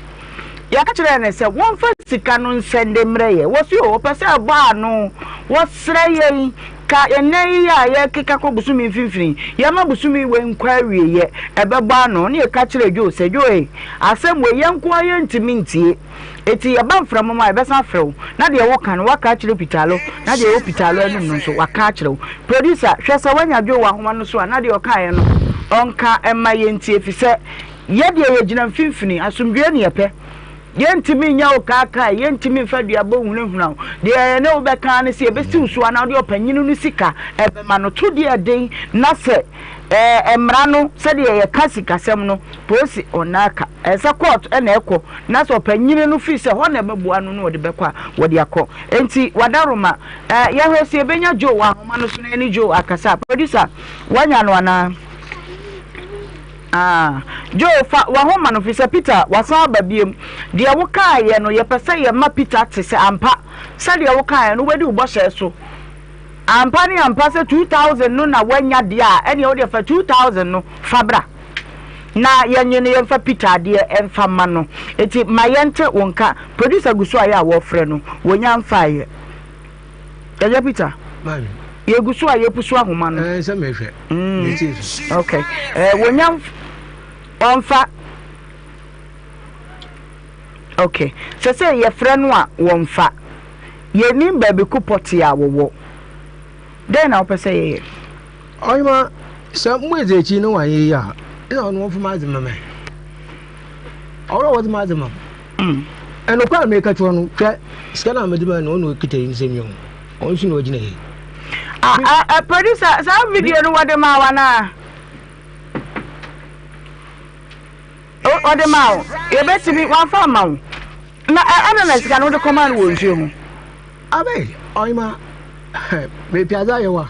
Yɛka kyerɛɛ no sɛ wɔmfa sika no nsɛnde mmrɛ yɛn. Wɔse o, wɔpɛ sɛ ɛbɔ ano. Wɔsrɛ yɛn, ka ɛnnɛ yi a yɛrekeka kɔ bosome mfimfini yi, yɛmma bosome wei nkɔ awieɛ, ɛbɛbɔ ano. Ne yɛka kyerɛɛ Joe sɛ, Joe ei, asɛm wei yɛn nko ara yɛntumi ntie. Enti yɛba mframa mu a, yɛbɛsan afrɛ wo, na deɛ woka no, woaka akyerɛ Pitalo, na deɛ ɛwɔ Pitalo anom no nso, waka akyerɛ wo. Producer, hwɛ sɛ woanya Joe wɔ ahoma no so a, na deɛ ɔkaeɛ no, ɔnka mma yɛntie, efisɛ Yɛ deɛ yɛgyina mfimfini, asomdwoeɛ ne yɛpɛ. Yɛntumi nyɛ wo kaakae, yɛntumi mfa duabɔ nhunahuna wo. Deɛ yɛne wo bɛka ara ne sɛ yɛbɛsi wo so anaa wode ɔpanyini no sika bɛma no. To deɛ ɛden na sɛ ɛɛ mmara no sɛdeɛ yɛka sikasɛm no, polisi ɔnna ka. Ɛsɛ sɛ court na ɛkɔ na sɛ ɔpanyini no firi sɛ hɔ na ɛbɛboa no na ɔde bɛkɔ a, wɔde akɔ. Enti Wadaroma, ɛɛ yɛhwɛ sɛ yɛbɛnya Joe wɔ ahoma no so na yɛne Joe akasa. Producer, woanya no anaa? Ah, Joe, fa w'ahoma no, fisɛ Peter wasan aba biom. Deɛ wokaeɛ no, yɛpɛ sɛ yɛma Peter te sɛ ampa sɛdeɛ wokaeɛ no, wobɛdi wo bɔhyɛ so. Ampa ne ampa sɛ 2000 no na woanya deɛ a, ɛneɛ wodeɛ fa 2000 no fa bra na yɛnye no yɛmfa Peter adeɛ mfa ma no. Enti ma yɛnte wo nka. Producer gu so a yɛ a wɔfrɛ no, wɔnya mfaeɛ. Ɛyɛ Peter. Maame. Yɛgu so a yɛpusu ahoma no. Ɛɛ sɛ mehwɛ. Mm. Metie so. Okay. Ɛɛ wonya ɔnfa. Okay. Sɛ sɛ yɛfrɛ no a wɔnfa. Yɛnim baabi ko pɔte a wɔwɔ. Dɛn na wopɛ sɛ yɛyɛ? Ɔhema, sɛ moedzi ekyir na wɔannyɛ yie a, nna ɔno wɔmfa m'adze mma me. Ɔwɔ dɛ wɔdze m'adze ma me. Nokwar a mereka kyerɛ wo no, hwɛ, sika no a medze mae no, ɔno na okitsa yi nsam yi o, ɔno so na ogyina ha yi. Ah, ah, producer, saa video no wɔde maa wo anaa? Ɔde maa wo. Yɛbɛtumi, wamfa amma wo. Na ɛna na sika no wode kɔmaa no wɔ nsuo ho. Abɛ, ɔhema, mepɛ adze ayɛ wo a.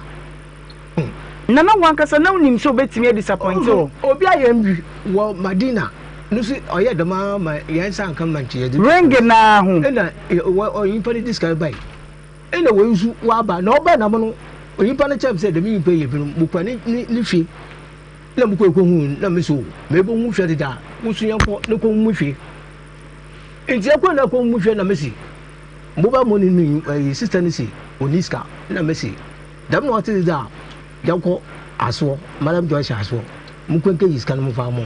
Na na wankasa na wonim sɛ obetumi adisapɔinte wo. Obi a yɛn bi wɔ Madina no so ɔyɛ dɛm ara ma yɛn nsa anka ma nkyɛ yɛdze. Ring no ara ho. Ɛna onyimpa no dze sika no bae. Ɛna wei nso waba na ɔbae na mo no onyimpa no kyerɛ me sɛ dɛm nyimpa yi yɛ binom mokura ne ne ne fie. Na mokɔ ekohun na mese o, meebohu hwɛ deda, wo so yɛnkɔ na ekohu mu hwɛ. Ntsi yɛkɔe na ekohu mu hwɛ na mese, mobile money no ɛyi sister no se onni sika na mese dɛm na ɔtse dze a yɛnkɔ asoɔ, Madam Joyce asoɔ, monkɔ nkeyi sika no momfa mma wo.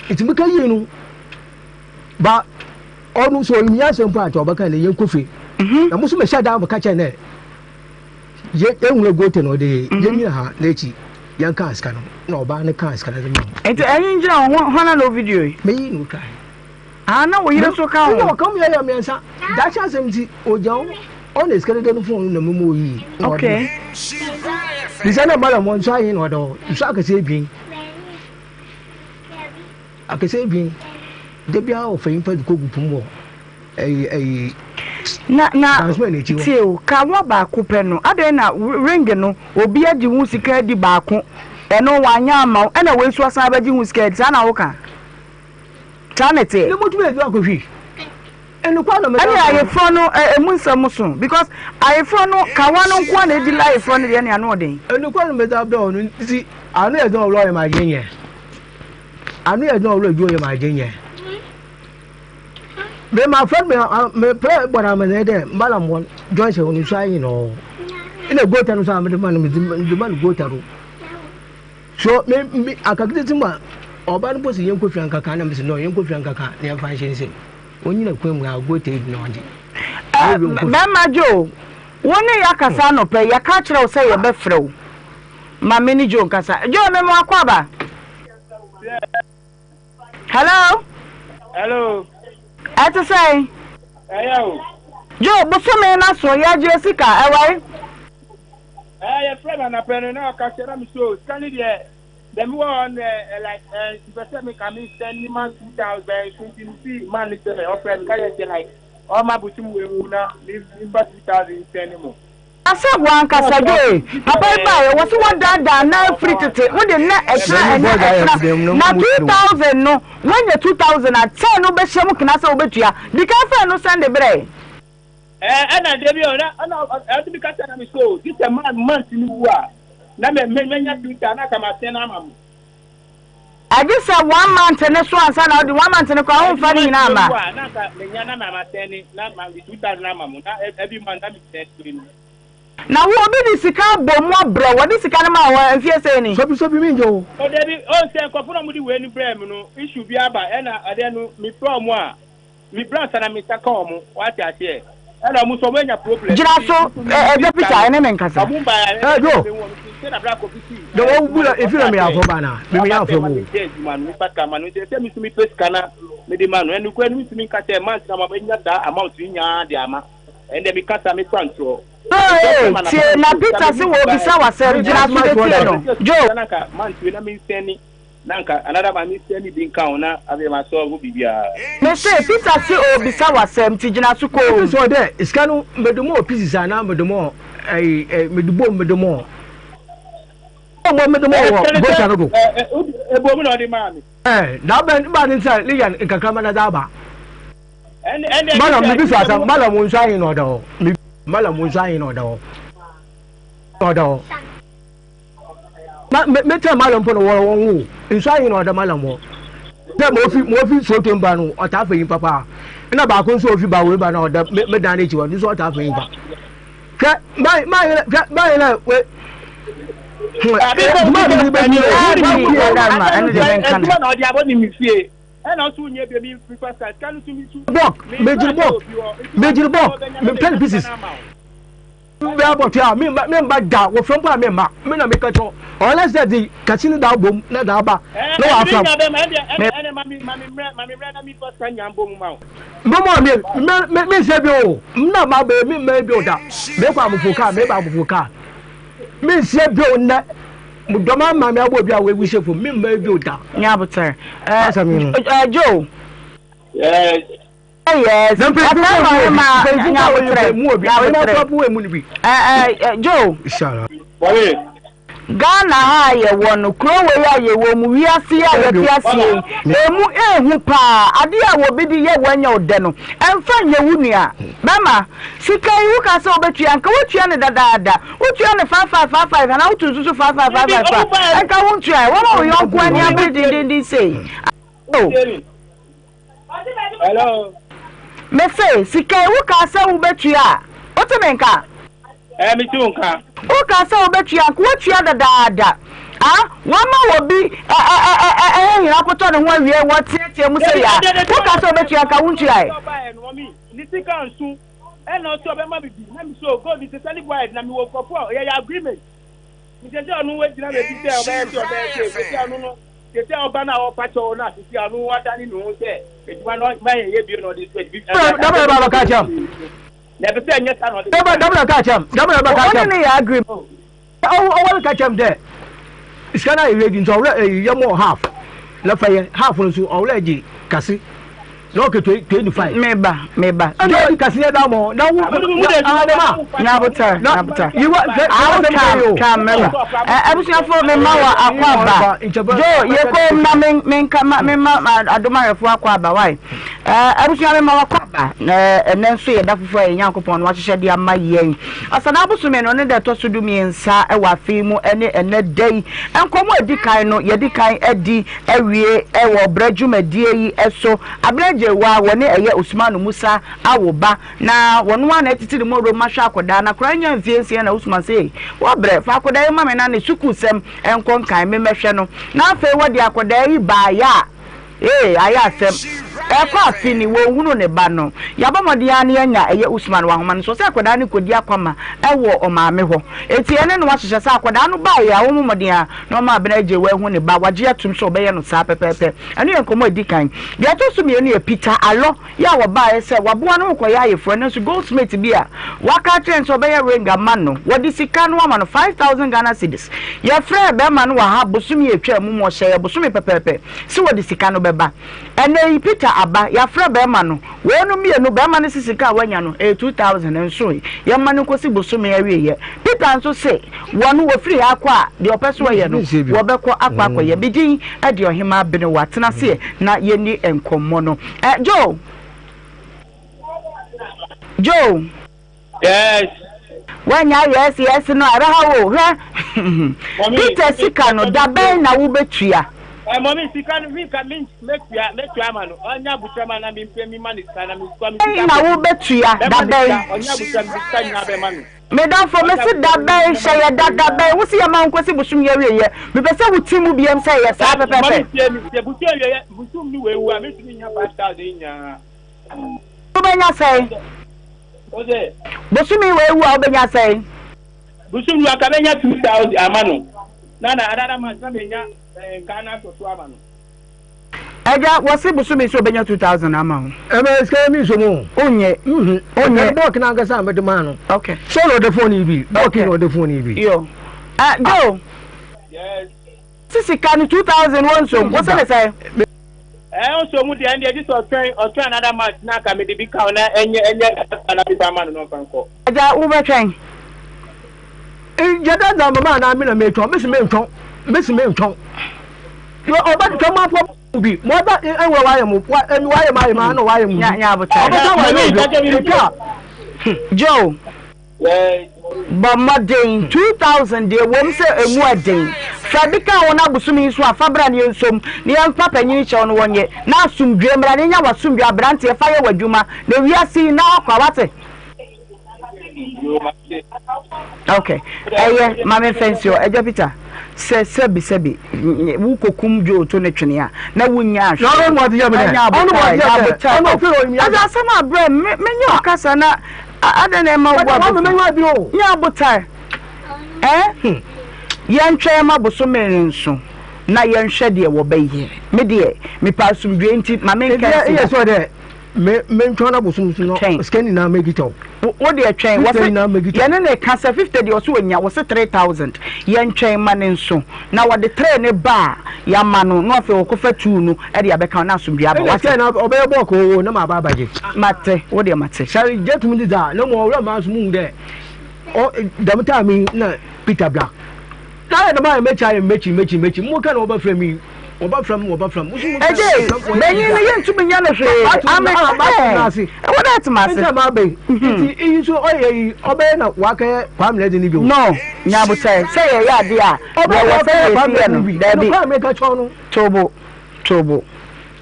Ntsi mekeyii no ba ɔno sɛ ɔnyim nyansa mpo a nkyɛ ɔbɛka dɛ yɛnkɔ fie. Na mo so mehyɛ da meka kyerɛ no dɛ Yɛ ehun egote na ɔde yɛ mhm. nyina ha n'ekyi yɛn kaa sika no na ɔbaa no kaa sika no de ma. Nti ɛyi ngyina hɔ hɔn na o video yi. Meyi na otwa yi. Ah na wo yere so ka ho. Ɛna ɔka mu yɛ yɛ mmiɛnsa daakye asɛm nti ogya hɔ ɔna sika no de no fon na mu mu oyi. Okay. Bisa na malam wɔn nso ayi na ɔda hɔ nso akɛse ebien akɛse ebien de biara ɔfɛ nyimpa de kɔ gu pum wɔ. Ɛyi ɛyi. Na na tie o kawa baako pɛ no adɛn na ring no obi agye ho sika adi baako ɛno wanyɛ ama wo ɛna wei nso asan abɛgye ho sika adi saa na woka saa na ɛteɛ. Ne motumi adu akɔhwi ɛnokwa na mɛka. Ɛne ayeforɔ no ɛmu nsɛm so because ayeforɔ no kawa no nko na edi la ayeforɔ no deɛ ne ano ɔden. Ɛnokwa na mɛka brɛ ɔno nti ano yɛ dɔn ɔwura yɛ ma agye nyɛ ano yɛ dɔn ɔwura adwuma yɛ ma agye nyɛ. Me ma fɛn me me pɛ bɔra me ne dɛ mbala mo Johnson no so ayi no. Ina gota no so amede ma no me de ma no gota no. So me me akakete ma ɔba no bosi yɛn kofia nkaka na me si no yɛn kofia nkaka na yɛn fa nhyɛ nsam. Onyina kwan mu a gota yi na ɔgye. Bɛrima Joe, wo ne yɛakasa anɔpa yi, yɛaka akyerɛ wo sɛ yɛbɛfrɛ wo. Ma me ne Joe nkasa. Joe, me mo akɔ aba. Hello. Hello. Ɛte sɛn? Ɛyɛ o. Joe, bosome no aso, yɛagye sika, ɛwɛe? Ɛɛ, yɛfrɛ me anapɛ no na ɔka kyerɛ na me so sika no deɛ dɛm wɔ hɔ no ɛ like ɛ mpɛ sɛ me ka me send ne ma 2000 so nti me si man no sɛ ɔfrɛ me ka yɛ sɛ like ɔma bosom wei mu na me me fa 2000 send mo. Na sɛ wo ankasa dwoe. Papa yi baeɛ, wɔ se wɔdaadaa na afiri tete, wode nnɛ ɛkyena ɛnnɛ ɛkyena, na 2000 no, woanya 2000 a, sɛn no bɛhyɛ mu kena sɛ wobɛtua? Di kan fa ɛno sɛnde brɛ. Ɛɛ ɛna da bi ɔna ɛna ɛde mi kasa na mi so gye sɛ man month no wu a na mɛ mɛ mɛnya 2000 na kama sɛn ama mo. Ɛgye sɛ one month no so ansa na wode one month no koraa womfa ne nyinaa mma. Month no wu a na nka menya na ma sɛne na ma de 2000 ama mo na every month na me sɛne no. Na wo obi de sika abɔ mu abrɛ wo ɔde sika no maa wo mfie sɛn ni? Sobi sobi me ngye o. O dabi o sɛ nkurɔfo na wɔde wei no brɛɛ me no issue bi aba ɛna adeɛ no me frɛ wɔn a Me bra ansa na me nsa ka ɔmo wate aseɛ ɛna ɔmo nso ɔmo anya problem Gyina nti so me nso me ɛ me ɛgya sika Peter no ɛne me nkasa. ɔmo mbaeɛ a Ɛ ɛna Joe, me hu ɔmo nti sɛ na bra kofi si na ɛɛ wawu adwuma na no efi ɔte na meyɛ aseɛ afɔ ba na me waba meyɛ sɛ afɔ ma mu me o. gye adwuma no me fa sika ma no nti ɛsɛ me nso me pɛ sika na me de ma no ɛnukura no me ntumi nka sɛ month na ma nya saa amount no nyaa de ama ɛnde me kasa me kura ntorɔ Joe nti ɔsɛ ee ma na tie ma na me so sika Peter me se hu sika wɔrebisa wo asɛm Me gyina so asoma de toɔ tie dɛ. no Joe. sika na nka month wei na me nsɛne Na nka another man me send bi nka ho na afei ma solve biribiara. Me se Peter se ɔrebisa wo asɛm nti gyina so Ebi komm. sɔ dɛ sika no mede mɔɔ pieces anaa mede mɔɔ ɛyi ɛ mede bom mede mɔɔ bom mede mɔɔ Ɛɛ wɔ sɛne sɛ gota no do. ɛɛ ebomu na ɔde maa me. Ɛɛ na abɛn ba ne nsa ne yan nkakrama na dze aba. Ɛnde ɛnde ɛgye Malam sɛ mebi ɛgye so sɛ asɛm mo. malam wo nso ahe na ɔda hɔ me malam wo nso ahe na ɔda hɔ ɔda hɔ. Ma me me tẹ malam mpo no wɔ wɔn wo nsu ayi na ɔda malam hɔ sɛ ma ofi ma ofi soto mba no ɔtaa fɛ nyimpa paa ɛna baako nso ofi ba wei ba na ɔda me me dan n'akyi hɔ nso ɔtaa fɛ nyimpa hwɛ maa maa yɛlɛ hwɛ maa yɛlɛ we Abi dwuma a mi bɛ mi Ɛɛ bi ɔda ma ɛno deɛ menka no. Adwuma na ɔde abɔ ne mi fie ɛna ɔso nyɛ bi mi mi fa sika sika no so mi su. Bɔk megyiri bɔk megyiri bɔk mepɛ ne pieces. Bɛ abɔtwe a me mma me mma da wɔfrɛ mpo a me mma me na meka kyerɛ unless dɛ de kɛse no da bom na da aba na wɔafra me. Mama me me me me nsɛ bi o na ma bɛ me mma bi o da me kɔ amofo kaa me ba amofo kaa me nsɛ bi o nnɛ mo dɔm ama me abɔ bi a wɔawu hyɛ fam me mma bi o da. Nyabotere. Ɛɛ Joe. Yes. Yes. Na mpanyinfo Ɛfɛ mu ma obi, ma mpanyinfo mu nyabotrɛ obi, mu obi, ɔyɛ nyabotrɛ. n'afɔ mu emu no bi. Ɛɛ ɛɛ Joe. Inshallah. Wɔre. Ghana ha a yɛwɔ no, kuro wei a yɛwɔ mu, wiase yi a yɛte aseɛ yi, ɛmu ɛɛhu paa. Adeɛ a obi de yɛ wo ɛnyɛ wo dɛ no, ɛmfa nyɛ wo nua. Bɛma, sika yi woka sɛ wobɛtua, nka woatua no dadaada. Wotua no 55 55 anaa woto nso so 55 55 a, nka wontuaɛ. Woama wo yɔnko ani abere dendenden sei. Oh. Hello. Mese, sika yi wokaa sɛ wobɛtua a, wote me nka? Ɛɛ, mete wo nka. Wokaa sɛ wobɛtua, nka woatua dadaada. Ah, wɔama wɔ bi ɛ ɛ ɛ ɛ ɛ ɛhɛhira akɔtɔ ne ho awie, wɔteatea mu sɛ yaa. Wokaa sɛ wobɛtua, nka wontuae. Ne sika nso, ɛna ɔsɛ ɔbɛma me bi, na me so gold sɛ ne boa na mewɔ nkurɔfoɔ a yɛyɛ agreement. Nti sɛ ɔno wagyina baabi sɛ ɔbɛyɛ sɛ ɔbɛyɛ sɛ sɛ ɔno no te sɛ ɔba no a ɔpa kyɛw no a sisi a ɔno wadane ne ho sɛ adwuma no ma yɛn yɛ bio na ɔde so adi. Dɛm na ɛba ka kyɛm. Na ɛpɛ sɛ ɛnyɛ saa na ɔde. Dɛm na ka kyɛm. Dɛm na ɛba ka kyɛm. Ɔne ne yɛ agree. Ɔwɔ ka kyɛm dɛ sika no ayɛ ready nti ɔwura yɛ mɔ half na fa yɛ half no so ɔwura gye kase. Na ɔkɛ 25. Meba, meba. Ɛna ɔdi kasi yɛ da mɔ. Na wo na Nyabotar, nyabotar. Awo twam, twam meba. Abusuafo me ma wɔ akɔ aba. Jo, yɛ kom na me me nka ma me ma adomayɛfo akɔ aba wai. Abusua me ma wɔ akɔ aba. Ɛnɛ nso yɛ da foforɔ a yɛn Nyankopɔn no wahyehyɛ de ama yɛn. Ɔsana abosome no ne da ɛtɔ so du mmiɛnsa wɔ afe yi mu ɛne ɛnɛ da yi. Nkɔmmɔ a ɛdi kan no yɛdi kan adi awie wɔ ɔbrɛ dwumadie yi so. Abena Gyewaa wɔne ɛyɛ Usmanu Musa awo ba na wɔno ara na ɛtete ne mɔdom ahwɛ akɔdaa na akɔdaa nya mfie nsia na Usman se wɔbrɛ fa akɔdaa yi ma me na ne sukuusɛm nkɔ nkan me mɛhwɛ no na afei wɔde akɔdaa yi baeɛ a ee ayɛ asɛm ɛkɔ afe ni wɔnhunu ne ba no yɛabɔ mmɔden ara na yɛanya ɛyɛ Usman wɔ ahoma no so sɛ akɔdaa no kɔdi akwama ɛwɔ ɔmaame hɔ enti ɛne no ahyehyɛ sɛ akɔdaa no baeɛ a wɔmmɔ mmɔden ara na ɔma Abena Agyei ahu ne ba, wagye atom sɛ ɔbɛyɛ no saa pɛpɛɛpɛ. Ɛno yɛ nkɔmmɔ a ɛdi kan. Deɛ ɛtɔ so mmienu yɛ Peter Alɔ yɛ a wɔbaeɛ sɛ waboa ne ho kɔyɛ ayeforɔ nanso goldsmith bi a waka akyerɛ no sɛ ɔbɛyɛ ring ama no, wɔde sika no ama no, 5,000 Ghana cedis. Yɛfrɛɛ barima no wɔ ha bosome a ɛtwaa mu ma ɔhyɛeɛ bosome pɛpɛɛpɛ sɛ wɔde sika no bɛba. Ɛnnɛ yi Peter aba, yɛafrɛ barima no, Weinom mmienu, barima no se sika a wanya no, ɛyɛ 2000, nsoe, yɛmma no nkɔsi bosome awieɛ. Peter nso se, wɔn, wɔfiri ha kɔ a, deɛ ɔpɛ sɛ ɔyɛ no, wɔbɛkɔ akɔ akɔyɛ. Me din de Ɔhemaa Benewa. Tena aseɛ na yɛnni nkɔmmɔ no. Eh, Joe! Joe! Yes. Woanya yes yes no a, ɛbɛha wo o. Hwɛ, Peter sika no, da bɛn na wobɛtua? Eh, mɔmi sika no mi ka mi mɛtua mɛtua ama no ɔnya abutra ma na mi mpɛ mi ma ne sika na mi sika mi sika. Na wobɛtua da bɛn? Ɔnya abutra mi sika nyinaa bɛma no. Me dɔfo, mese da bɛn, hyɛ yɛ da, da bɛn, wo se yɛ ma wo nkosi bosom yi awieɛ, mepɛ sɛ wo ti mu biam sɛ ɛyɛ saa pɛpɛpɛ. Mɔmi tie mi, sɛ bosom awieɛ, bosom ni wei wu a, metumi nya 5000 nyinaa. Wobɛnya sɛn? Bosome wei wu a wobɛnya sɛn? Bosom no anka mɛnya 2000 ama no na na another month na menya nka na asɔ so ama no. Agya, wɔse bosome so obɛnya 2000 ama wo. Ɛmɛ sika mi nso mu. Onye. Mhm. Onye. Bɔɔki na ankasa a mɛde maa no. Okay. Sɛ na ɔde phone yi bi. Bɔɔki na ɔde phone yi bi. Yo. Uh, Joe. Yes. Si sika no 2000 wɔ nsom. Wo se ne sɛ? Ɛɛ ɔsɔ mu deɛ ɛndeɛ gye sɛ ɔtwɛn ɔtwɛn another month na anka mede bi ka ho na ɛnyɛ ɛnyɛ ɛfa na mefa ama no na ɔmfa nkɔ. Agya wobɛtwɛn? Nkyɛ dɛ dza mama anaa me na metwɔn mesi mentwɔn mesi mentwɔn yɛ ɔbɛ twɛn mo afɔ bi mo ɔbɛ ɛwɛ wayɛ mo wa ɛmi wayɛ mo ayɛ mo ano wayɛ mo bi ɔbɛ sɛ wayɛ obi etwa. Joe. Bɔ mmɔden, 2000 deɛ ɛwom sɛ ɛmu ɛden. Fa bi ka ho na bosome yi nso a fa bra na yɛnsom na yɛmfa panyin kyɛw no wɔnyɛ na asomdwoeɛ mmra na yɛnya w'asomdwoeɛ aberanteɛ fa yɛ w'adwuma na wiase yi na ɔkwa wate. Ok ɛyɛ ma me mfa nsi hɔ Agya Peter sɛ sɛbi sɛbi wokɔkum Joe to ne twene a na wonyaa hwee anya abotar nya abotar ɛdze asɛm abrɛ me menye wo kasa na Adɛn na ɛma wo bo abufuw? Nya abotar. Ɛ? Yɛntwɛn ma bosome no nso na yɛnhwɛ deɛ wɔbɛyɛ. Me deɛ, mepɛ asomdwoeɛ nti, ma menka nsi ha. Sɛ dɛ me mentwɛn na bosom so no, sika nyinaa mɛgita wo. Wo deɛ twɛn. Wɔse yɛne no reka sɛ 50 deɛ ɔse ɔnya, wɔse 3000. Yɛntwɛn ma no nso. Na wɔde tree no ba a, yɛama no, na afei wɔkɔfa tuu no de abɛka ho, na asomdwoeɛ aba. Ɛna Wate? sɛ na ɔbɛyɛ bɔɔko o, na maba abagye. Mate, wo deɛ mate. Sɛ gye tum dze dza, na mbom ɔwura maa so muhu dɛ ɔ dɛm time yi na Peter bra. Na ayɛ dɛm ayɛ m'akyi ayɛ m'akyi m'akyi m'akyi mo ka na wɔbɛfrɛ mi wɔbɛfrɛ mi wɔbɛfrɛ mi. Ɛgye benyin no yɛntumi nyɛ no hwee ame ɛɛ ɛwɔ dɛ ɛte ase. Nti ma abɛyi nti iyi nso ɔyɛ yi ɔbɛyɛ na wakɛyɛ Kwame na ɛde ne bi o. No nyabokyɛ sɛ yɛyɛ adeɛ a yɛwɔ sɛ yɛsi yɛ no daabi. Kwame ka kyɛw no. Tobo tobo.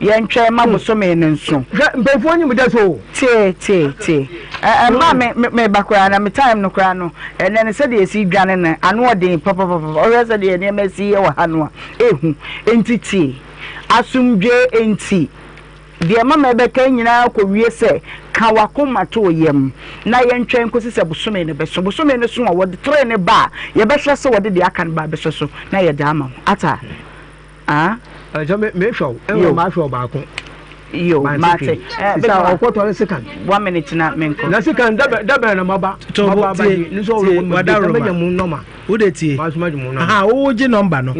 Yɛntwɛn ma bosome no nso. Hwɛ mpanyinfoɔ nyim dɛ so. Tie tie tie ɛ ɛ mma me me ba koraa na me time no koraa no ɛnɛ no sɛdeɛ esi dwane no ano ɔden papapapa ɔhwɛ sɛdeɛ nneɛma esi yɛ wɔ ha no a ehu enti tie asomdwee enti deɛ mama ɛbɛka nyinaa kɔ wie sɛ ka wakoma to yam na yɛntwɛn kɔsi sɛ bosome no bɛso bosome no so a wɔde tere ne ba a yɛbɛhwɛ sɛ wɔde deɛ aka no ba abɛsɔ so na yɛde ama wo ata. Ah. Ɛsɛ me me hwɛ wo. Ɛwɔ ma hwɛ wo baako. Yo, mate. Eh, Sisa ɔkɔtɔ ne sekan. One minute na me nkɔ. Na sekan dabɛ dabɛ na maba. Tobo Maba tie aba ne so tie ɔwɔ wada mɛgye roma. mu nɔma. Wo de tie. Ma so magye mu nɔma. Aha, wo gye nɔmba no.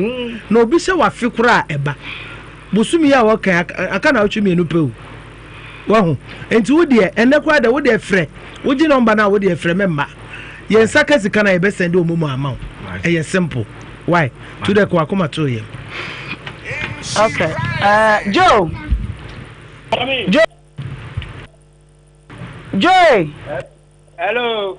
Na obi sɛ wafe koraa ɛba. Bosomi yi a wɔka aka na awotwe mmienu pɛ o. Wahu? Nti wo deɛ, ɛnnɛ koraa deɛ, wo deɛ frɛ. Wogye number no a, wo deɛ frɛ me mma. Yɛn nsa ka sika no a, yɛbɛ sɛnde wɔn mu ama wo. Ɛyɛ simple. Why? To deɛ kɔ akoma to yɛm. Okay. Joe. Joe. Joe. Hello.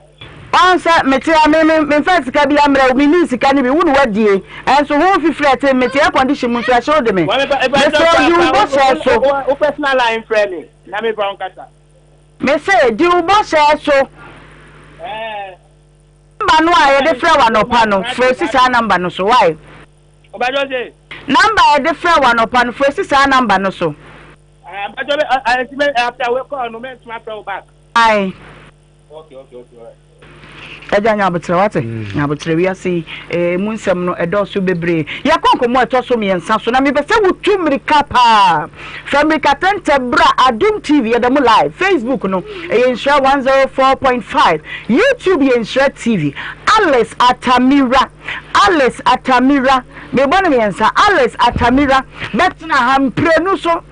Ɔn sɛ mete ha me me memfa sika bi amrɛ wo menni sika no bi wo ne wadie ɛnso ho fifiri ɛte mete air condition mu nso ɛhyew de me mesrɛ wo di wo bɔhyɛ so. Wo personal line frɛ me na me fa wo nkasa. Mese di wo bɔhyɛ so. Number no a yɛde frɛ wo anɔpa no frɛ si saa number no so why? Number a yɛde frɛ wo anɔpa no frɛ si saa number no so. Ae. Agya nya aboterɛ wate nya aboterɛ wiase yi emu nsɛm no ɛdɔɔso bebree yɛkɔ nkɔmmɔ a ɛtɔ so mmiɛnsa so na mepɛ sɛ wotu mmirika paa fa mmirika tɛntɛ bra Adom TV yɛda mu live Facebook no ɛyɛ Nhyira 104.5 YouTube yɛ Nhyira TV Alice Atamira Alice Atamira mebɔ no mmiɛnsa Alice Atamira bɛtena ha mprenu so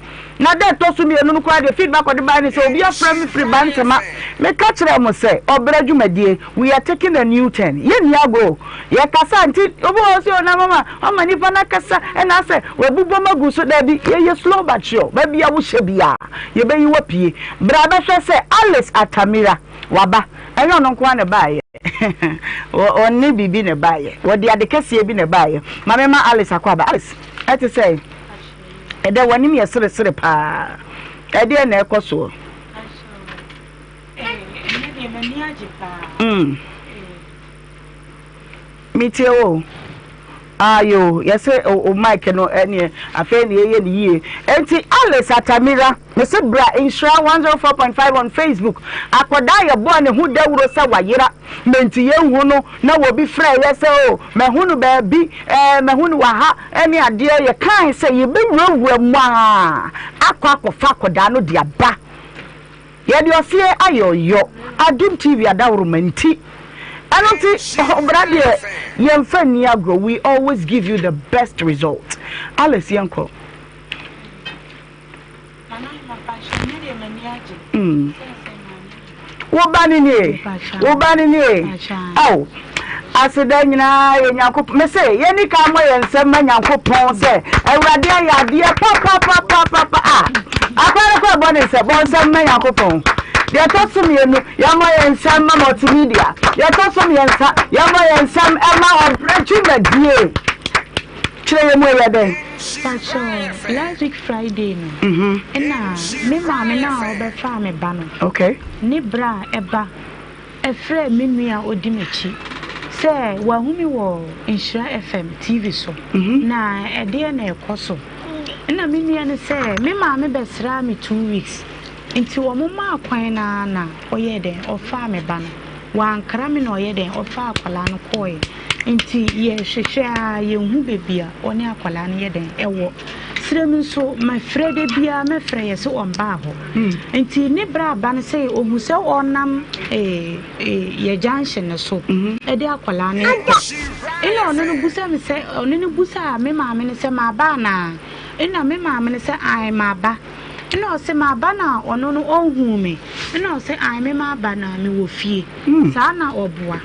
Na da ɛtɔ so mmienu no koraa deɛ feedback ɔde baeɛ ne sɛ obi afrɛ me firi Bantama. Meka kyerɛɛ mo sɛ ɔbrɛ dwumadie, we are taking a new turn. Yɛnni agorɔ o. Yɛkasa nti obi wɔ hɔ sɛ o na mama wama nipa no akasa ɛna asɛ wabubom agu so. Daabi, yɛyɛ slow but sure. Baabi a wohyɛ biara yɛbɛyi wo apue. Bra bɛhwɛ sɛ Alice Atamira waba. Ɛnyɛ ɔno nko ara na ɛbaeɛ. Ɔne biribi na ɛbaeɛ. Wɔde ade kɛseɛ bi na ɛbaeɛ. Ma memma Alice akɔ aba. Alice, ɛte sɛn? Ɛdɛ w'anim yɛ seresere paa. Ɛdeɛn na ɛkɔ soɔ? Mm. Metie wo. Ayo, yɛsɛ o mic no ɛneɛ afei na yɛyɛ ne yie. Enti Alice Atamira, mese bra Nhyira 104.5 on Facebook. Akwadaa yɛbɔɔ ne ho dawuro sɛ wayera. Menti yɛnhu no na obi frɛɛ yɛ sɛ oh mahu no baabi eh, mahu no wɔ ha ne adeɛ, yɛkae sɛ yɛbɛwurawura mu ara akɔ akɔfa akwadaa no de aba. Yɛde ɔseɛ ayɛ ɔyɔ, Adom TV adaworoma nti. Ɛno nti ɔbra deɛ yɛmfa nni agorɔ, we always give you the best result. Alice yɛnkɔ. Wo ba no nie, wo ba no nie. Ao, aseda nyinaa yɛ Nyankopɔn. Me se, yɛni ka mmɔ yɛn nsam ma Nyankopɔn sɛ Awurade ayɛ adeɛ papapapapapa. A, akora no kɔ ɛbɔ ne nsam, bɔ nsam ma Nyankopɔn. Deɛ ɛtɔ so mmienu, yɛmmɔ yɛn nsam ma multimedia. Deɛ ɛtɔ so mmiɛnsa, yɛmmɔ yɛn nsam ma ɔbrɛ dwumadie. Kyerɛ yɛn mu ɛyɛ dɛn? Pakyɛw, last week Friday no, nna me maame no a ɔbɛfaa me ba no, ne bra ba frɛɛ me nua a odi m'akyi sɛ wahu me wɔ Nhyira FM TV so, na ɛdeɛn na ɛkɔ so? Nna me nua no sɛ me maame bɛsraa me 2 weeks, nti wɔmaa kwan no ara na ɔyɛɛ dɛn, ɔfaa me ba no. Wankra me na ɔyɛ dɛn, ɔfaa akwadaa no kɔeɛ. Nti yɛhwehwɛ ara yɛnhu baabi a ɔne akwadaa no yɛ dɛn ɛwɔ. Serɛ mu nso mɛfrɛ da biara mɛfrɛ yɛ sɛ ɔmbaa hɔ. Nti ne berɛ aba no sɛ ɔhu sɛ ɔnam yɛ junction no so ɛde akwadaa no rekɔ. Ɛna ɔno no busa me sɛ, ɔno no busa me maame no sɛ maba anaa? Ɛna me maame no sɛ ae maba. Nna ɔse maba na ɔno no ɔnhuu me nna ɔse ae me maba na mewɔ fie saa na ɔboa.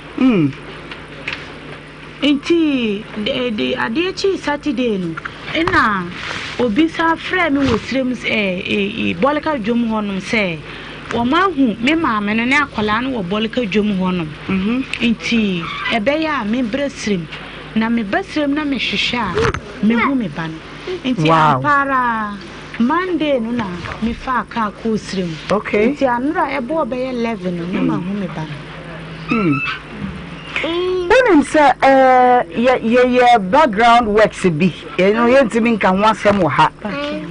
Nti de adeɛ kyee Saturday no nna obi san frɛɛ me wɔ serem ɛɛ Bɔleka dwom hɔnom sɛ wɔn ahu me maame no ne akwadaa no wɔ Bɔleka dwom hɔnom. Nti ɛbɛyɛ a me brɛ serem na me ba serem na me hwehwɛ a me hu me ba no. Nti ampa ara Monday no na me faa kaa kɔɔ serem. Nti anora ɛbɔɔ bɛyɛ 11 no na mahu me ba no. Wonim sɛ yɛyɛ background works bi, ɛno yɛntumi nka ho asɛm wɔ ha.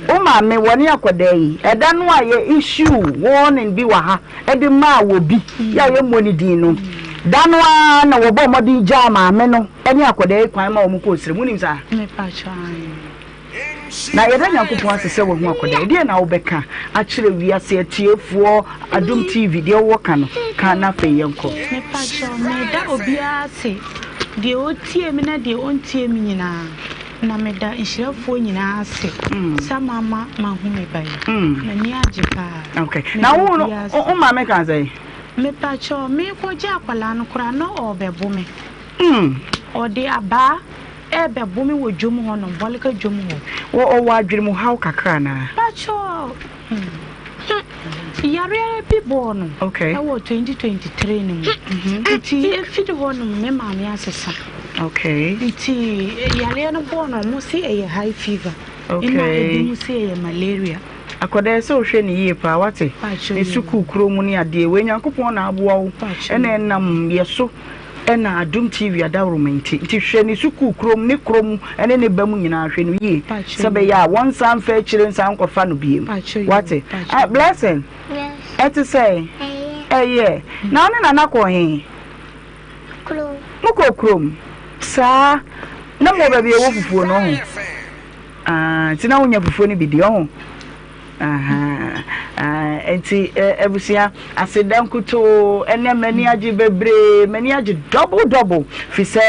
Wo maame wɔne akwadaa yi, ɛda no a yɛ issue warning bi wɔ ha de maa wɔ bi yɛ a yɛmmɔ ne din no, da no ara na wɔbɔɔ mmɔden gyaa maame no ne akwadaa yi kwan ma wɔn kɔɔ srem. Wonim saa? Na yɛda Nyankopɔn ase sɛ wahu akwadaa yi. Deɛn na wobɛka akyerɛ wiase atiefoɔ, Adom TV, deɛ wowɔ ka no, ka na afei yɛnkɔ. Mepakyɛw, meda obiara ase, deɛ ɔtie me na deɛ ɔntie me nyinaa, na meda nhyirafoɔ nyinaa ase sɛ moama mahu me ba yi. M'ani agye paa. Okay. Na Meda wo no, obiara ase. wo maame ka sɛn? Mepakyɛw, merekɔgye akwadaa no koraa na ɔrebɛbo me. Ɔde abaa rebɛbo me wɔ dwom hɔ nom, Bɔleka dwom hɔ. Wɔ ɔwɔ adwenemuhaw kakra anaa? Pakyɛw, hmm, yareɛ bi bɔɔ no. Okay. Ɛwɔ 2023 no mu. Nti efiri hɔ nom me maame asesa. Okay. Nti yareɛ no bɔɔ no, ɔmo se ɛyɛ high fever. Okay. Ɛna ebi mo se ɛyɛ malaria. Akwadaa ɛsɛ wohwɛ no yie paa wate. Pakyɛw. Ne sukuu kuro mu ne adeɛ wei Nyankopɔn na aboa wo. Pakyɛw. Ɛna ɛnam yɛ so. Ɛna Adom TV adaworoma nti nti hwɛ ne sukuu kurom ne kurom ne ne ba mu nyinaa hwɛ no yie sɛ bɛyɛ a wɔnsan mfa akyire nsan nkɔfa no biem wate ah Blessing ɛte sɛn ɛyɛ na wo ne Nana kɔɔ he mokɔɔ kurom saa na mowɔ baabi a ɛwɔ fufuo no ɔho ah nti na wonya fufuo no bi di ɔho Ahaa nti abusua aseda nkutoo ɛnɛ m'ani agye bebree m'ani agye double double fi sɛ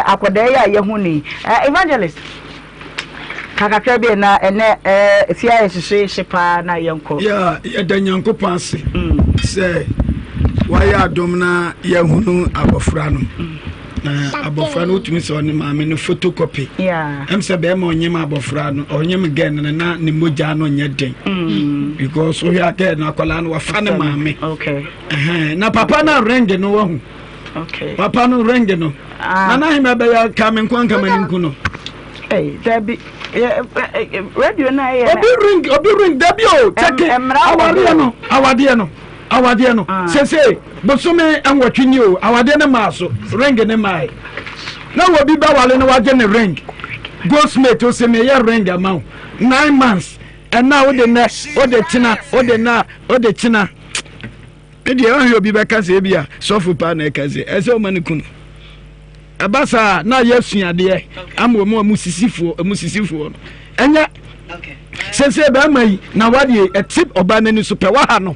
akwadaa yi a yɛho ni evangelist kakakra bi na ɛnɛ efie ayɛ hyehyeehye paa na yɛnkɔ. Yeah, yɛda Nyankopɔn ase sɛ wayɛ adom na yɛahunu abɔfra no. Na abɔfra no wotumi sɛ ɔne maame no photocopy. Ɛm sɛ bɛrima ɔnyem abɔfra no ɔnyem gɛn no na ne mogya no nyɛ den. Mm. Because wohwɛ a gɛn no akwadaa no wafa ne maame. Okay. Na papa no ring no wahu. Okay. Papa no ring no. Ah. Na n'ahema bɛyɛ ka me nko anka ma ne nku no. Hey, dabi. Radio na yɛ. Obi ring, obi ring, dabi o. Check it. Awadeɛ no, awadeɛ no. Awadeɛ no ah. sese bosome nwɔtwe ni o awadeɛ no maa so ring ne maae na obi bɛwale no wagye ne ring goldsmith o se meyɛ ring ama wo 9 months ɛna wode nɛ wode kyena wode na wode kyena ɛdeɛ ɔhwɛ obi bɛka sɛ ebi a sɔfo paa na ɛka sɛ ɛsɛ ɔma ne kunu ɛba saa na yɛ suadeɛ ama wɔn a wɔn sisifoɔ wɔn sisifoɔ no ɛnyɛ sese bɛrima yi na wadeɛ ɛte ɔbaa n'ani so pɛ waha no.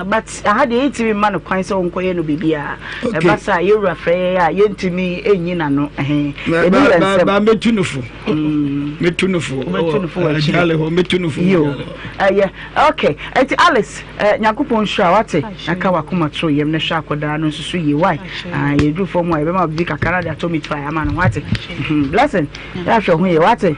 But aha deɛ yɛntumi mma no kwan sɛ ɔnkɔyɛ no biribiara. Ɛba saa yɛwura frɛ yɛn a yɛntumi nyi n'ano. Ɛni yɛ nsɛm. Ba mɛtu no fo. Mɛtu no fo. Mɛtu no fo wɔ akyire. Agyale hɔ mɛtu no fo. Yo ɛyɛ okay. Ɛti Alice Nyankopɔn nhyira wate. Ɛka wakoma to yam na hwɛ akɔdaa no nso so yie why. Yɛduru fam a yɛbɛma bibi kakra na de atɔ meat pie ama no wate. Blessing yɛahwɛ ho yie wate.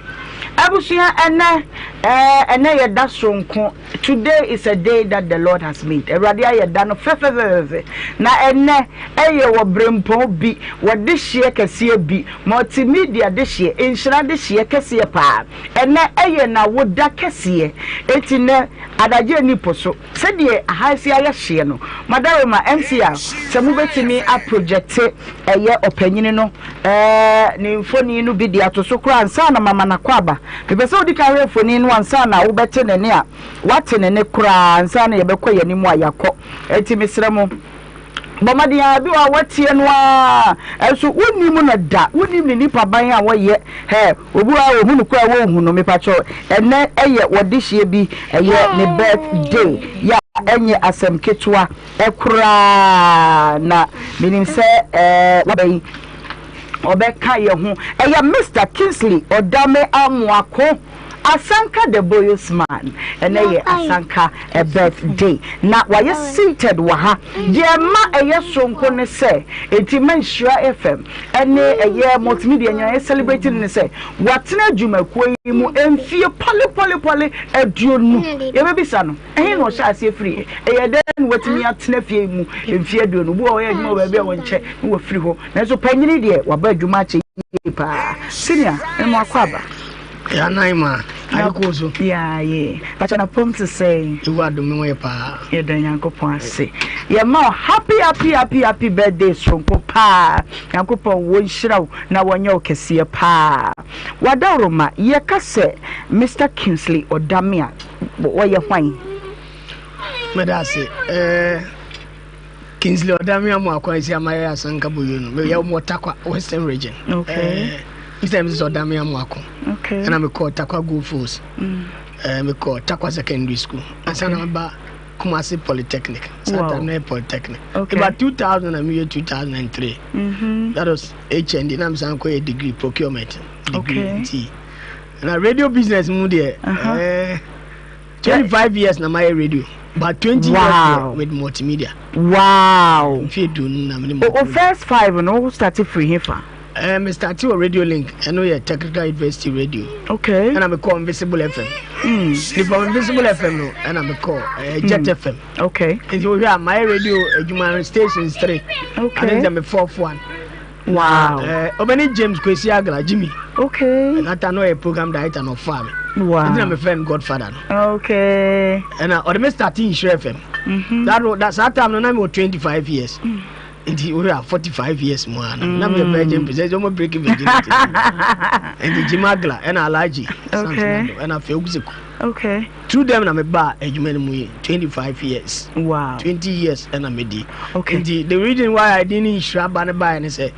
Abusua ɛnɛ ɛnɛ yɛda soronko. Today is a day that the Lord has made. Awurade ayɛ da no fɛfɛfɛfɛfɛ. Na ɛnnɛ ɛyɛ wɔ berempɔn bi, wɔ dehyeɛ kɛseɛ bi, multimedia dehyeɛ, nhyira dehyeɛ kɛseɛ paa. Ɛnnɛ ɛyɛ n'awoda kɛseɛ. Enti nnɛ adagyeɛ nni po so. Sɛdeɛ aha asi ayɛ hyeɛ no, Madaroma, MCR, sɛ mobɛtumi aprojɛkte ɛyɛ ɔpanyini no ɛɛ ne mfoni no bi de ato so koraa ansa na mama no akwaaba. Mepɛ sɛ wodi kan hwɛ mfoni no ansa na wobɛte ne nne a woate ne nne koraa ansa na yɛbɛkɔ yɛn anim a yɛakɔ. Enti mesrɛ mo, bɔ mmɔden ara. Bi wɔ hɔ a woatie no ara, nso wonnim no da, wonnim ne nipaban a wɔyɛ. Hɛ, obi wɔ hɔ a wɔhu no koraa a wɔnhu no. Mepakyɛw, ɛnnɛ yɛ wɔdehyeɛ bi, ɛyɛ ne birthday, yɛ a ɛnyɛ asɛm ketewa koraa. Na menim sɛ ɛɛ waba yi, ɔbɛka yɛn ho. Ɛyɛ Mister Kingsley Odame Amoako. Asanka the Boyos man, ɛnɛ yɛ Asanka birthday na wayɛ seated wɔ ha. Deɛ ɛma ɛyɛ soronko ne sɛ, enti ma Nhyira FM ɛne ɛyɛ multimedia nyinaa yɛ celebrate no ne sɛ, watena adwumakuo yi mu mfie pɔlepɔlepɔle 20. Yɛbɛbisa no, ɛhe na ɔhyɛ aseɛ firiiɛ? Ɛyɛ dɛn na watumi atena fie yi mu mfie 20? Obi wɔ hɔ ɔyɛ adwuma wɔ baabi a wɔnkyɛ na wafiri hɔ. Nanso panyini deɛ waba adwuma akyɛ yie paa. Senior, mema wakɔ aba. Yɛanan ma ade kɔɔ so. Yeah, yeah. Pakyɛ na pom te sɛn? Ewu adom me ho yɛ paa. Yɛda Nyankopɔn ase. Yɛma wo happy happy happy happy birthday soronko paa. Nyankopɔn wɔ nhyira wo na wɔnyɛ wo kɛseɛ paa. Wadaworoma, yɛka sɛ Mister Kingsley Odame a, wɔyɛ hwan? Meda ase. Eh, Kingsley Odame Amoako Asi Amayɛ Asanka Boyo no, meyɛ wɔ Tarkwa, Western Region. Okay. Eh, Mr. and Mrs. Odame Amoako. Okay. Ɛna mekɔɔ Tarkwa Goldfields. Eh, mekɔɔ Tarkwa Secondary School. Ansa na meba Kumasi Polytechnic. Saa Wow. time na yɛ Polytechnic. Okay. About 2000 na meyɛ 2003. That was HND. Na mesan kɔyɛ degree, procurement degree. Okay. Nti, na radio business mu deɛ, eh, 25 years na mayɛ radio. But 20 Wow. years deɛ with multimedia. Wow. Mfeɛ 50 na mene O, o multimedia. first five no, wo start firi he fa? Eh, me start wɔ Radio Link, ɛno yɛ Technical University Radio. Okay. Ɛna mekɔɔ Invisible FM. Nipa Invisible FM no, ɛna mekɔɔ eh, Jet FM. Okay. Nti wohwɛ a mayɛ radio adwuma no stations 3. Okay. I think sɛ me fourth one. Wow. Eh, ɔbɛne James Kwesi Agla, Jimmy. Okay. That time no ɔyɛ program director na ɔfaa me. Wow. Nti na mefrɛ no Godfather no. Okay. Ɛna ɔde me start Nhyira FM. That saa time no na mewɔ 25 years. Nti wohwɛ a 45 years mu a na meyɛ virgin princess, ɔmo break virginity. Nti Jim Agla ɛna Alhaji Okay. Samson ɛna afei Oguseku. Okay. Through them na meba adwuma no mu yi 25 years. Wow. 20 years ɛna medi. Okay. Nti the reason why I didn't nhyira ba ne baeɛ ne sɛ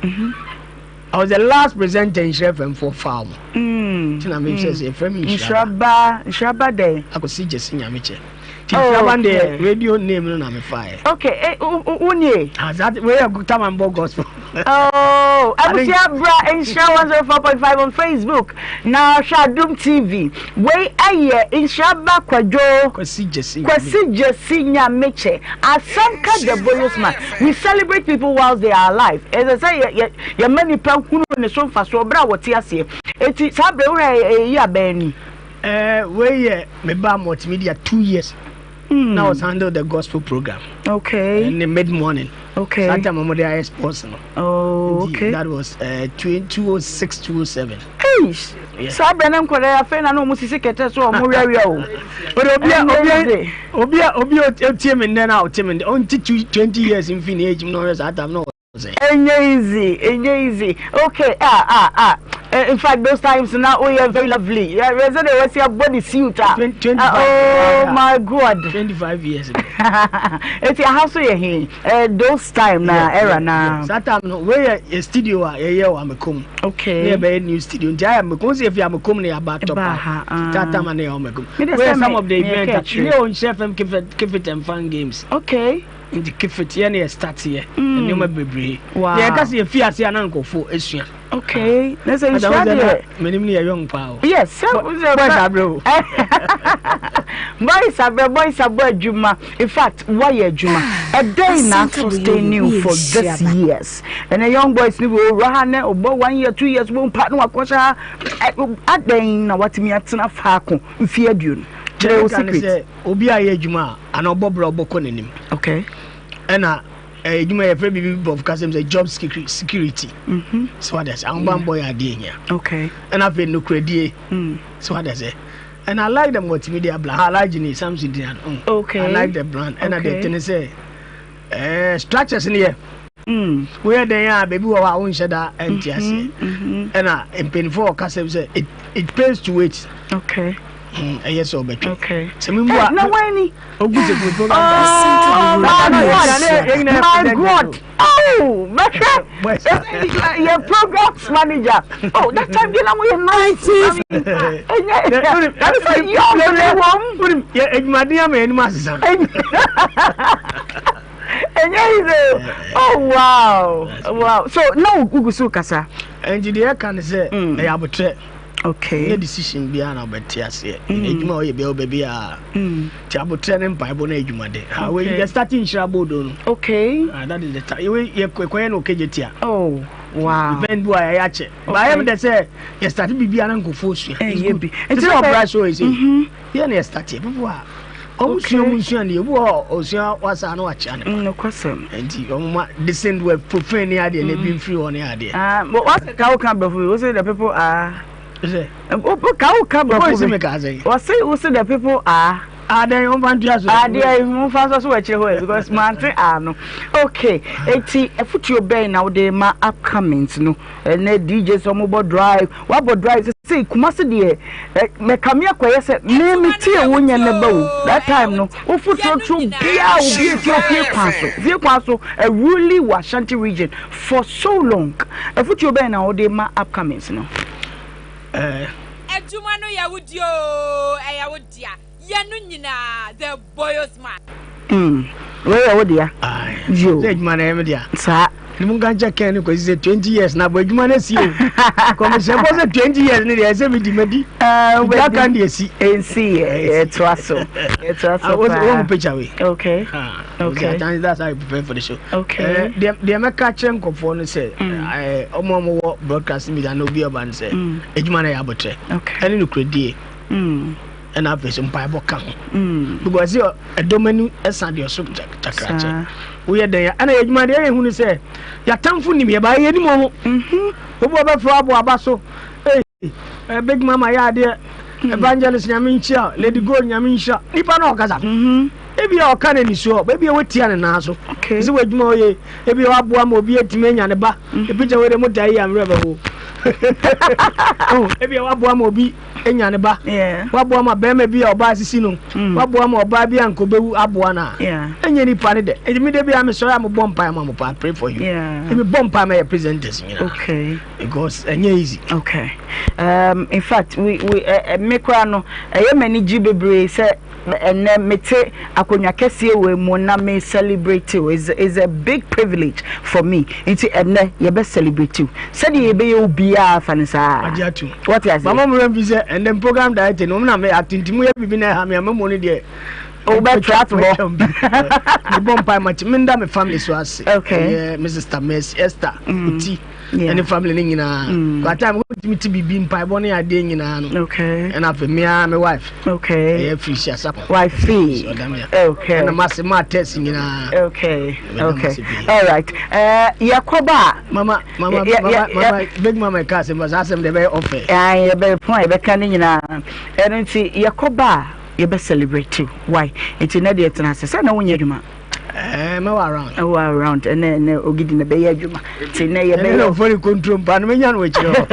I was the last presenter nhyira FM for foul mu. Nti na mehyɛ sɛ yɛfrɛ me nhyira Nhyira ba, nhyira ba dɛn? Akɔsi Gyesi Nyamekyɛ. Nti nhyira ba deɛ radio name no na mefaeɛ. Okay, eh, wo nie? Ah, that wei yɛ time I'm bɔ gospel. Oh, abusua bra Nhyira 104.5 on Facebook na hwɛ Adum TV. Wei ɛyɛ Nhyira ba Kwadwo Kwasi Gyesi Kwasi Gyesi Nyamekyɛ. Asanka the Boyos man. We celebrate people whilst they are alive. Ɛsɛ sɛ yɛ yɛ yɛma nipa hunu ne so mfasoɔ berɛ a wɔte aseɛ. Eti saa berɛ wohwɛ ɛyi abɛn ni. Eh, wei yɛ me ba multimedia 2 years. Na was handle the gospel program. Okay. In the mid morning. Okay. That time I'm there sports no. Oh, okay. That was 206 207. Hey. Yeah. Saa bɛn ne nkɔda ya fɛn na na ɔmo sisi kɛtɛ so ɔmo wiawia o. But obi a obi a obi a obi a otie me nnɛ na ɔte me nnɛ ɔnti 20 years mfi ne age mu na ɔyɛ saa time na ɔsɛ. Ɛnyɛ easy, ɛnyɛ easy. Okay, ah ah ah. In fact, those times now we are very lovely. Yeah, we said they was your body suit. Ah. 25. Oh my God. 25 years ago. It's a house we here. Those time na era na. That time no, we are a studio a yeah yeah amekom. Okay. Yeah, be new studio. Nti I amekom say if you amekom na ba top. That time na amekom. We are some of the event. We on Chef M keep it keep it and fun games. Okay. Nti keep it yeah na start here. Nneɛma bebree. Wow. Yeah, kasi yɛ fi ase a na nkɔfo esua. Okay. Na sɛ nhyira deɛ. Menim ne yɛ young paa o. Yes, sɛ Boys abrɛ o. Boys abrɛ, boys abɔ adwuma. In fact, wɔyɛ adwuma. Ɛdɛn na sustain you for this years? Ɛnɛ young boys ni bi owura ha nɛ ɔbɔ 1 year, 2 years bɔ mpa na wakɔhyɛ ha. Adɛn na watumi atena faako mfeɛ 20? Kyerɛ wo secret. Sɛ obi a yɛ adwuma a ana ɔbɔ brɛ ɔbɔ kɔ n'anim. Okay. Ɛna adwuma yɛfrɛ biribi bɔfo kasɛm sɛ job security. So what does ahobammɔ yɛ adeɛ hia. Okay. Ɛna afei nokoradie. So what does it? And I like the multimedia brand. I like Jimmy Samson Dian. Okay. I like the brand. And Okay. I the say structures in here. Where they are, baby, wɔ hɔ a wonhyɛ da ɛnte aseɛ. Ɛna mpanyinfoɔ wɔ kasɛm sɛ it pays to wait. Okay. Ɛyɛ sɛ ɔbɛtwɛn. Okay. Sɛ mi mu a. Na wɔn ni. Ogu sɛ kuro program. Oh my God! My God! Oh, bɛhwɛ. Your programs manager. Oh, that time you know we nice. That is a young woman. Yɛ adwumaden ama yɛn anim asesa. Ɛnyɛ easy. Oh wow, wow. So now ugu so kasa. Nti deɛ ɛka ne sɛ ɛyɛ abotrɛ. Okay. Nyɛ decision biara na wobɛte aseɛ. Mm. Adwuma a ɔyɛ biara wobɛ biara. Mm. Ti abotrɛ ne mpaebɔ no adwuma de. Ha wei yɛ starting nhyira bodo no. Okay. Ah, that is the time. Yɛ yɛ kɔyɛ no kegye tia. Oh. Wow. Event bi a yɛayɛ akyɛ. Okay. Baayɛ mi dɛ sɛ yɛ start biribi a na nkurɔfoɔ sua. Ɛyɛ bi. Nti sɛ ɔbra so ɛsɛ. Mhm. Yɛ na yɛ start yɛ people a ɔmo sua ɔmo nsua deɛ obi wɔ hɔ ɔsua wasa na wakyea ne ba. Nokwasɛm. Nti ɔmo ma descend wɔ profane ne adeɛ na ebi mfiri hɔ ne adeɛ. Ah, wasɛ ka wo ka brɔfo bi, wosɛ the people are. Sɛ. Ka wo ka brɔfo bi. Wɔsi mi ka sɛ. Wɔsi wosɛ the people are. Adan wɔn fa ntua so. Adeɛ wɔn fa nso so wɔ akyire hɔ yɛ because mante ano. Okay, eti afutuo bɛn na wode ma upcomings no ɛnɛ DJs wɔn bɔ drive wabɔ drive sɛ Kumasi deɛ mɛkame akɔyɛ sɛ me me tie wo nyɛ ne ba o that time no wofu trotro biara obi eti ofie kwan so ofie kwan so awuruli wɔ Ashanti region for so long afutuo bɛn na wode ma upcomings no. Adwuma no yɛ wo dea oo, ɛyɛ wo dea. Yɛ no nyinaa, the boyos man. Mm, wei yɛ wo dea. Yo. Sɛ adwuma no ɛyɛ me dea. Saa. Ne mu nka nkyɛ kɛn ne kwasi sɛ 20 years na bɔ adwuma no asi o. Kɔmhyɛ bɔ sɛ 20 years ne deɛ ɛsɛ medi madi. Ɛɛ aka deɛ si. Ɛnsi yɛ ɛtoa so. Ɛtoa so paa. Wɔn picture wei. Okay. Okay. That's how you prepare for the show. Okay. Deɛ deɛ mɛka kyerɛ nkɔfoɔ no sɛ ɛɛ ɔmo a ɔmo wɔ broadcast media na obi ɔba no sɛ adwuma no yɛ abotire. Okay. Ɛne nokoredie. Ɛna afei so mpaebɔ ka ho. Because ɛdɔm ani ɛsa deɛ ɔso takrakyɛ. Woyɛ dɛn a ɛna yɛ adwuma deɛ yɛ hu no sɛ yɛatamfo nim yɛ baa yɛ nim ɔmo. Obi ɔbɛfrɛ abɔ aba so. Ee big mama yɛ adeɛ. Evangelist nyame nhyira Lady Gold nyame nhyira. Nipa na ɔkasa. Ebi a ɔka n'ani so ebi a watia ne nan so. Sɛ w'adwuma ɔyɛ ebi a waboa ma obi atumi anya ne ba. Ebi kyɛ wei de mo da yi a mmerɛ bɛwo. Ebi a waboa ma obi anya ne ba. Waboa ma bɛrima bi a ɔbaa sisi no. Waboa ma ɔbaa bi a nka ɔbɛwu aboa no a. Ɛnyɛ nipa ne dɛ. Enti me da bi a mesɔre a mebɔ mpae ma mo paa pray for you. Mebɔ mpae ma yɛ presenters nyinaa. Because ɛnyɛ easy. Okay. Um, in fact, we we uh, me koraa no ɛyɛ m'ani gye bebree sɛ ɛnɛ mete akonnwa kɛseɛ wei mu na me celebrate you is is a big privilege for me nti ɛnɛ yɛbɛ celebrate you sɛdeɛ yɛbɛyɛ wo biara fa no saa Agye atum. wɔte aseɛ Mama mo mfi sɛ ɛnɛ program director no na me acting nti mo yɛ bibi na ɛha me ama mo no deɛ. Wobɛtra to hɔ. Mebɔ mpae ma menda me family so ase. Okay. Ɛyɛ me sister Mercy Esther Oti. Ɛne family no nyinaa. Kwa time wotumi ti bibi mpaebɔ ne adeɛ nyinaa no. Okay. Ɛna afei me ara me wife. Okay. Ɛyɛ Felicia Sapon. Wifey. Okay. Ɛna mase ma test nyinaa. Okay. Okay. All right. Eh yɛkɔba a. Mama mama mama mama big mama ɛka asɛm ba saa asɛm deɛ ɛbɛyɛ ɔfɛ. Ayi yɛbɛ pɔn yɛbɛka ne nyinaa. Ɛno nti yɛkɔba a yɛbɛ celebrate why nti na deɛ tena ase sɛ na wonyɛ adwuma. Ɛɛ mɛ wɔ around. Ɛwɔ around ɛnɛ ɛnɛ ogidi na bɛyɛ adwuma nti nɛ yɛ bɛyɛ. Ɛnɛ ofori control mpa no menya no akyire hɔ.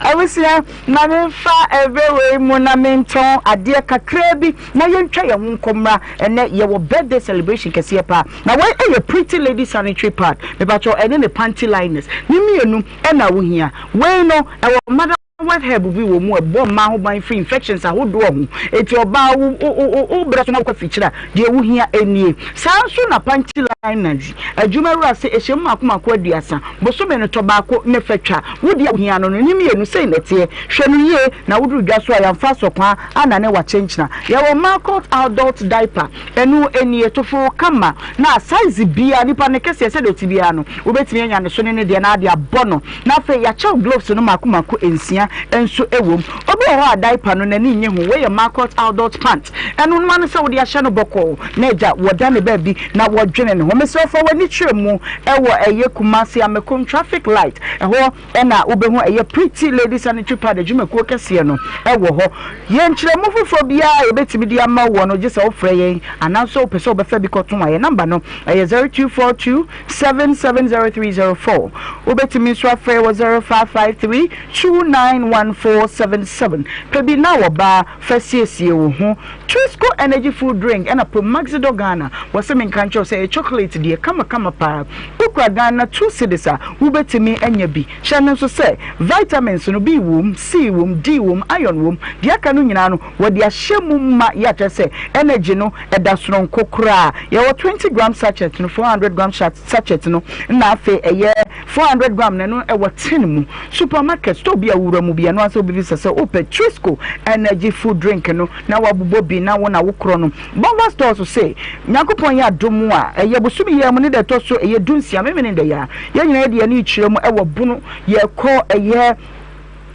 Abusua ma me nfa ɛbɛ wei mu na me ntɔn adeɛ kakraa bi na yɛntwa yɛn ho nkɔmmra ɛnɛ yɛwɔ birthday celebration kɛseɛ paa na wei ɛyɛ pretty lady sanitary pad mepakyɛw ɛne ne panty liners ne mmienu ɛna wohia wei no ɛwɔ mother Wet herb bi wɔ mu a ɛbɔ mmaa ho ban firi infections ahodoɔ ho. Enti ɔbaa wo wo wo wo brɛ so na wokɔ afikyire a, deɛ wohia nie. Saa nso na panty liners yi, adwumawura se ɛhyɛ mu mmaako mmaako aduasa, bosome no tɔ baako ne fa twa. Wo deɛ a wohia no no, ne mmienu sei na ɛteɛ. Hwɛ no yie na woduru dwa so a yɛamfa asɔkwaa annane w'akyenkyena. Yɛwɔ Marcot adult diaper, ɛno nie, tofoo kama na size biara, nipa no kɛseɛ sɛdeɛ ɔte biara no, wobɛtumi anya ne so ne ne deɛ na ade abɔ no. Na afei yɛakyɛw gloves no mmaako mmaako nsia nso wom. Obi wɔ hɔ a diaper no n'ani nnye ho. Wei yɛ Marcot adult pant. Ɛno no ara ne sɛ wode ahyɛ no bɔkɔɔ na agya wɔda ne baabi na wɔdwene ne ho. Mesrɛ wo fa w'ani kyerɛ mu wɔ ɛyɛ Kumasi Amekom traffic light. Ɛhɔ na wobɛhu ɛyɛ Pretty Lady Sanitary Pad adwumakuo kɛseɛ no wɔ hɔ. Yɛn nkyerɛmu foforɔ biara a yɛbɛtumi de ama woɔ no gye sɛ wofrɛ yɛn anaasɛ wopɛ sɛ wobɛfa bi kɔto a yɛn number no ɛyɛ 0242 770304. Wobɛtumi nso afrɛ wɔ 0553 291477. Pɛ bi na wɔ baa fa siesie wo ho. Twisco Energy Food Drink ɛna Promaxidor Ghana. Wɔse menka nkyerɛ wo sɛ ɛyɛ chocolate deɛ kama kama paa. Wokura Ghana 2 cedis a, wubetumi anya bi. Hyɛ no nso sɛ, vitamins no, B wom, C wom, D wom, iron wom, deɛ aka no nyinaa no, wɔde ahyɛ mu ma yɛ a kyerɛ sɛ energy no ɛda sononko koraa. Yɛwɔ 20 gram sachet no, 400 gram sachet no, ɛna afei ɛyɛ 400 gram no, ɛno ɛwɔ tin mu. Supermarket, store bi a wowura mu bi, ɛno ara sɛ wobɛbisa sɛ wopɛ Trisco energy food drink no na woabobɔ bi na wo na wokorɔ no. Bonva Stores se, Nyankopɔn yɛ adom a, ɛyɛ bosome yi ara mu ne da ɛtɔ so ɛyɛ dunsia, Memene da yi ara, yɛn nyinaa yɛde yɛn ani rekyerɛ mu ɛwɔ Bono, yɛrekɔ ɛyɛ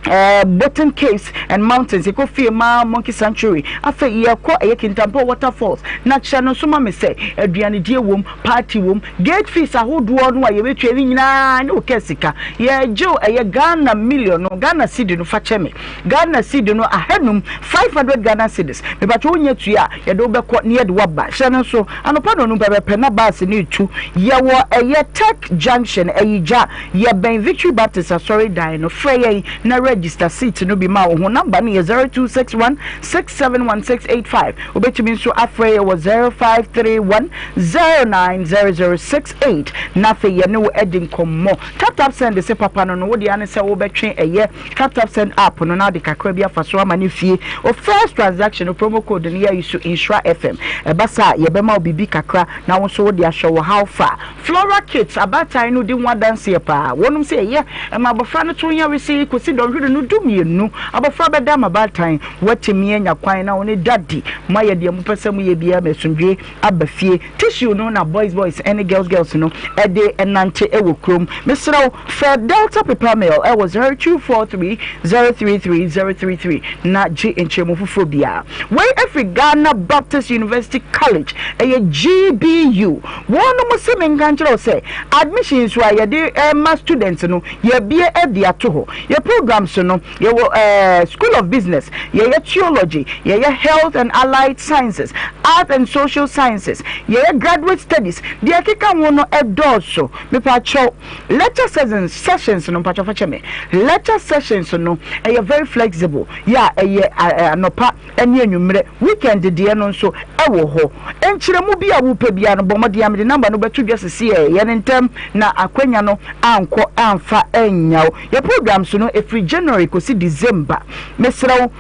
eh, Boten Caves and Mountains, yɛkɔ Fiema Monkey Sanctuary, afei yɛkɔ ɛyɛ Kintampo Waterfalls, na kyerɛ no nso ma me sɛ aduanedie wom, party wom, gate fees ahodoɔ no a yɛbɛtua ne nyinaa ne wo kɛ sika, yɛgye wo ɛyɛ Ghana million no, Ghana cedi no fa kyɛ me. Ghana cedi no ahanum, 500 Ghana cedis. Mepakyɛ wo nya tua a, yɛde wo bɛkɔ na yɛde wo aba. Hyɛ no nso, anɔpa nnɔnum pɛpɛpɛ na bus no retu. Yɛwɔ ɛyɛ Tech Junction, Ayigya. Yɛbɛn Victory Baptist Asɔre dan no. Frɛ yɛn na register seat no bi ma wo ho. Number no yɛ 0261 671685. Wobɛtumi nso afrɛ yɛn wɔ 0531 090068 na afei yɛne wo adi nkɔmmɔ. Tap Tap Send se papa no no, wo dea ne sɛ wobɛtwe ɛyɛ TapTapSend app no na ade kakra bi afa so ama no fie. Wo first transaction no promo code no yɛ ayi so Nhyira FM. Ɛba saa a yɛbɛma wo biribi kakra na wo nso wode ahwɛ wo how far. Flora Kids abaatan no di ho adanseɛ paa. Wɔnom sɛ ɛyɛ ma abɔfra no to nya wesee kɔsi dɔnhwere no dumienu. Abɔfra bɛda ama baatan watumi anya kwan na wo ne daddy moayɛ deɛ mopɛ sɛ moyɛ biara ma asomdwoeɛ aba fie. Tissue no na boys boys ne girls girls no de nante wɔ kurom. Mesrɛ wo, frɛ Delta Paper Mill wɔ 0243 033 033 na gye nkyerɛmu foforɔ biara. Wei firi Ghana Baptist University College, ɛyɛ GBU. Wɔnom se menka nkyerɛ wo sɛ admissions a yɛde ma students no, yɛabue de ato hɔ. Yɛ programs no, Yɛwɔ eh, School of Business, yɛyɛ Theology, yɛyɛ Health and Allied Sciences, Art and Social Sciences, yɛyɛ Graduate Studies, deɛ ɛkeka ho no ɛdɔɔso. Mepaakyɛw, lecture sessions, sessions no, mpakyɛw fa kyɛ me, lecture sessions no ɛyɛ very flexible, yɛ a ɛyɛ anɔpa ne anwummerɛ, weekend deɛ no nso ɛwɔ hɔ. Nkyerɛmu bi a wopɛ biara no, bɔ mmɔden a mede number no bɛto dwa sesei, yɛ no ntɛm na akwanya no ankɔ amfa annya wo. Yɛ programs no ɛfiri January kɔsi December. Mesrɛ wo,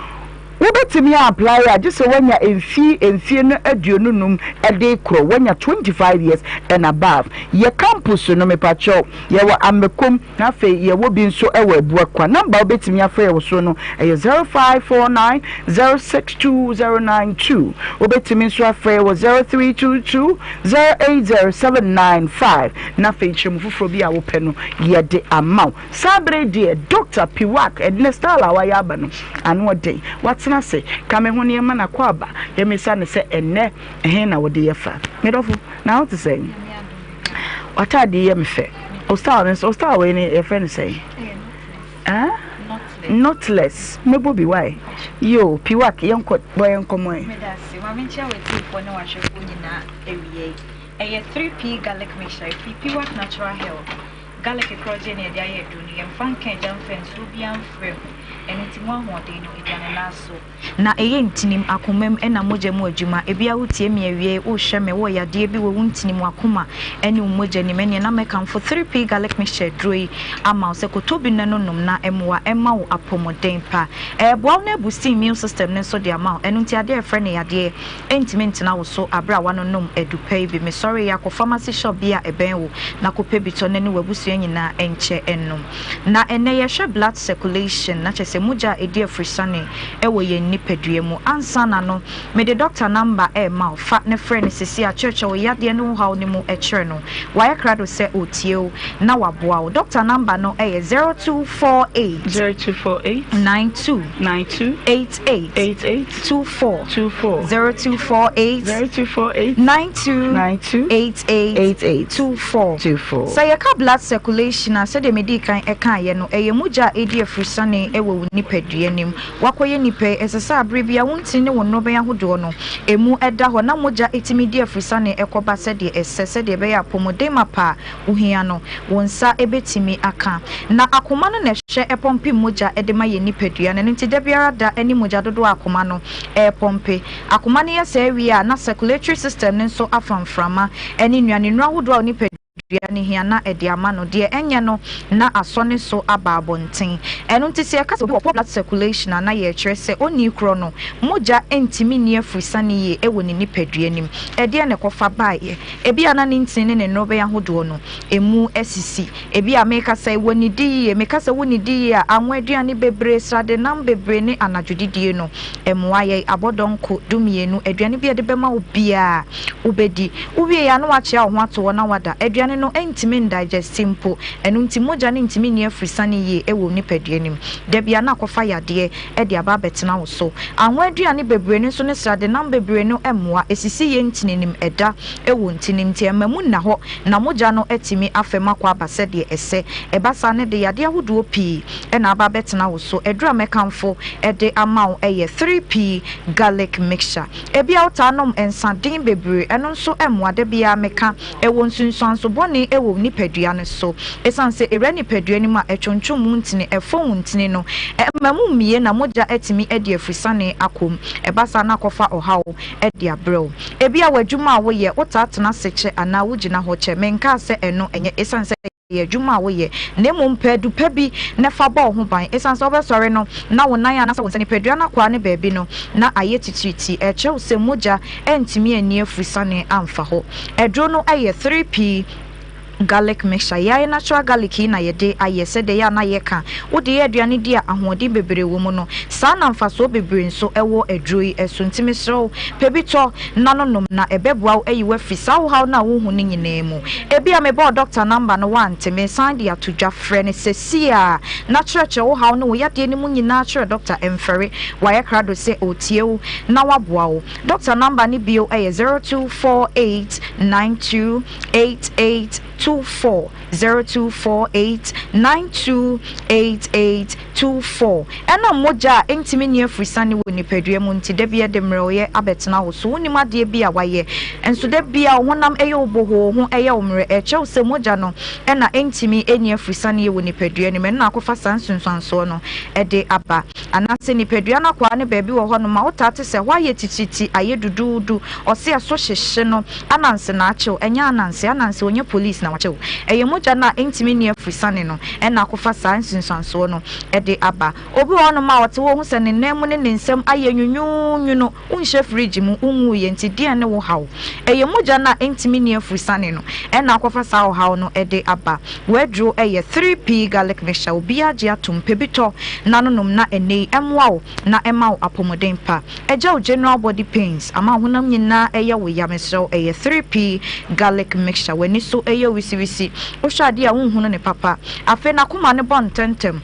wobɛtumi a apply a gye sɛ woanya mfie mfie no 25 de rekorɔ, woanya 25 years and above. Yɛ campus no mepakyɛw, yɛwɔ Amakom na afei yɛwɔ bi nso wɔ Abuakwa. Number a wobɛtumi afrɛ yɛ wɔ so no ɛyɛ 0549 062092. Wobɛtumi nso afrɛ yɛ wɔ 0322 080795 na afei nkyerɛmu foforɔ bi a wopɛ no yɛde ama wo. Saa berɛ yi deɛ Doctor Piwak ɛnɛ style a wayɛ aba no ano ɔden. Watena ase ka me ho nneɛma na kɔ aba. Yɛmmisa no sɛ ɛnɛ ɛhe na wode yɛ fa. Me dɔfo na wo te sɛn? W'ataade yi yɛ me fɛ. O style no nso o style wei no yɛfrɛ no sɛn? Ah? Knotless. Mɛbɔ bi why? Yo, Piwak yɛnkɔ bɔ yɛn nkɔmmɔ ɛ. Meda ase. Ma menkyia w'atiefoɔ ne w'ahwɛfoɔ nyinaa awia yi. Ɛyɛ 3P Garlic Mixture, ɛfiri Piwak Natural Health. Garlic korɔgye na yɛde ayɛ aduro no. Yɛmfa nka agya mfa nsuo biara mfra mu. Ɛno nti mu ahoɔden no, ɛgya ne nan so. Na ɛyɛ ntinim, akomam, ɛna mogya mu adwuma. Ebia wotie me awiei, worehwɛ me, wowɔ yadeɛ bi wɔ wo ntinim, w'akoma, ɛne wo mogya nim, ɛneɛ na mɛkamfo 3P Garlic Mixture aduro yi ama wo sɛ kɔtɔ bi na no nom na ɛmmoa ɛma wo apɔmuden pa. Ɛɛboa wo na abusti immune system no nso de ama wo. Ɛno nti adeɛ a yɛfrɛ no yadeɛ ɛntumi ntena wo so aberɛ a woanonom adu pa yi bi. Mesɔreeɛ a kɔ pharmacy shop bi a ɛbɛn wo na kɔpɛ bi tɔ na ne w'abusua nyinaa nkyɛ nnom. Na ɛnnɛ yɛhwɛ blood circulation, na kyerɛ sɛ mogya a ɛdi afurisane wɔ yɛn nipadua mu. Ansa na no, mede doctor number rema wo, fa na frɛ no seesei ara, kyerɛkyerɛ wo yadeɛ ne wo haw no mu kyerɛ no. Wayɛ krado sɛ ɔretie wo na waboa wo. Doctor number no yɛ 0248. 0248. 92. 92. 88. 88. 24. 24. 0248. 0248. 92. 92. 88. 88. 24. 24. Sɛ yɛka blood circulation a, sɛdeɛ medii kan kaeɛ no, ɛyɛ mogya a ɛdi afurusane wɔ wo nipadua no mu. Woakɔyɛ nipa yi, ɛsɛ sɛ aberɛ biara wo ntini ne wo nnorobɛn ahodoɔ no, ɛmu da hɔ na mogya tumi di afurusane kɔba sɛdeɛ ɛsɛ, sɛdeɛ ɛbɛyɛ a apɔmuden mapa a wohia no, wo nsa bɛtumi aka. Na akoma no na ɛhwɛ pɔmpe mogya de ma yɛn nipadua no, ɛno nti da biara da ne mogya dodoɔ a akoma no repɔmpe. Akoma no yɛ saa wie a, na circulatory system no nso afa mframa ne nnuane nnuro ahodoɔ a wo nipadua. nipadua no hia na ɛde ama no, deɛ ɛnyɛ no na asɔ ne so aba abɔnten. Ɛno nti sɛ yɛka sɛ obi wɔ poor blood circulation a na yɛrekyerɛ sɛ onii korɔ no mogya ntumi nni afurisane yie wɔ ne nipadua no mu. Ɛdeɛn na ɛkɔfa baeɛ? Ebia na ne ntini ne ne nnorobɛn ahodoɔ no ɛmu asisi. Ebia mekasa yi, wɔnnidi yie. Meka sɛ wonnidi yie a, anwa aduane bebree, sradenam bebree ne anadwodidie no mmoa yɛn. Abɔdɔnko dumienu, aduane bi a yɛde bɛma wo biara, wobɛdi. Wowie a na woakyea wo ho ato hɔ na woada. Aduane no ntumi ndaegyɛste mpo, ɛno nti mogya no ntumi nni afurisane yie wɔ wo nipadua no mu. Da biara na akɔfa yadeɛ de aba abɛtena wo so. Anwa aduane bebree no nso ne sradenam bebree no mmoa. Ɛsisi yɛn ntini no mu, ɛda wɔ ntini mu nti ɛmma mu nna hɔ na mogya no atumi afa mu akɔ aba sɛdeɛ ɛsɛ. Ɛba saa no de yadeɛ ahodoɔ pii na aba abɛtena wo so. Aduro a mɛkamfo de ama wo yɛ 3P Garlic Mixture. Ebia wotaa nom nsa den bebree, ɛno nso mmoa. Da biara meka, ɛwɔ nsunsuanso bɔne wɔ wo nipadua no so. Esiane sɛ ɛwura nipadua no mu a, ɛtwontwom wo ntini, ɛfɔn wo ntini no, ɛmma mu mmue na mogya atumi adi afrisane akɔ mu. Ɛba saa na akɔfa ɔhaw de abrɛ wo. Ebia w'adwuma a woyɛ, wotaa tena ase kyɛ anaa wugyina hɔ kyɛ. Menkaa sɛ ɛno nyɛ esiane sɛ ɛyɛ adwuma a woyɛ, na mmom pɛ adu pa bi na fa bɔ wo ho ban. Esiane sɛ wobɛsɔre no na wo nan anaasɛ wo nsa nipadua no akwaa no baabi no na ayɛ titiritii, ɛkyerɛ wo sɛ mogya antumi anni afurusane amfa hɔ. Aduro no yɛ 3P garlic mixture. Yɛayɛ natural garlic yi na yɛde ayɛ sɛdeɛ ɛyɛ a na yɛka. Wode yɛ aduane di a, ahoɔden bebree wɔ mu no, saa na mfasoɔ bebree nso wɔ aduro yi so. Nti mesrɛ wo, pɛ bi tɔ na no nom na ɛbɛboa wo ayi wo afiri saa wo haw no a wohu no nyinaa mu. Ebia mebɔɔ dɔkta namba no woante, meresan de ato dwa. Frɛ no seesei ara na kyerɛkyerɛ wo haw ne wo yadeɛ no mu nyinaa kyerɛ dɔkta. Mfɛre, wayɛ krado sɛ ɔretie wo na waboa wo. Dɔkta namba no bio yɛ 024892 8824, 0248 92 8824. Ɛnam mogya a ɛntumi nni afurisane wɔ nipadua mu nti, da bi ɛde mmerɛwyɛ abɛtena wo so. Wonnim adeɛ bi a wayɛ, nso da bi a wo honam yɛ wo bohoo, wo ho yɛ wo mmerɛ. Ɛkyerɛ wo sɛ mogya no na ɛntumi nni afurisane yie wɔ nipadua no mu. Ɛno na akɔfa saa nsunsuansoɔ no de aba. Anaasɛ nipadua no akwaa no baabi wɔ hɔnom a wotaa te sɛ hɔ ayɛ tititi, ayɛ duduudu, ɔse ɛso hyehye no, Ananse na akye wo, ɛnyɛ Ananse, Ananse ɔnyɛ police na wakye wo. Ɛyɛ mogya no a ɛntumi nni afurusane no na akɔfa saa nsunsuansoɔ no de aba. Obi wɔ hɔnom a ɔte hɔ ɔhu sɛ ne nan mu ne ne nsam ayɛ nwunwuunwunu, wonhyɛ fridge mu, wonwuiɛ nti deɛn ne wo haw? Ɛyɛ mogya no a ɛntumi nni afurusane no na akɔfa saa ɔhaw no de aba. W'aduro yɛ 3P garlic mixture, obiara gye atom, pɛ bi tɔ na no nom na ɛnnɛ yi ɛmmoa wo na ɛma wo apɔmuden pa. Ɛgya wo general body pains ama wo honam nyinaa ɛyɛ wo ya mesrɛ wo ɛyɛ 3P garlic mixture w'ani so ɛyɛ wisiwisi wohwɛ adeɛ a wonhunu ne papa afei n'akoma no bɔ ntɛntɛm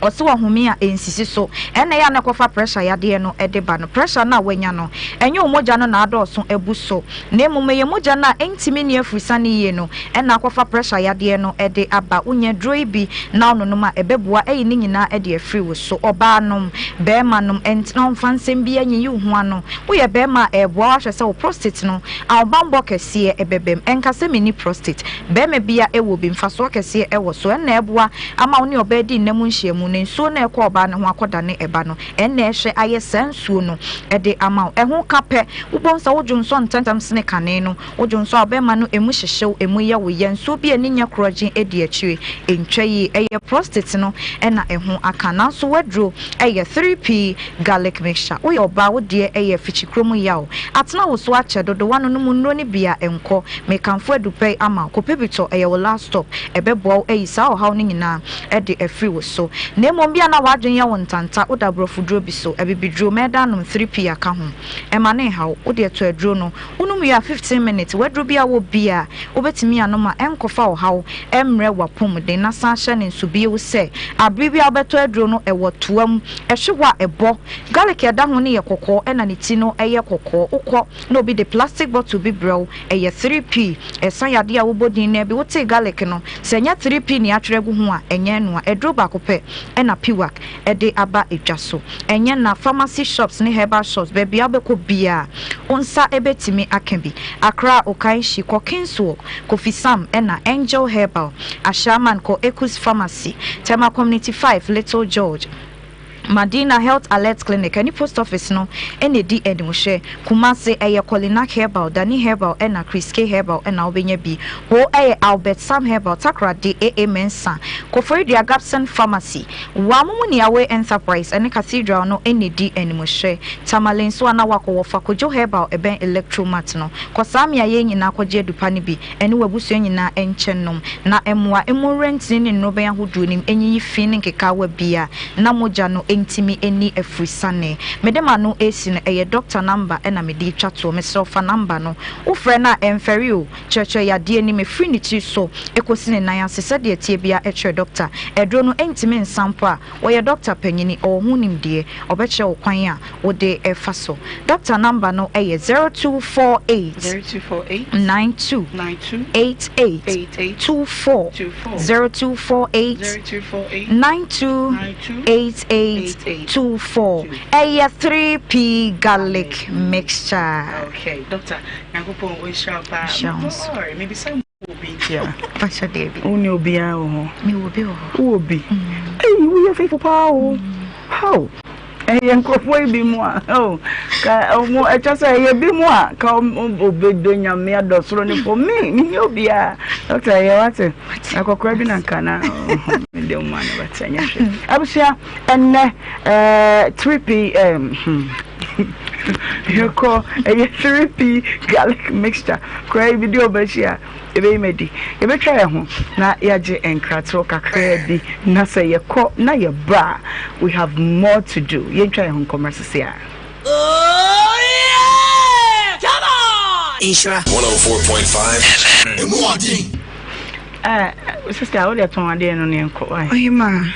ɔse wahome a ɛnsisi so ɛna ɛyɛ a na ɛkɔfa pressure yadeɛ no de ba no pressure no a wanya no ɛnyɛ wo mogya no na adɔɔso abu so na mmom ɛyɛ mogya no a ɛntumi nni afurisane yie no na akɔfa pressure yadeɛ no de aba. Wonya aduro yi bi na wononom a, ɛbɛboa ayi ne nyinaa de afiri wo so. Ɔbaa nom, barima nom, ɛntena hɔ mfa nsɛm biara nyiyi wo ho ano. Woyɛ barima a, ɛreboa wo ahwɛ sɛ wo prostate no ahobammɔ kɛseɛ bɛba mu. Ɛnka sɛ menni prostate. Barima biara wɔ bi, mfasoɔ kɛseɛ wɔ so. Ɛnna ɛboa ama wo ne ɔbaa di nna mu nhyiamu no, nsuo no a ɛkɔ ɔbaa no ho akɔdane ɛba no, ɛnna ɛhwɛ ayɛ saa nsuo no de ama wo. Ɛho ka pɛ, wobɛhu sɛ wodwo nsɔ ntɛmntɛm sene kane no. Wodwo nsɔ a, ɔbɛma no emu hyehye wo, emu yɛ wo ya, nsuo bi a ani nyɛ korɔgyen di akyire. Ɛntwa yie. Ɛyɛ prostate no na ɛho aka. Nanso w'aduro yɛ 3P garlic mixture. Woyɛ ɔbaa, wo deɛ yɛ afikyikuro mu yaw. Atena wo so akyɛ dodo, woanonom nnuro no bi a, ɛnkɔ. Mekamfo adupɛ yi ama wo. Kɔpɛ bi tɔ, ɛyɛ wo last stop. Ɛbɛboa wo ayi saa ɔhaw no nyinaa de afiri wo so. Na mmom bi a na w'adwene yɛ wo ntanta, woda aborɔfoduro bi so, abibiduro, mɛda anom 3P aka ho. Ɛma no nhaw wo. Wo deɛ tɔ aduro no, wonom wie a 15 minutes, w'aduro bi a wɔ bi a wobɛtumi anom a ɛnkɔfa ɔhaw mmrɛ w'apɔmuden. Na san hyɛ no nso bio sɛ, abere bi a wobɛtɔ aduro no ɛwɔ toa mu, ɛhwe hɔ a ɛbɔ. Garlic a ɛda ho no yɛ kɔkɔɔ ɛna ne ti no yɛ kɔkɔɔ. Wokɔ na obi de plastic bottle bi brɛ wo, ɛyɛ 3P. Ɛsa yadeɛ a wobɔ din no ara bi. Wotee garlic no, sɛ ɛnyɛ 3P na yɛatwerɛ agu ho a, ɛnyɛ ɛnoa. Aduro baako pɛ na Piwak de aba dwa so. Ɛnyɛ na pharmacy shops ne herbal shops, baabi a wobɛkɔ biara, wo nsa bɛtumi aka bi. Accra, Okaishie, kɔ Kingswalk, Kofi Sam ɛna Angel Herbal. Ashaiman, kɔ Ekus Pharmacy. Tema Community 5, Little George. Madina Health Alert Clinic ɛne Post Office no na ɛdi animhwɛ. Kumasi, ɛyɛ Kolinak Herbal, Dani Herbal ɛna Chris K Herbal ɛna wobɛnya bi. Ho ɛyɛ Albert Sam Herbal, Takoradi, AA Mensah, Koforidua Gabson Pharmacy, Wamumu Niawe Enterprise ɛne Cathedral no na ɛdi animhwɛ. Tamale nso a na woakɔ wɔ Fakojo Herbal ɛbɛn Electromat no. Kɔ saa mmeaeɛ yi nyinaa kɔgye adupa no bi ɛne w'abusua nyinaa nkyɛ nnom na mmoa mmu werɛ ntini ne nnorobɛn ahodoɔ no mu nyiyi fi ne nkekaawa biara na mogya no ntumi nni afurisane. Mede m'ano resi no, ɛyɛ doctor number na mede retwa toɔ. Mesrɛ wo fa number no. Wo frɛ no a, ɛmfɛre o. Kyerɛkyerɛ yadeɛ no mu, firi ne tiri so kɔsi ne nan ase sɛdeɛ ɛteɛ biara kyerɛ doctor. Aduro no ntumi nsa mpo a, ɔyɛ doctor panyini, ɔwɔ ho nimdeɛ. Ɔbɛkyerɛ wo kwan a wode fa so. Doctor number no yɛ 0248 92 88 24, 0248 92 88 24. Ɛyɛ 3P garlic mixture. Okay, doctor, Nyankopɔn ɔnhyira wo paa. Nhyira wo nso. Mewɔ mebisa mu obi nti a. Pakyɛ deɛ bi. Wo ne obiara wɔ hɔ? Mewɔ bi wɔ hɔ. Wowɔ bi? Ei, woyɛ faithful paa o. How? Ɛyɛ nkurɔfoɔ yi bi mu a, oh, ka ɔmo ɛkyɛ sɛ ɛyɛ bi mu a, ka ɔmo obedɔ Nyame adɔ soro ne fam. Me, menni obiara. Doctor, ɛyɛ wate. Akɔkora bi na nka na mede mu ano bɛte ɛnyɛ hwee. Abusua, ɛnnɛ, 3P, yɛkɔ ɛyɛ 3P garlic mixture. Koraa yi bi di ɔbɛkyi a, Yɛbɛyi me adi. Yɛbɛtwa yɛn ho na yɛagye nkratoɔ kakraa bi, na sɛ yɛkɔ na yɛba a, we have more to do. Yɛntwa yɛn ho nkɔ mmra sisi ara. Oh yeah! Come on! Nhyira. 104.5 FM. Emu ɔden. Eh, sister, wo deɛ tɔn adeɛ no ne yɛnkɔ. Why? Ɔhemaa.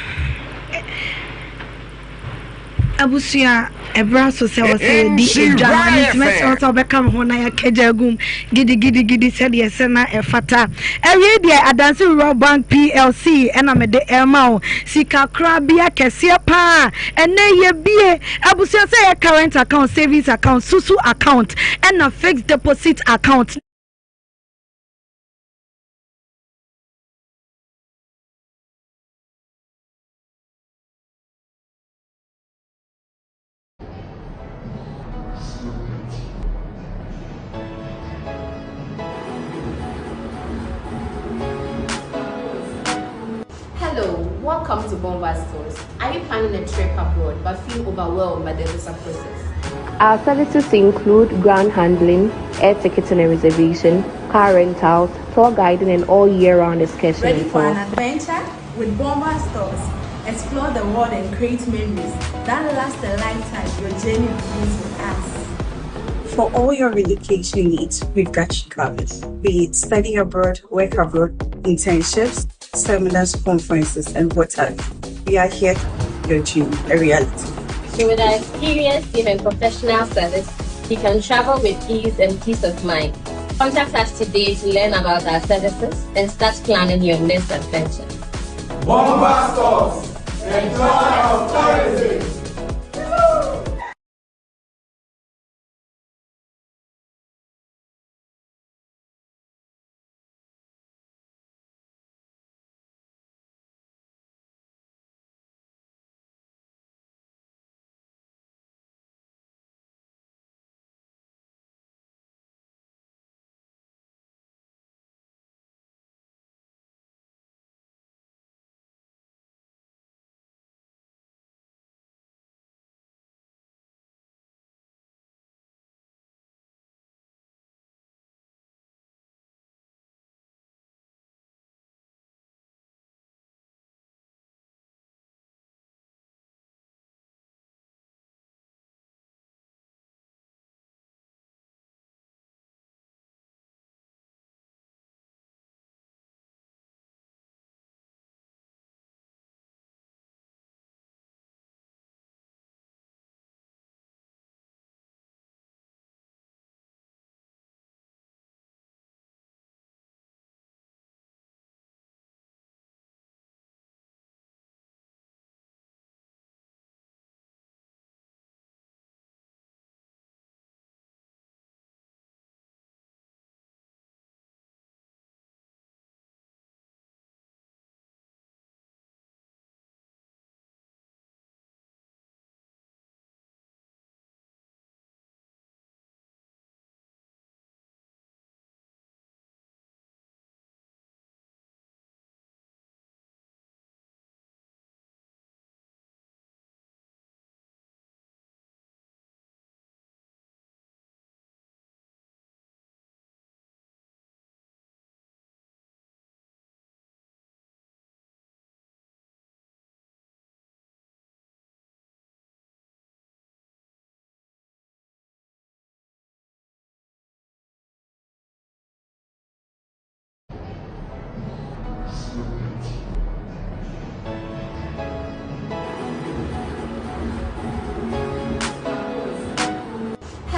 Abusua, ɛberɛ aso sɛ wɔ sɛ yɛdi edwa no, ɛno nti mɛsrɛ wo sɛ wobɛka me ho na yɛaka gya agu mu gidigidigidi sɛdeɛ ɛsɛ na ɛfata. Awiei deɛ, Adanse Rural Bank PLC ɛna mede ɛrema wo sika korabea kɛseɛ paa. Ɛnnɛ yɛbie abusua sɛ ɛyɛ current account, savings account, susu account ɛna fixed deposit account. Hello, welcome to Bomba Stores. Are you planning a trip abroad but feel overwhelmed by the visa process? Our services include ground handling, air ticketing and reservation, car rentals, tour guiding, and all year-round excursion Ready and for an tours. adventure? With Bomba Stores, explore the world and create memories that last a lifetime. Your journey begins with us. For all your relocation needs, we've got you covered. Be it study abroad, work abroad, internships, seminars, conferences, and what have you. We are here to make your dream a reality. So with our experienced team and professional service, you can travel with ease and peace of mind. Contact us today to learn about our services and start planning your next adventure. Bomba Stores, the joy of tourism.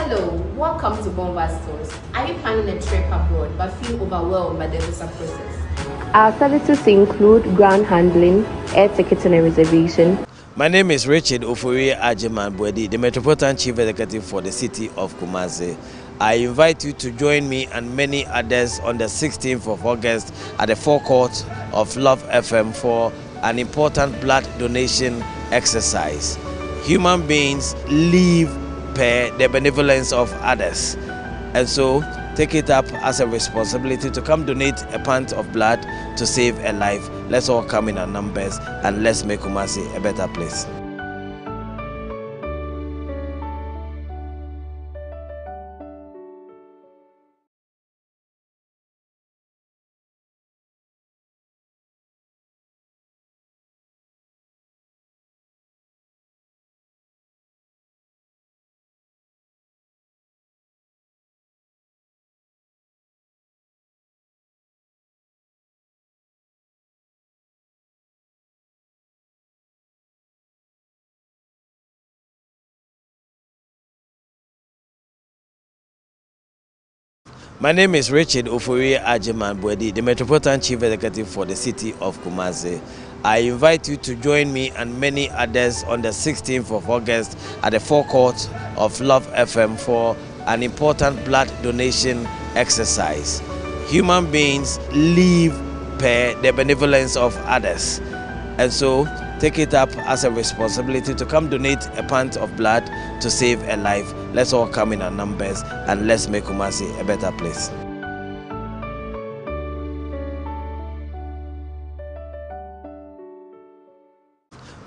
Hello, welcome to Bomba Stores. Are you planning a trip abroad but feel overwhelmed by the visa process? Our services include ground handling, air ticketing and reservation. My name is Richard Ofori Ajiman Bwedi, the Metropolitan Chief Executive for the City of Kumasi. I invite you to join me and many others on the 16th of August at the forecourt of Love FM for an important blood donation exercise. Human beings live per the benevolence of others. And so take it up as a responsibility to come donate a pint of blood to save a life. Let's all come in our numbers and let's make Kumasi a better place. My name is Richard Ofori Ajiman Bwedi, the Metropolitan Chief Executive for the City of Kumasi. I invite you to join me and many others on the 16th of August at the forecourt of Love FM for an important blood donation exercise. Human beings live per the benevolence of others. And so take it up as a responsibility to come donate a pint of blood to save a life. Let's all come in our numbers and let's make Kumasi a better place.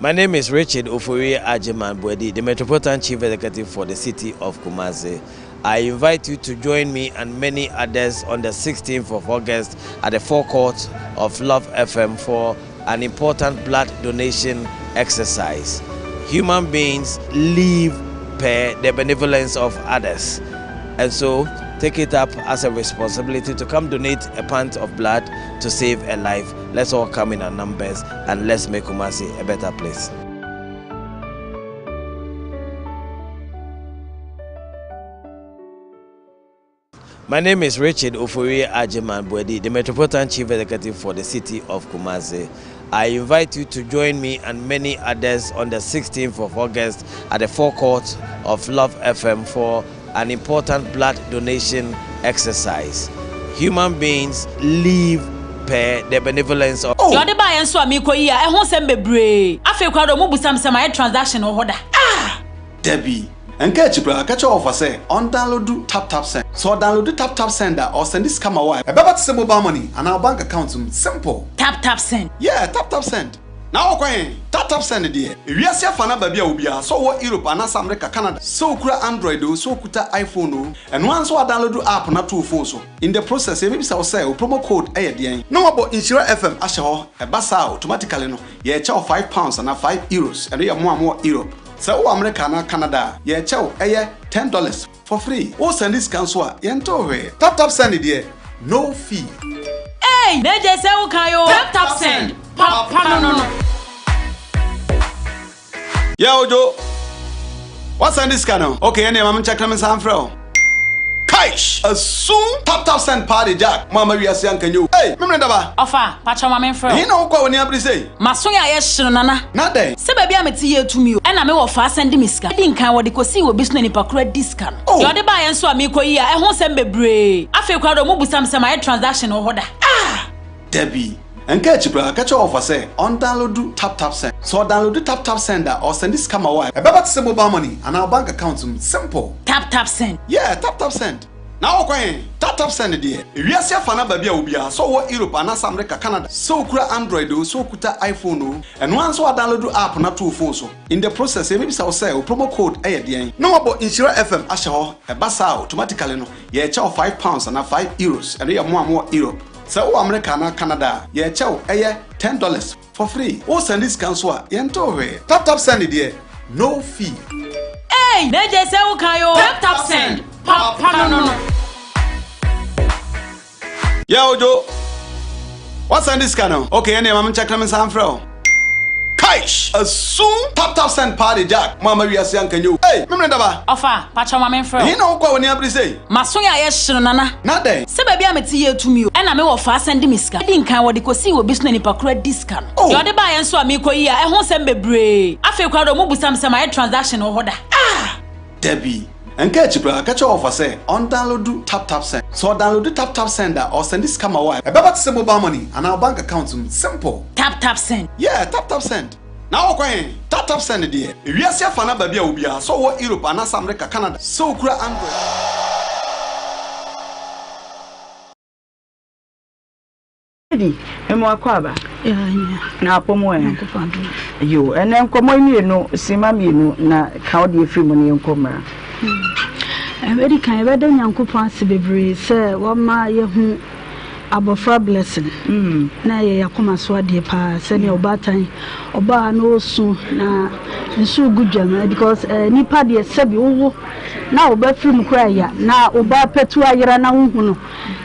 My name is Richard Ofori Ajiman Bwedi, the Metropolitan Chief Executive for the City of Kumasi. I invite you to join me and many others on the 16th of August at the forecourt of Love FM for an important blood donation exercise. Human beings live per the benevolence of others. And so take it up as a responsibility to come donate a pint of blood to save a life. Let's all come in our numbers and let's make Kumasi a better place. My name is Richard Ofori Ajiman Bwedi, the Metropolitan Chief Executive for the City of Kumasi. I invite you to join me and many others on the 16th of August at the forecourt of Love FM for an important blood donation exercise. Human beings live per the benevolence of. Deɛ ɔde baeɛ nso a merekɔ yi a, ɛho nsɛm bebree. Afei koraa deɛ wɔbisa me sɛ mayɛ transaction wɔ hɔ da. Ah! Dabi. Nka akyi koraa, ka kyerɛ wɔfa sɛ ɔndownloadu TapTapSend. Sɛ ɔdownloadu TapTapSend a, ɔresɛnde sika ma wo a, ɛbɛba te sɛ mobile money anaa wo bank account mu. Simple! TapTapSend. Yeah, TapTapSend. Na wokɔ he? TapTapSend deɛ. Ewiase afa no aba bi a obiara, sɛ ɔwɔ Europe anaasɛ America, Canada, sɛ okura Android oo, sɛ okuta iPhone oo, ɛno ara ne sɛ woadownloadu app no ato wo phone so. In the process, yɛbɛbisa wo sɛ wo promo code yɛ deɛn? Na wɔabɔ Nhyira FM ahyɛ hɔ. Ɛba saa a, automatically no, yɛrekyɛ wo £5 anaa €5. Ɛno yɛ mo a mowɔ Europe. Sɛ wowɔ America anaa Canada a, yɛrekyɛ wo, ɛyɛ $10 for free. Wo sɛnde sika nso a, yɛntew hwee. Tap tap send deɛ, no fee. Eii na gye sɛ wo kan oo. Tap tap send, papa no no. Yeah Ojo, woasɛnde sika no? Okay, ɛnneɛ ma menkyɛke na mensan mfrɛ wo. Kaish! Asum! Tap tap send paa de Jack, mo amma wiase anka nyɛ o. Ei! Memene daba! Ɔfa, pakyɛw ma menfrɛ wo. Ɛhe na wokɔ a w'ani abere sei? M'aso yɛ ayɛ hye no Nana. Na dɛn? Sɛ baabi a mete yɛ tumi o. Ɛna me wɔfaa sɛnde me sika. Edi nkan wɔde kosii wɔ bi so na nipa koro adi sika no. Oh! Deɛ ɔde baeɛ nso a meekɔ yi a ɛho nsɛm bebree. Afei koraa deɛ ɔmo busa me sɛ mayɛ transaction wɔ hɔ da. Ah! Dabi. Nka akyi koraa, ka kyerɛ wɔfa sɛ ɔndownloadu TapTapSend. Sɛ ɔdownloadu TapTapSend a, ɔresɛnde sika ma wo a, ɛbɛba te sɛ mobile money anaa wo bank account mu. Simple! TapTapSend. Yeah, TapTapSend. Na wokɔ he? TapTapSend deɛ. Ewiase afa no aba bi a obiara, sɛ ɔwɔ Europe anaasɛ America, Canada, sɛ okura Android oo, sɛ okuta iPhone oo, ɛno ara ne sɛ woadownloadu app no ato wo phone so. In the process, yɛbɛbisa wo sɛ wo promo code yɛ deɛn? Na wɔabɔ Nhyira FM ahyɛ hɔ. Ɛba saa a, automatically no, yɛrekyɛ wo £5 anaa €5. Ɛno yɛ mo a mowɔ Europe. Sɛ wowɔ America anaa Canada a, yɛrekyɛ wo, ɛyɛ $10 for free. Wo sɛnde sika nso a, yɛntew hwee. Tap tap send deɛ, no fee. Eii na gye sɛ wo kan oo. Tap tap send, papa no no. Yeah Ojo, woasɛnde sika no? Okay, ɛnneɛ ma menkyɛke na mensan mfrɛ wo. Eish! Asum! Tap tap send paa de Jack, mo amma wiase anka nyɛ o. Ei! Memene daba! Ɔfa, pakyɛw ma menfrɛ wo. Ɛhe na wokɔ a w'ani abere sei? M'aso yɛ a yɛ hye no Nana. Na dɛn? Sɛ baabi a mete yɛ tumi o. Ɛna me wɔfaa sɛnde me sika. Edi nkan wɔde kosii obi so na nipa koro adi sika no. Oh! Deɛ ɔde baeɛ nso a meekɔ yi a ɛho nsɛm bebree. Afei koraa deɛ ɔmo busa me sɛ mayɛ transaction wɔ hɔ da. Ah! Dabi. Nka akyi koraa, ka kyerɛ wɔfa sɛ ɔndownloadu TapTapSend. Sɛ ɔdownloadu TapTapSend a, ɔresɛnde sika ma wo a, ɛbɛba te sɛ mobile money anaa wo bank account mu. Simple! TapTapSend. Yeah, TapTapSend. Na wokɔ he? TapTapSend deɛ. Ewiase afa no baabi a wɔ biara, sɛ wowɔ Europe anaasɛ America, Canada, sɛ wokura Android. Lady, mema wakɔ aba. Na apɔ mu ɛ. Yo, ɛnɛ nkɔmmɔ yi mmienu, sima mmienu na ka wo deɛ firi mu no yɛnkɔ mmra. Ɛdi kan yɛbɛda Nyankopɔn ase bebree sɛ wama yɛhu abɔfra blessing. Mm. Na ɛyɛ yakoma so adeɛ paa sɛnea ɔbaatan ɔbaa na ɔsu na nsu gu dwam eh, because eh, nipa deɛ sɛbi wowo na ɔba firi mu koraa ya na ɔba pɛtu ayera na wohu no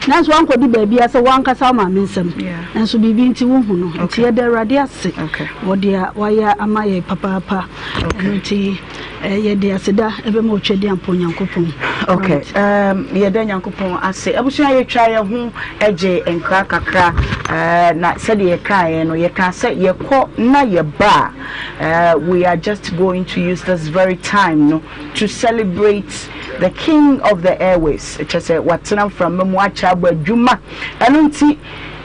Nanso wankɔdi baabiara sɛ w'ankasa wo maame nsam. Nanso biribi nti wohu no. Nti yɛda Awurade ase wɔ deɛ wayɛ ama yɛn papaapa. Ɛno nti yɛde aseda ɛbɛma Otwadiampɔ Nyankopɔn. Okay, um, yɛda Nyankopɔn ase. Abusua yɛtwa yɛn ho gye nkra kakra uh, na sɛdeɛ yɛkaeɛ no yɛkaa sɛ yɛkɔ na yɛba a uh, we are just going to use this very time no to celebrate the king of the airways kyerɛ sɛ watena mframa mu akyɛ abɔ adwuma ɛno nti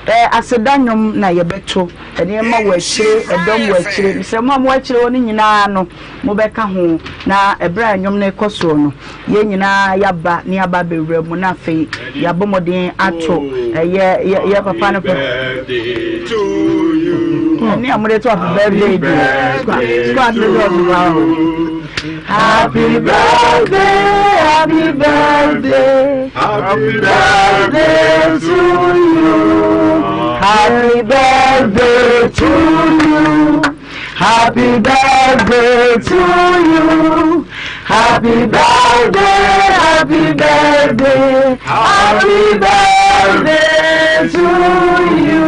eh, aseda nnwom na yɛbɛto nneɛma wɔ akyire ɛdɔm wɔ akyire mesrɛ mo a mowɔ akyire hɔ no nyinaa no mobɛka ho na ɛberɛ a nnwom no rekɔ soɔ no yɛn nyinaa yɛaba ne yɛaba abɛwura mu na afei yɛabɔ mmɔden ato ɛyɛ yɛ yɛ papa no pɛ ɛne a mode to happy birthday deɛ squad squad no dɔɔso paa o Happy birthday, happy birthday, happy birthday to you. Happy birthday to you. Happy birthday to you. Happy birthday, happy birthday, happy birthday to you.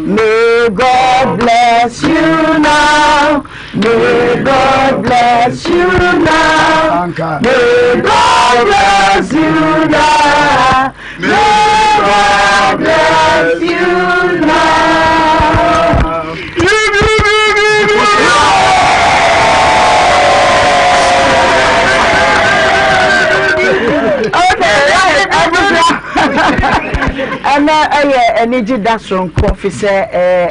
May God bless you now. May God bless you now. May God bless you now. May God bless you now. Okay, right. Ɛnɛ ɛyɛ anigye da soronko fi sɛ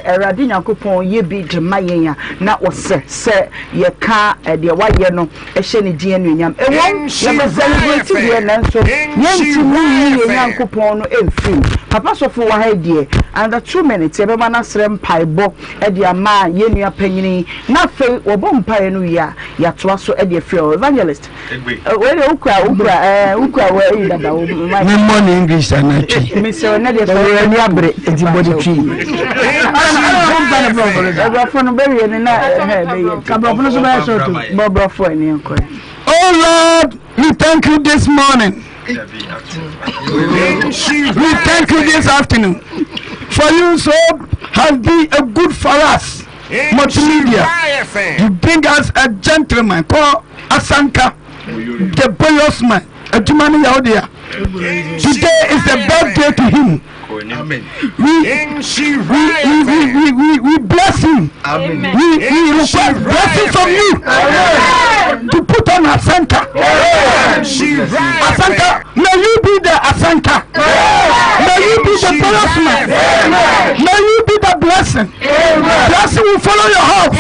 Awurade Nyankopɔn yɛ bi de ma yɛn a na ɔsɛ sɛ yɛka deɛ wayɛ no hyɛ ne din anuonyam. Ɛwom, yɛbɛ celebrate deɛ nanso yɛntumi nyi yɛn Nyankopɔn no mfiri mu. Papa sɔfo wɔ ha yi deɛ, another 2 minutes yɛbɛma no asrɛ mpaebɔ de ama yɛn nua panyini yi, na afei wɔbɔ mpaeɛ no wie a, yɛatoa so de afiri hɔ. Evangelist, wei deɛ wokura wokura ɛɛ wokura wɔ ayi dada wo mic. Me mmɔ ne English ana twi. Mesrɛ wo, nɛ deɛ sɛ Ɛwɔ ani abere nti bɔ ne twi. Aborɔfo no bɛwie no na ɛhɛ bɛyɛ. Kaborɔfo no so bɛyɛ short o. Bɔ borɔfo ani nkɔ. Oh Lord, we thank you this morning. We thank you this afternoon. For you so have been a good for us. Multimedia. You bring us a gentleman called Asanka, the boyos man. Adwuma no yɛ wo dea. Today is the birthday to him. Amen. We bless him. Amen. We request blessing from you to put on Asanka. Asanka, may you be the Asanka. May you be the pious man. May you be the blessing. Blessing will follow your house.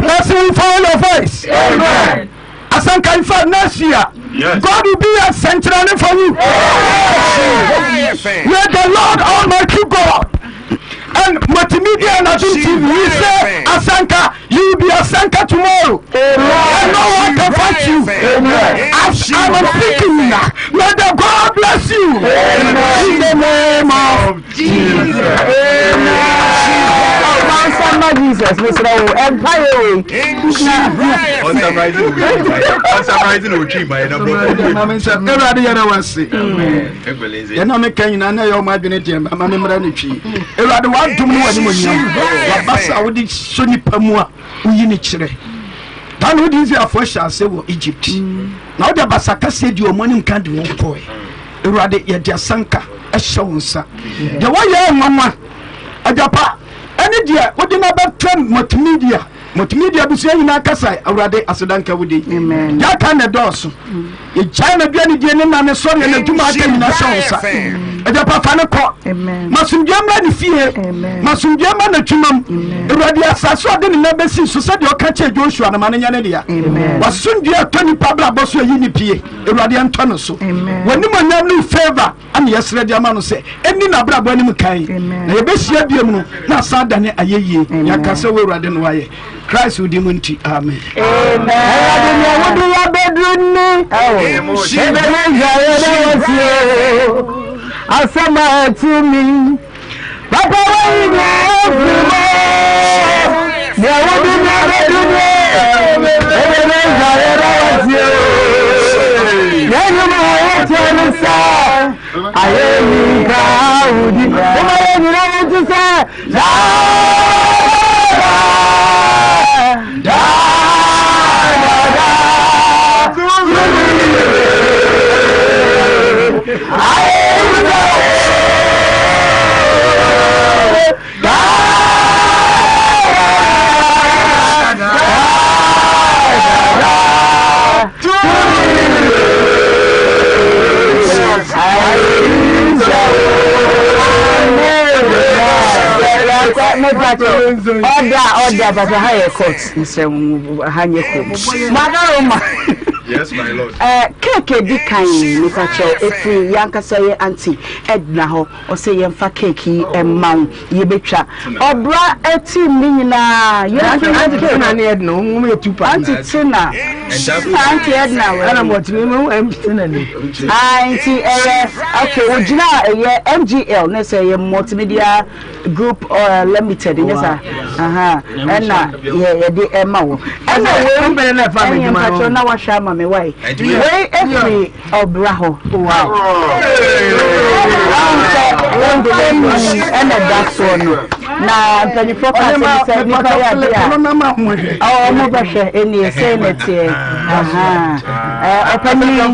Blessing will follow your voice. Asanka, in fact, next year, God will be a sanctuary for you. May the Lord Almighty God and multimedia and Adum TV, we say, Asanka, you will be Asanka tomorrow. And no one can fight you. As I'm speaking now, may the God bless you. In the name of Jesus. Amen. ma Jesus mesrɛ wo ɛmpaeɛ wei. Awurade yɛda wo ase. Yɛn a meka nyinaa na ɛyɛ ɔmo adwene deɛ ma me mmara ne twi. Awurade w'adom ne w'animuonyam w'abasa a wode sɔ nipa mu a woyi ne kyerɛ. Da na wode Israelfoɔ hyɛ ase wɔ Egypt na wode abasa kɛseɛ di wɔn anim ka de wɔn kɔɛ. Awurade yɛde asanka hyɛ wo nsa. Deɛ wɔyɛ nwanwa agyapa ɛne deɛ wode no abɛtɛm multimedia multimedia abusua nyinaa kasa Awurade aseda nka wo din. Deɛ aka na ɛdɔɔso. Yɛgyae n'aduane die ne nane sɔreɛ n'adwuma aka nyinaa hyɛ wo nsa. Agyapa fa no kɔ. Ma asomdwoeɛ mmra ne fie. Ma asomdwoeɛ mmra n'adwumam. Awurade asase a ɔde ne nan bɛsi so sɛdeɛ ɔka kyerɛɛ Joshua no ma no nyɛ ne dea. W'asomdwoeɛ ɛtɔ nnipa abrabɔ so ɛyi ne pie. Awurade ɛntɔ no so. W'animuonyam ne wo favour ana yɛsrɛ de ama no sɛ ɛnni n'abrabɔ anim kan. Na yɛbɛhyia biom no na asan adane ayɛyie. Yɛaka sɛ wo Awurade no wayɛ. Christ wo din mu nti, amen. Amen. Awurade nea wode yɛabɛduru ni. Ebenezer yɛda wo ase o. Asɛm a ɛtumi. Papa wayi me afiri mu. Nea wode me abɛduru ni. Ebenezer yɛda wo ase o. Yɛn nnwuma a yɛkyɛ ne sɛ ayɛyi nka wo din. Momma yɛn nyinaa yɛnte sɛ Ɔda ɔda papa ha yɛ court nsɛ ha nyɛ kurom. Madaroma. Yes, my lord. Eh, cake edi kan nipa kyɛw efiri yankasa yɛ auntie Edna hɔ ɔsɛ yɛmfa cake yi ɛma wo yɛbɛtwa ɔbra team ne nyinaa yɛmfa yɛ cake. Tina ne Edna wɔn yɛ two partners. Auntie Tina na Auntie Edna wɔ. Ɛna mɔtumi mu ɛm Tina ni. Ah, nti ɛyɛ okay wogyina ɛyɛ MGL ne sɛ ɛyɛ multimedia group uh, limited nyɛ saa ɛna yɛde ɛma wɔ ɛna wei ɛne mpakyɛw na wahwɛ ama me wae wei ɛfiri ɔbra hɔ sɛ wɔmfɛni ɛna da soɔ no na mpanimfoɔ ka sɛ sɛ nipa yɛ adeɛ a ɔmo bɛhwɛ ɛnie sɛ na ɛteɛ ɔpanyin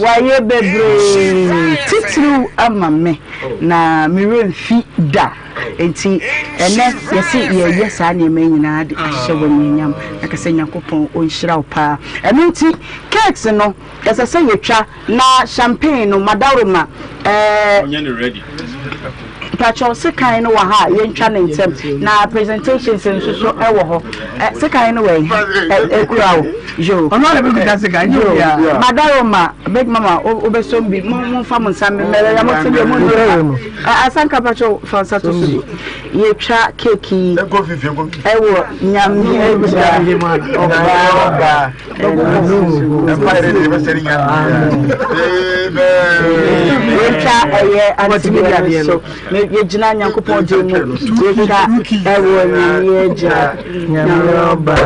wayɛ bebree titiriw ama me Na me werɛ mfi da. Enti ɛnnɛ yɛse yɛreyɛ saa nneɛma yi nyinaa de ahyɛ wo anuonyam. Na ka sɛ Nyankopɔn ɔnhyira wo paa. Ɛno nti cakes no ɛsɛ sɛ yɛtwa na champagne no madaworoma ɛɛ. Ɔnyɛ no ready. Mpakyɛw sekan no wɔ ha a yɛntwa no ntɛm na presentations nso so ɛwɔ hɔ. Ɛ sekan no wɔ he? Ɛ ekura wo. Yo. Ɔno ara na bɛkuta sekan nyɛ obiara. Madaroma big mama wobɛsɔm bi mo momfa mo nsa mmɛrɛ mo se deɛ mo nua asanka pakyɛw fa nsa to so bi yɛtwa keeki yi ɛwɔ nyame agya ɔba yɛtwa ɛyɛ antideɛ no so yɛgyina nyankopɔn din mu yɛtwa ɛwɔ nyame agya nyame ɔba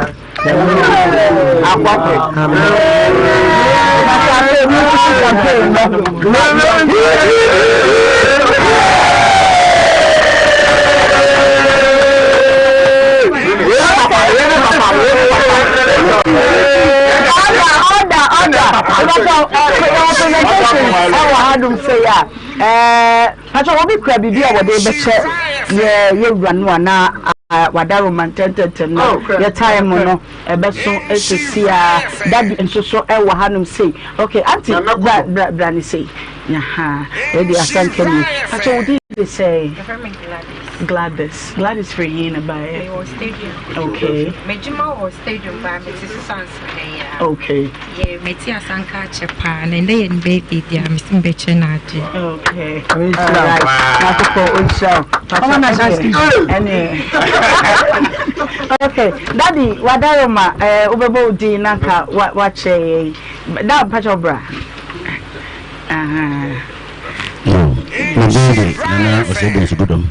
Pacho obi kura biribi a wɔde bɛkyɛ yɛ yɛ wura no anaa wadaroma ntɛntɛntɛm no oh, yɛ time no ɛbɛso esisi a dadi nso so ɛwɔ hanom sei okay aunty bra bra bra ne sei yaha ɛdi asanka ni pacho wodi de sɛ Gladys Gladys firi hin na baeɛ okay medwuma wɔ stadium baa mete sisan Okay. Yeah, meti asanka akyɛ paa na ndɛ yɛ ne birthday deɛ a mesi mbɛkyɛ no ade. Okay. Alright. Nakokɔ onhyira wo. Ɔma na ɛne. Okay. Daddy, wadaroma eh wobɛbɔ wo din na nka wakyɛ yɛn. Da mpakyɛ bra. Aha. Yo, Medin de Nana Osei Bonsu Godom.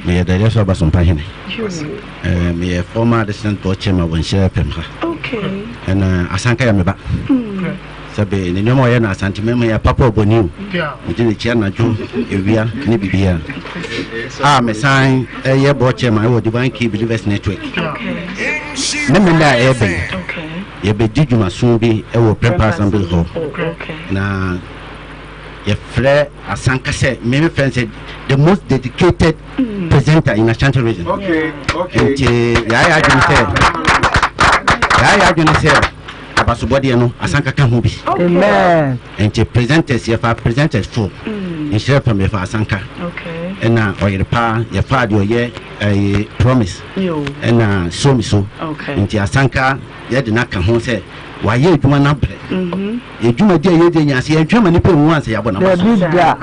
Meyɛ Dɛdɛ so Abasompa hene. Meyɛ former assistant board chairman wɔ Nhyira FM ha. Ɛna Asanka yɛ me ba. Sɛbe ne nneɛma ɔyɛ no Asante mɛma yɛ papa ɔbɔni o. Megye ne kyia anadwo, awia ne biribiara. A mesan ɛyɛ board chairman wɔ Divine Key Believers Network. Ne menda a ɛyɛ bɛn. Yɛbɛdi dwumaso bi wɔ Prempeh Assembly Hall. Na yɛfrɛ Asanka sɛ me me frɛ no sɛ the most dedicated mm. presenter in Ashanti region. Okay, okay. Nti yɛayɛ adwene sɛ yɛayɛ adwene sɛ abasobɔdeɛ no Asanka ka ho bi. Amen. Nti presenters yɛfa presenters fo. Mm. Nhyira fam yɛfa Asanka. Okay. Ɛna ɔyere paa yɛfa deɛ ɔyɛ ɛyɛ promise. Ɛna so mi so. Okay. Nti Asanka yɛde no aka ho sɛ wayɛ adwuma no abrɛ. Mm -hmm. Yɛn dwumadi a yɛdi anya ase, yɛntwɛn ma nnipa nwu ansa yɛabɔ n'aba so.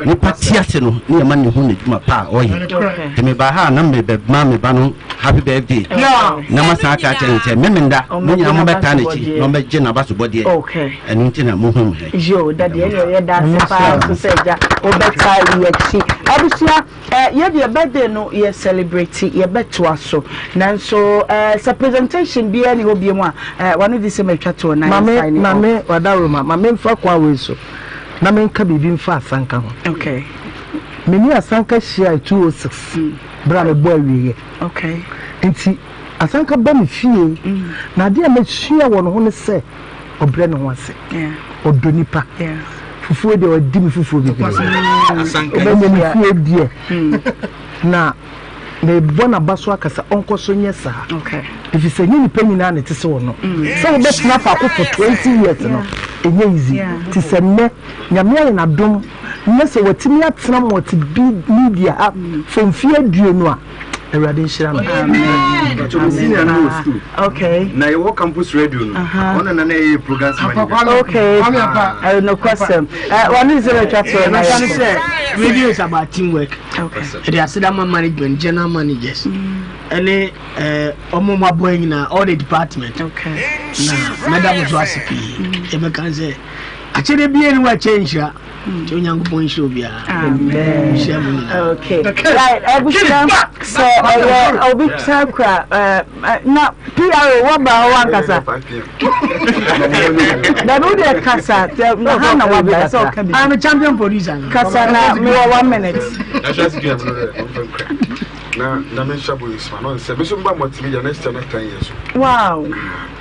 Nnipa te ase no, ne yɛma no hu n'adwuma pa a ɔyɛ. Nti mebaa ha a na merebɛma me ba no happy birthday na masan aka akyerɛ no sɛ Memenda, mo nyinaa mobɛtaa n'akyi na ɔmmɛgye n'abasobɔdeɛ. Ɛno nti na mohu me ha yi. Yoo, Daddy, ɛnneɛ yɛda ase paa nso sɛ agya wobɛtaa yɛn akyi. Abusua, Eh yɛ deɛ birthday no yɛ celebrate yɛ bɛ toa so nanso eh sɛ presentation biara ni hɔ biom a eh wano di sɛ matwa toɔ na yɛ sign off. Mame Wadaroma ma menfa kwan wei so na menka biribi mfa Asanka ho. Okay. Me ne Asanka hyiae 206 berɛ a mebɔ awieɛ. Okay. Nti Asanka ba me fie na adeɛ a masua wɔ ne ho ne sɛ ɔbrɛ ne ho ase. Ɔdɔ nipa. Fufuo deɛ ɔdi me fufuo bebree. Ɔbɛnyɛ me fie deɛ. Na mebɔ n'aba so aka sɛ ɔnkɔ so nyɛ saa. Ɛfiri sɛ ɛnyɛ nipa nyinaa na ɛte sɛ ɔno. Sɛ wobɛtena faako for 20 years no, ɛnyɛ easy. Nti sɛ nnɛ Nyame ayɛ no adom na sɛ watumi atena multimedia ha for mfeɛ 20 a, Awurade nhyira no. Amen. Me senior no wɔ school. Okay. Na yɛwɔ campus radio no. Ɔno na na ɛyɛ programs manager. Okay. Ɛyɛ nokwasɛm. Wɔne sɛ bɛtwa toɔ na yɛ. sɛ radio is about teamwork. Okay. Ɛde aseda ma management, general managers. Ɛne ɔmo mo aboa nyinaa, all the department. Okay. Na mɛda mo so ase pii. Yɛbɛka sɛ akyɛdeɛ biara ni wɔ akyɛ nhyira. Nti Onyankopɔn nhyira obiara. Amen. Nhyira mu nyinaa. Okay. Right. Abusua sɛ ɛyɛ obi san kura na PRO wɔba hɔ wankasa. Dabi wo deɛ kasa na ha na waba sɛ ɔka bi. I'm a champion producer. Kasa na mewɔ one minute. National security na na me nhyɛ boys ma no nsɛ me so mba multimedia next year na 10 years. Wow.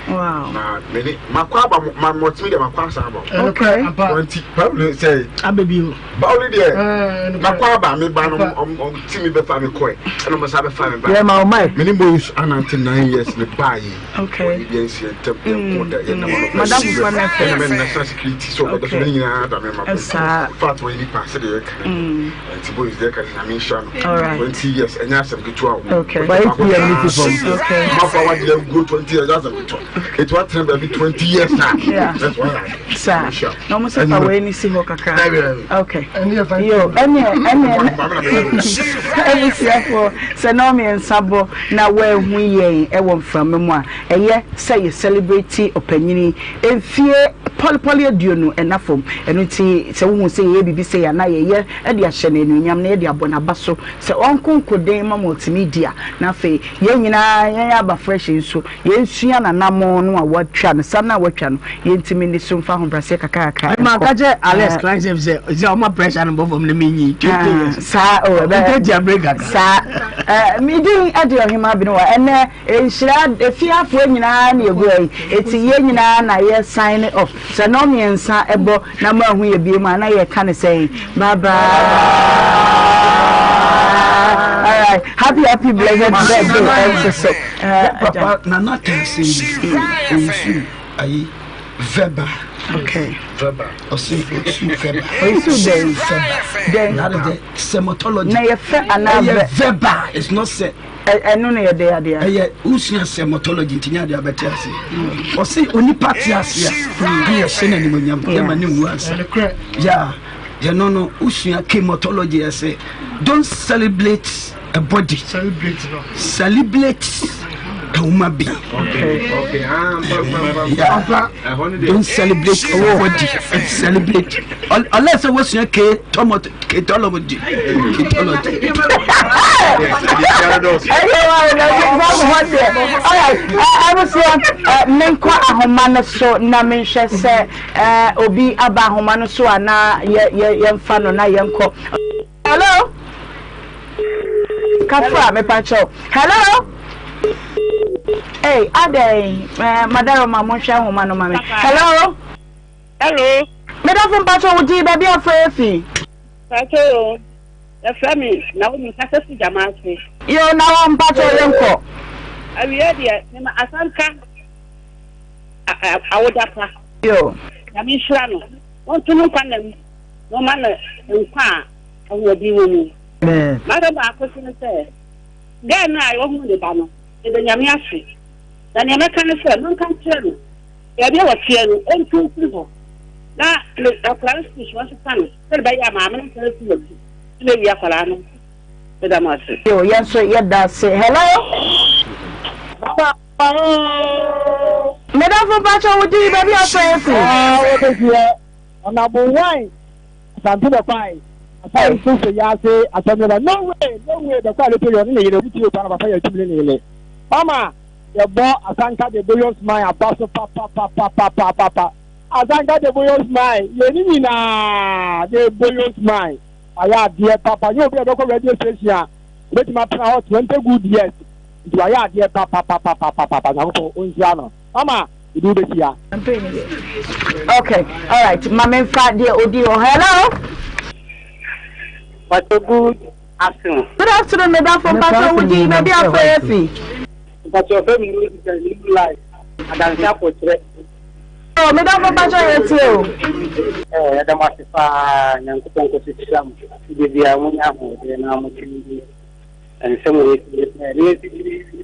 Wow. Na me ne makɔ aba ma multimedia makɔ asan aba. Okay. Twenty Pablo sɛ. Abebi o. Bawuli deɛ makɔ aba me ba no ɔm ti mi bɛfa mi kɔɛ ɛna ɔmo sa bɛfa mi ba. Yɛ ma o mic. Me ne boys anante 9 years ne baa yi. Okay. Wɔn yɛ nsia ntɛm yɛn ko da yɛn nam ɔno. Madam fufa na fɛ. Ɛna mɛ national security so ɔbɛda so ne nyinaa da mɛ ma bɔ. Saa. Fact wɔyɛ nipa sɛ deɛ yɛ kan. Nti boys deɛ ka sɛ nyame nhyira no. Alright. 20 years ɛnyɛ asɛm ketewa o. Okay. Fa ATM ne ti fam. Okay. Mafo awadeɛ aguo 20 years ɛnyɛ asɛm ketewa. Eti watena baabi 20 years a. Yeah. That's why I. Saa. Na ɔmo sɛ fa wei ni si hɔ kakra. Okay. Yo, ɛneɛ ɛneɛ abusuafoɔ sɛ na ɔmmiɛnsa bɔ na wɔahu yɛn ɛwɔ mframa mu a ɛyɛ sɛ yɛ celebrate ɔpanyini mfie pɔlepɔle 20 ɛna fam. Ɛno nti sɛ wohu sɛ yɛyɛ biribi sɛ yɛ anaa yɛyɛ de ahyɛ no anuonyam na yɛde abɔ n'aba so sɛ ɔnko nkoden ma multimedia na afei yɛn nyinaa yɛn aba fresh nso yɛnsua n'anammɔn no a watwa no sa no a watwa no yɛntumi nni so mfa ahobrɛaseɛ kakrakra Ɛma nkɔ. ka kyerɛ Alex Eh, Klein sɛ sɛ sɛ ɔma pressure no bɔ fam na menyi 20 ah, years. saa o ɛbɛ Ntatia break kakra. saa eh, me din ɛde ɔhema Benowa ɛnɛ nhyira efiafoɔ nyinaa na egu ha yi eti yɛn nyinaa na yɛ sign off sɛ nnɔn mmiɛnsa ɛbɔ na mo ahu yɛ bie mu a na yɛka ne sɛn bye bye alright happy happy blessed birthday ɛnso so eh, Papa Nana ka asɛm bi owusu ayi verbal. Okay. Verbal. Ɔsi owusu verbal. Owusu dɛn? Verbal. Dɛn? That is the semotology. Na yɛ fɛ anaa Ɛyɛ vɛ? verbal. It's not sɛ. Ɛno na yɛde adeɛ. Ɛyɛ wosua semotology nti nyɛ adeɛ abɛte ase. Ɔsi onipa te ase a ne yɛhyɛ no animuonyam yɛma ne nwu ansa. Yeah. Yɛno no wosua chemotology ɛsɛ don't celebrate a body. Celebrate no. Celebrate a human being. Okay, okay. Ah, yeah. Don't celebrate body. Celebrate. Unless I was your K tomato ketology. Ketology. Menkɔ ahoma no so na menhwɛ sɛ obi aba ahoma no so a na yɛmfa no na yɛnkɔ. Hello. Kafra mepakyɛw. Hello. Hey, adɛn eh, madaroma monhwɛ nhoma no ma me. Hello. Hello. Medafo mpakyɛw wo din baabi afrɛ afi. Pakyɛw o, yɛfrɛ me Naomi kasa fi gyama ase. Yo, na wɔ mpakyɛw yɛnkɔ. Awie deɛ, mema asanka awoda pa. Yo. Nyame nhyira no, wɔnto no nkwa nna mu. na ɔma no nkwa a ahoɔden wɔ mu. M'asɛm baako so ne sɛ, girl no a wahunu ne ba no, meda Nyame ase. Na nea mɛka ne sɛ, monka nkyerɛ no, baabi a ɔteɛ no, ɔntu mfiri hɔ, na ne akwadaa no sukuu so wɔnsesa no, sɛdeɛ ɛbɛyɛ a maame no nsan mfiri n'akyi na awie akwadaa no. Meda mo ase. Yo, yɛn nso yɛda ase. Hello? Medafo mpakyɛ wo din baabi a afrɛ afi. Ah, wɔbɛhwɛ. Ɔnabo wine Asante bɛkwae Asante nso sɛ yase asɛm no ba no way no way bɛkwae lete yɛ ɔne ne yere wotie pa na papa yɛ atumi ne ne yere mama yɛbɔ Asanka de boyos man aba so papapapapapapa Asanka de boyos man yɛ ne nyinaa de boyos man ayɛ adeɛ papa nyɛ obi a bɛkɔ radio station a obɛtumi atena hɔ 20 good years nti wayɛ adeɛ papapapapapapa Nyankopɔn ɔnhyira no mama Ebi wobɛhyia. Okay, all right. Ma memfa deɛ odi hɔ. Hello. Pastor, good afternoon. Good afternoon, medafo mpatsɔ wo din baabi afɔ yɛ fi. Mpatsɔ fɛ mi ní ìgbà new life adansi akɔkyerɛ. Ɔ medafo mpatsɔ yɛ tie o. Ɛ ɛdá mo ase paa nyankopɔn nkɔ so hyira mo ebi bia mo nya ahoɔden na mo tumi di Nsɛm wei nso yɛ na yɛtumi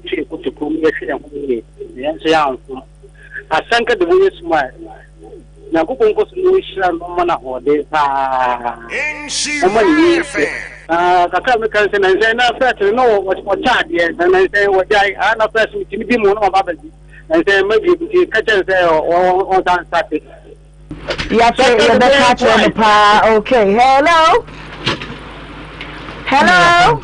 twe yɛn kotokuo mu yɛhwɛ yɛn ho yie na yɛn nso yɛamfom. Asɛnka de bɔ sum a Nyankopɔn nkɔ so na ɔnhyira no mma no ahoɔden paa. Ɔma ne yie nkyɛ. Na kakra a meka sɛ nansɛn na fɛs no na ɔkyɛ adeɛ na nansɛn wɔgyae a na fɛs metumi di mu na waba abɛgye nansɛn ma bio nti ka kyɛn sɛ ɔnsan nsate. Yɛate yɛbɛka akyerɛ no paa okay hello hello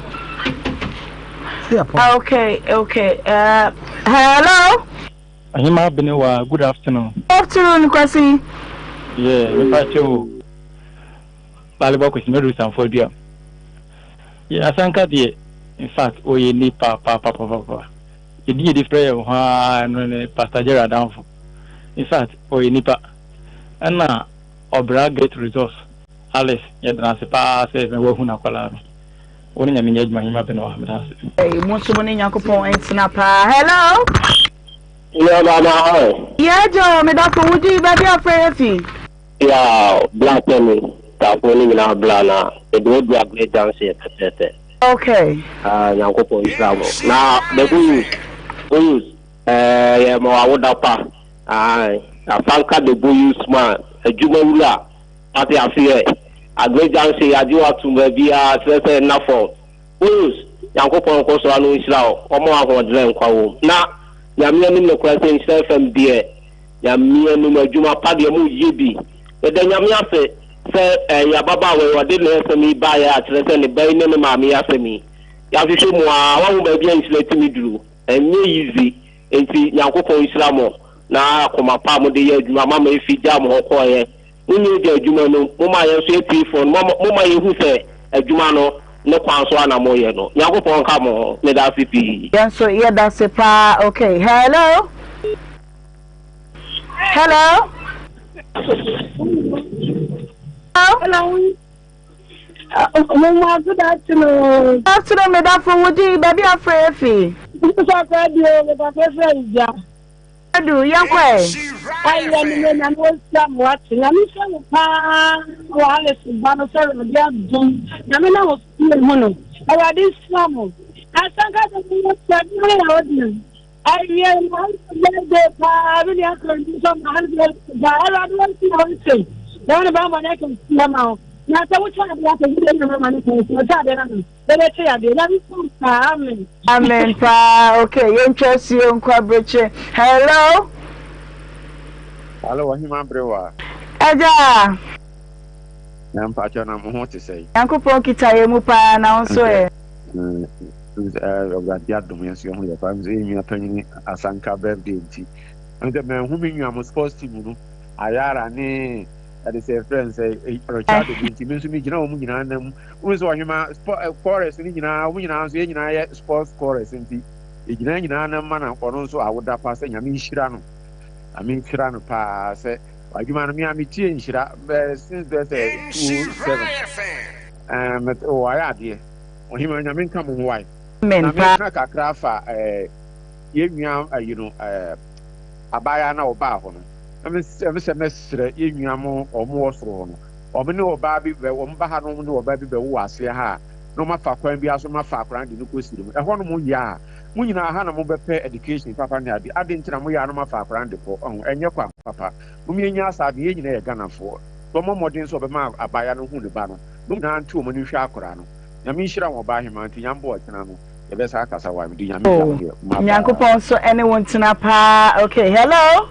okay okay uh, hello. Ahima Benewa good afternoon. Good afternoon Kwasi. Yeah mepa kyɛ o Balibɔ Kwasi mɛduru Sanfo Adua. Yeah Asanka deɛ in fact ɔyɛ nipa papapapapa. Yɛdi yɛdi frɛ yɛn ho ara no ne Pastor Jerry Adamfo. In fact, ɔyɛ nipa. Ɛna ɔbra get results. Alice, yɛda no ase paa sɛ na wahu n'akwadaa no. Wo ne Nyame nyɛ adwuma Hima Benowa, meda ase. Hey, mo nso mo ne Nyankopɔn ntena paa. Hello. Yeah, mama, hi. Yeah, Joe, me da for wudi baabi afrɛ yɛ fi. Yeah, black ni, tafo ni nyinaa bla na ebi obi agbe junction pɛpɛpɛ. Okay. Ah, Nyankopɔn nhyira mo. Na the good news, good news. Eh, yɛ ma wawoda pa. Aye, asanka the boyus man, adwuma wura. Ate aseɛ. Agbe junction yagye wo atom baabiara kyerɛ sɛ nna fam. Boyus, Nyankopɔn nkɔ so ano nhyira wo, ɔma wo ahoɔdene nkwa wom. Na Nyame anim nokorɛ sɛ Nhyira FM deɛ, Nyame anim adwuma pa deɛ mo yɛ bi. Yɛda Nyame ase sɛ ɛyɛ ababaawa yi ɔde ne asɛm yi baeɛ a kyerɛ sɛ ne ba yi ne ne maame yi asɛm yi. Yɛahwehwɛ mu aa wahu baabi a nhyira tumi duru. Ɛnyɛ easy enti Nyankopɔn nhyira mo na akoma pa a mode yɛ adwuma mama efi gyaa mo hɔ kɔeɛ. Monyɛ agya adwuma no moma yɛn nso atiefoɔ no moma yɛhu sɛ adwuma no ne kwan so ara na moyɛ no. Nyankopɔn nka mo ho. Medase pii. Yɛn nso yɛdase paa okay hello hello. Hello. Mama, good afternoon. Good afternoon, medafo wo din baabi afrɛ afi. Papa bio, me papa frɛ nja. Edu, yɛnkɔ ɛ. Ayɛ ne yɛ nyame ɔhyira mo ate. Nyame hyɛ wo paa wɔ Alice ba no sɛ Awurade adom. Nyame na wo so hu no. Awurade nhyira mo. Asanka sɛ mo sɛ mo yɛ ɔdi. Awiei no, happy birthday paa, me nua Kranti sɛ ma happy birthday paa. Awurade wɔnsi wɔn se, na wɔn bammɔ nyɛ kɛseɛ ma wo. Na sɛ wokyɛ adeɛ asɛ wode nyama ma no pɛn sɛ ɔkyɛ adeɛ no no bɛbɛkyɛ adeɛ nyame nhyira wo paa amen. Amen paa okay yɛntwa suo nkɔ abrokye hello. Hello ɔhema berewa. Agya. Na mpakyɛw na mo ho te sɛn. Nyankopɔn kita yɛn mu paa na wo nso ɛ. Awurade adom yɛn nso yɛn ho yɛ paa nso yɛn nua panyin Asanka birthday nti ɛn sɛ manhu me nua mo sports team no Ayara ne ɛde sɛ ɛfrɛ n sɛ Richardo bi nti me nso megyina wɔn nyinaa nam mu sɛ ɔhema chorus no nyinaa wɔn nyinaa nso yɛn nyinaa yɛ sports chorus nti yɛgyina nyinaa nam ma na ɔno nso awoda pa sɛ Nyame nhyira no Nyame nhyira no paa sɛ adwuma no me a metie nhyira bɛɛ since bɛɛ sɛ 207 ɛɛ wɔayɛ adeɛ Ɔhema Nyame nka mo ho wae. Na meka kakra afa eh, yɛn nua ayi no eh, abaayaa na ɔbaa hɔ no. Na me sɛ mɛsrɛ yɛn nua mo ɔmo wɔ soro hɔ no, ɔmo ne ɔbaa bi bɛ, ɔmo ba ha no ɔmo ne ɔbaa bi bɛwo wɔ aseɛ ha a, na ɔmo afa kwan bi aso ma fa akwadaa no de no kɔ siri mu. Ɛhɔ nom yɛ a, mo nyinaa ha na mo bɛpɛ education papa ne ade, ade nti na mo yɛ a na ɔmo afa akwadaa no de kɔ, ɔho, ɛnyɛ kwan papa. Mom yɛnyaa saa ade, yɛn nyinaa yɛ Ghanafoɔ. So ɔmɔ mmɔden sɛ ɔbɛma abaayaa no hu ne ba no. Mo nyinaa nto wɔn ani nhwɛ akwadaa no. Nyame nhyira wo ɔbaa hemaa nti Nyame bɔ ɔkyena no yɛbɛsa akasa wai mede Nyame gya wo Oh deɛ ma Nyankopɔn bye. nso ɛne wo ntena paa okay hello.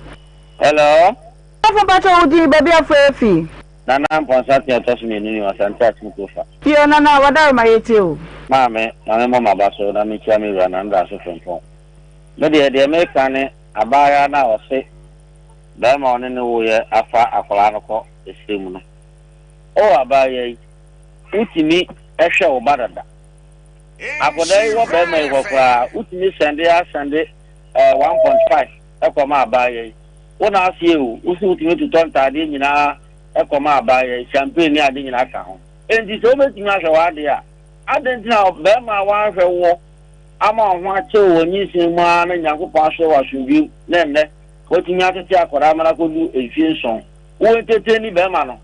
Hello. Sɔfo mpakyɛ wo din baabi a frɛ fi. Nana Amponsah Tea ɔtɔ so mienu ni wɔ Asante Akyem Kurofa. Yoo Nana wadaroma yɛtie o. Maame, ma me mmɔ m'aba so na menkyia me wura Nana Daso Frimpong. Me deɛ, deɛ meka ne abaayewa no a ɔse barima a ɔne no woeɛ afa akwadaa no kɔ ɛserɛ mu no. O abaayewa yi, wotumi hwɛ wo ba dada. Akwadaa yi wɔ barima yi hɔ koraa, wotumi sɛnde asɛnde eh, 1.5 ɛkɔma abaayewa yi. Wo na aseɛ o, wo so wotumi totɔ ntaadeɛ nyinaa ɛkɔma abaayewa yi, champagne ne ade nyinaa ka ho. Enti sɛ wobɛtumi ahwɛ w'adeɛ a, adɛn nti na barima a wanhwɛ woɔ ama wo ho akyɛ wo wɔ nyinsɛn mu ara na Nyankopɔn ahyɛ wo asomdwoe mu na ɛnnɛ watumi atete akwadaa ma no akɔdu mfie nson? Wo entertaini bɛrima no.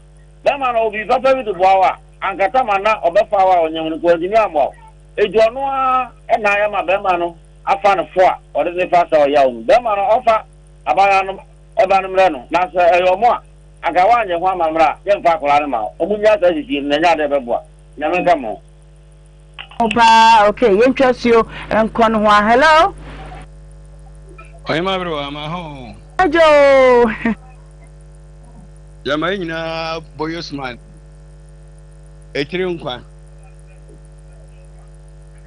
Bɛrima no ɔwɔ biribi papa bi de boa wo a, anka tama na ɔbɛfa wo a ɔnyɛ hunu nka wantumi ammoa wo. Enti ɔno ara na ayɛ ma bɛrima no afa no fo a ɔde no fa saa ɔyaw mu. Bɛrima no ɔmfa abaayewa no ba no mmrɛ no, na sɛ ɛyɛ ɔmo a, anka woanyɛ ho amammerɛ a, yɛmfa akwadaa no mma wo. Ɔmo nnya saa sisie no na ɛnyɛ ade a ɛbɛboa. Nyame nka mo ho. Ho paa ok yɛntwa suo nkɔ no hoa hello. Ɔhema bere wa ma ho. Agya oo. Yɛma yɛn nyinaa bɔ Yosman etiri nkwa.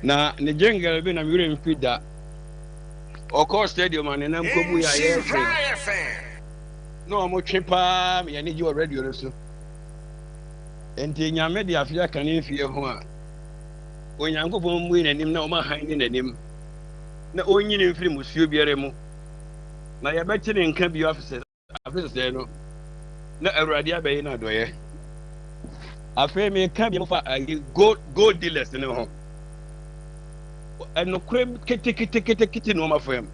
Na ne jingle bi na me werɛ mfi da. Ɔkɔɔ stadium a ne nam kɔbu yɛ a yɛtwe. Na wɔn twe paa ma yɛn ani gye wɔ radio no so. Enti Nyame de afe aka ne mfie ho a, Onyankopɔn mmue n'anim na ɔma hann nni n'anim, na onnyi no mfiri mmusuo biara mu, na yɛbɛte ne nka bio afe sesɛɛ no, na Awurade abɛyɛ no adɔeɛ. Afei meka bio fa ayi gold gold dealers no ho. Ɛnokorɛ keteketekete nneɛma fam.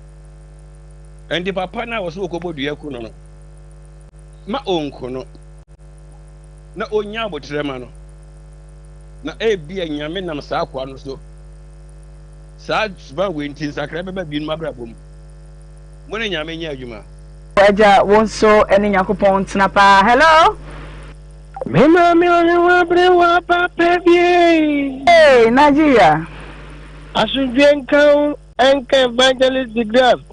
Ɛnti papa no a wɔsɛ wɔkɔbɔ dua ku no no, ma ɔnku no. na ɔnya aboterɛ ma no, na ebia Nyame nam saa akoa no so, saa suban wei nti nsakraeɛ bɛba binom abrabɔ mu. Mo ne Nyame nyɛ adwuma. Agya wo nso ne Nyankopɔn ntena paa. Hello. Me maame ɔhewa bere wa papa bie. Hey, Nigeria. Asomdwe nka wo ɛnka Evangelist de Graft,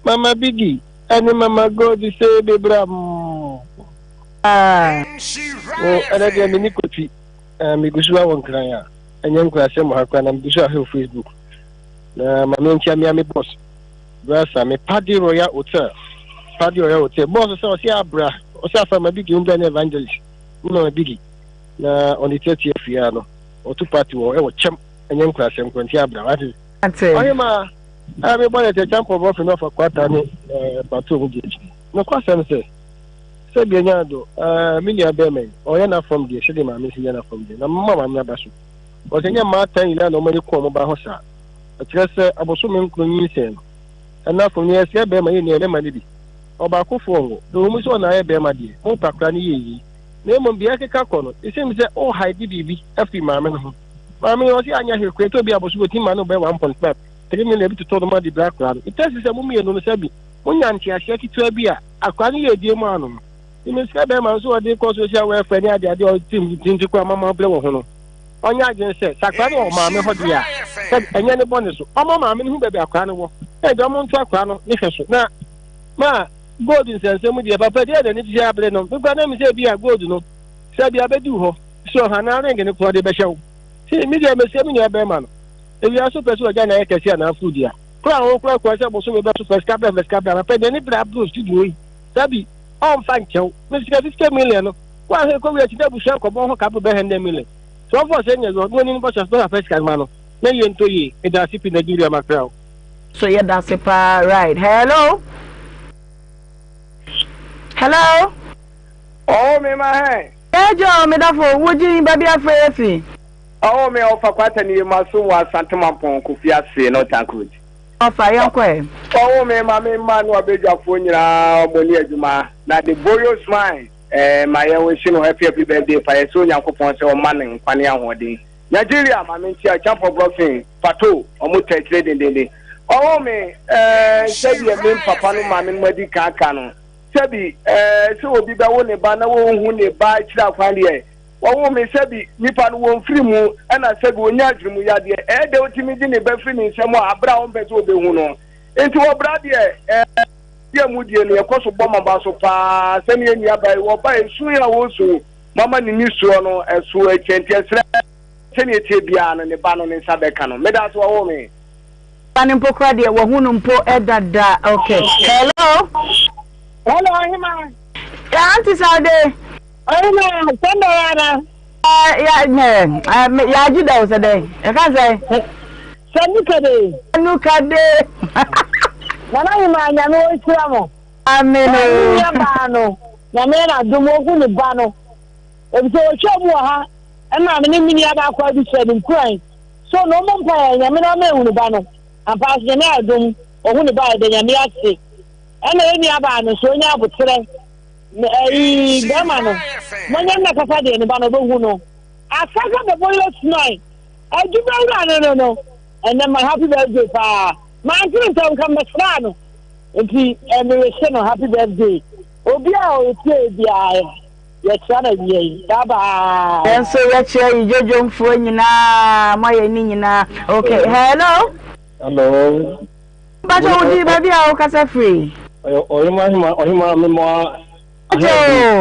Mama Biggie ɛne Mama God sɛ bebra mm. O, ɛnɛ deɛ menni kotwi. Eh, megu so awɔ nkran a, ɛnyɛ nkurasɛm wɔ ha koraa na megu so ahwɛ wɔ Facebook. Na ma menkyia mea me boss. Brasa, me Paddy Royal Hotel. Paddy Royal Hotel. Boss sɛ ɔse abra, ɔse afa ma Biggie mbra ne evangelist. Ne mama Biggie. Na ɔne tiatia fie no. Ɔto party wɔ ɛwɔ kyɛm. Ɛnyɛ nkurasɛm koraa nti abra. Wate. Ɔhe ma, eh, me bɔ ne tɛ kyampɔ bɔfe no ɔfa kwata ne eh, pato mu di akyi. Nokwasɛm sɛ, Sɛdeɛ nya do, ah, me nua bɛrima yi, ɔyɛ n'afam deɛ sɛdeɛ maame nso yɛ n'afam deɛ, na mema maame aba so. Ɔsɛ nyɛ mmaatan nyinaa na wɔn ani kɔ wɔn ba ho saa. Ɛkyerɛ sɛ abosome nkron nyinsɛn no, ɛna fam no yɛsrɛ bɛrima yɛ nua mɛma no bi. Ɔbaakofoɔ nwo, ɛwɔ mu sɛ ɔna ayɛ bɛrima deɛ, mo pakora no yɛ yie. Na mmom deɛ ɛkeka kɔ no, ɛsɛ sɛ o hide biribi afiri maame no ho. Maame no ɔsɛ anyɛ hwee koraa, ɛtɔ bi abosome ɔtumi ma no bɛyɛ 1.5, 3 million bi totɔ no ma de brɛ akora no. It tells you sɛ mo mmienu no sɛbi monya nteaseɛ ketewa bi a, akora no yɛ adie mu ano no. Nti mesrɛ bɛrima no sɛ ɔde kɔ social welfare ne adeade a ɔte ntinti kɔ amama brɛ wɔ ho no, ɔnyɛ adwene sɛ sɛ akwadaa no wɔ maame hɔ deɛ a, sɛ ɛnyɛ ne bɔne so. Ɔma maame no hu baabi akwadaa no wɔ, na ɛde ɔmo nto akwadaa no ne hwɛ so. Na ma gold nsɛnsɛm mu deɛ, papa deɛ n'ani gye abere no, mekura na mi sɛ ebi a gold no, sɛ bi abɛdu hɔ, sɛ ɔha na ring no korɔ de bɛhyɛ wo. Ti mi deɛ mesia me nua bɛrima no, ewia so pɛ sɛ ɔgya na ayɛ kɛse anaa food a, kora a wɔkura kura sɛ bosome bɛso fɛ sika brɛ fɛ sika brɛ, papa deɛ ne brɛ aboro studio yi, sabi ɔmfa nkyɛ wo. Me sika 50 million no, woahwɛ kɔ wiase na abusua nkɔbɔ ho ka bɛbɛ 100 million. So ɔmfa ɔsɛ nyɛ yɔ, na ɔni no bɔhyɛ so na pɛ sika no ma no, na yie ntɔ yie. Meda ase pii Nigeria makra wo. So yɛda ase paa right. Hello. Hello. Oh me ma hɛn. Ɛgya o medafo wo gye ba bi afrɛ yɛ fi. Oh me ɔfa kwata ni ma so wɔ Asante Mampɔn Kofi ase no tankroti. Ɔfa yɛn kɔ ɛ. Ɔwo me ma me mma no abadwafoɔ nyinaa ɔmo ne adwuma na the boyo smile eh, ma yɛn wish no happy happy birthday fa yɛ sɛ Onyankopɔn sɛ ɔma no nkwa ne ahoɔden Nigeria ma me nkyia Champɔ Brɔfin Fato ɔmo tɛ akyire dendenden Ɔwo me eh, sɛdeɛ me papa no maame no adi kan aka no sɛbi eh, sɛ obi bɛwo ne ba na wɔnhu ne ba akyiri akwan deɛ Wɔwoo me sɛbi nipa no wɔmfiri mu ɛna sɛbi ɔnya adwene mu yadeɛ ɛyɛ dɛ ɔtumi gye ne ba firi ne nsam a aberɛ a ɔmpɛ sɛ ɔbɛhu no nti wɔ bra deɛ ɛɛ deɛ mu die no yɛkɔ so bɔ maba so paa sɛne yɛ nua ba yi wɔba ɛsu yi a wɔsu mama ne ni soɔ no ɛso akyɛ nti ɛsrɛ sɛne ɛtie biara no ne ba no ne nsa bɛka no meda so wɔwoo me. Ba no mpo kora deɛ wahu no mpo dada okay hello. Hello ɔhema. Yeah, auntie Sade. Ɔhema sɛnda yɛ ana. Ya nɛ yɛagye da wo sɛ dɛn ɛka sɛ. Sɛ nukade. Nukade. Nana hema nyame wɔnhyira mo. Amen o. Ne nua baa no nyame yɛ n'adom ohu ne ba no efisɛ wɔtwa mu wɔ ha ɛna me ne me nua baako adi hyɛ ne nkuran so na ɔmmɔ mpa yɛ nyame na ɔma ehu ne ba no ampa so nyame adom ohu ne ba yɛda nyame ase ɛna yɛ nua baa no so onya aboterɛ ɛyi bɛrima no monyɛ nna papa deɛ ne ba no ɔbɛhu no asaka bɛbɔ yɛ suman adwuma wura no no no ɛnɛ ma happy birthday paa mantene ntɛm nka mɛsraa no nti mewehye no happy birthday obi a ɔtie biara yɛkyerɛ no awia yi bye bye. Yɛn nso yɛkyerɛ yi dwodwomfoɔ nyinaa mo ayɛ ne nyinaa okay hello. Hello. Mpakyɛ wo din baabi a wokasa firi. Ɔhema hema ɔhema mema. Ɔkyɛ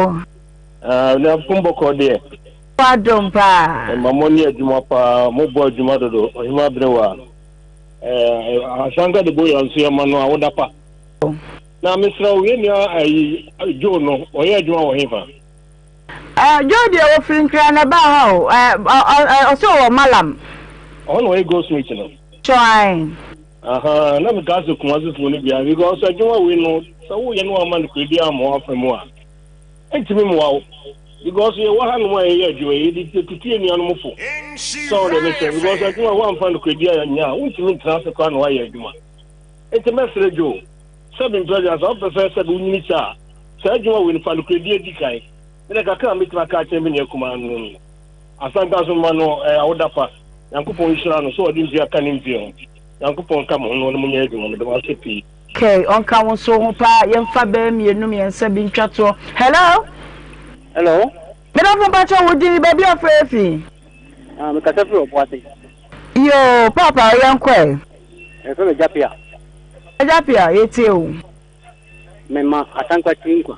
o. Na fom bɔkɔ deɛ. Wadom paa. Ɛma mo ne adwuma paa mo bɔ adwuma dodo ɔhema berewa. Ɛɛ asanka de boya nso yɛ ma no awoda pa. Na mesrɛ wo yɛn nua ayi Joe no ɔyɛ adwuma wɔ hefa. Ɛɛ Joe deɛ ofiri Nkran na ɛbaa ha o ɛɛ ɔsɛ ɔwɔ Malam. Ɔhɔ na ɔyɛ goldsmith no. Try. Ahaa na mekaa sɛ Kumasi foɔ no bia because adwuma wei no sɛ woyɛ no amma nokorɛ biara amma w'afa mu a ɛntumi mmoa wo because yɛwɔ ha nom a yɛyɛ adwuma yi yɛde yɛtutu yɛn nuanom fo sɛ wo deɛ mekyɛ because adwuma woamfa nokorɛ biara nyɛ a wontumi ntena ase koraa na woayɛ adwuma nti mɛsrɛ Joe sɛ mempɛ adwuma sɛ wopɛ sɛ sɛ wonyini kyɛ a saa adwuma wei no fa nokorɛdie di kan mede kakra a mɛtumi aka akyerɛ me nua kumaa no no Asanka nso mma no eh, awoda pa. Nyankopɔn nhyira no sɛ ɔde mfie aka ne mfie ho. Nyankopɔn nka mo ho na ɔne mo nyɛ adwuma. Meda mo ase pii. Okay, ɔnka wo nso ho paa. Yɛmfa bɛyɛ mmienu mmiɛnsa bi ntwa toɔ. Hello? Hello? Medafo mpakyɛ wo din, baabi a frɛ fi? Ah, mekasa firi Ɔboase. Yoo, paapa yɛnkɔ ɛ. Yɛfrɛ me Gyapia. Gyapia, yɛtie wo. Mema Asankwa tiri nkwa.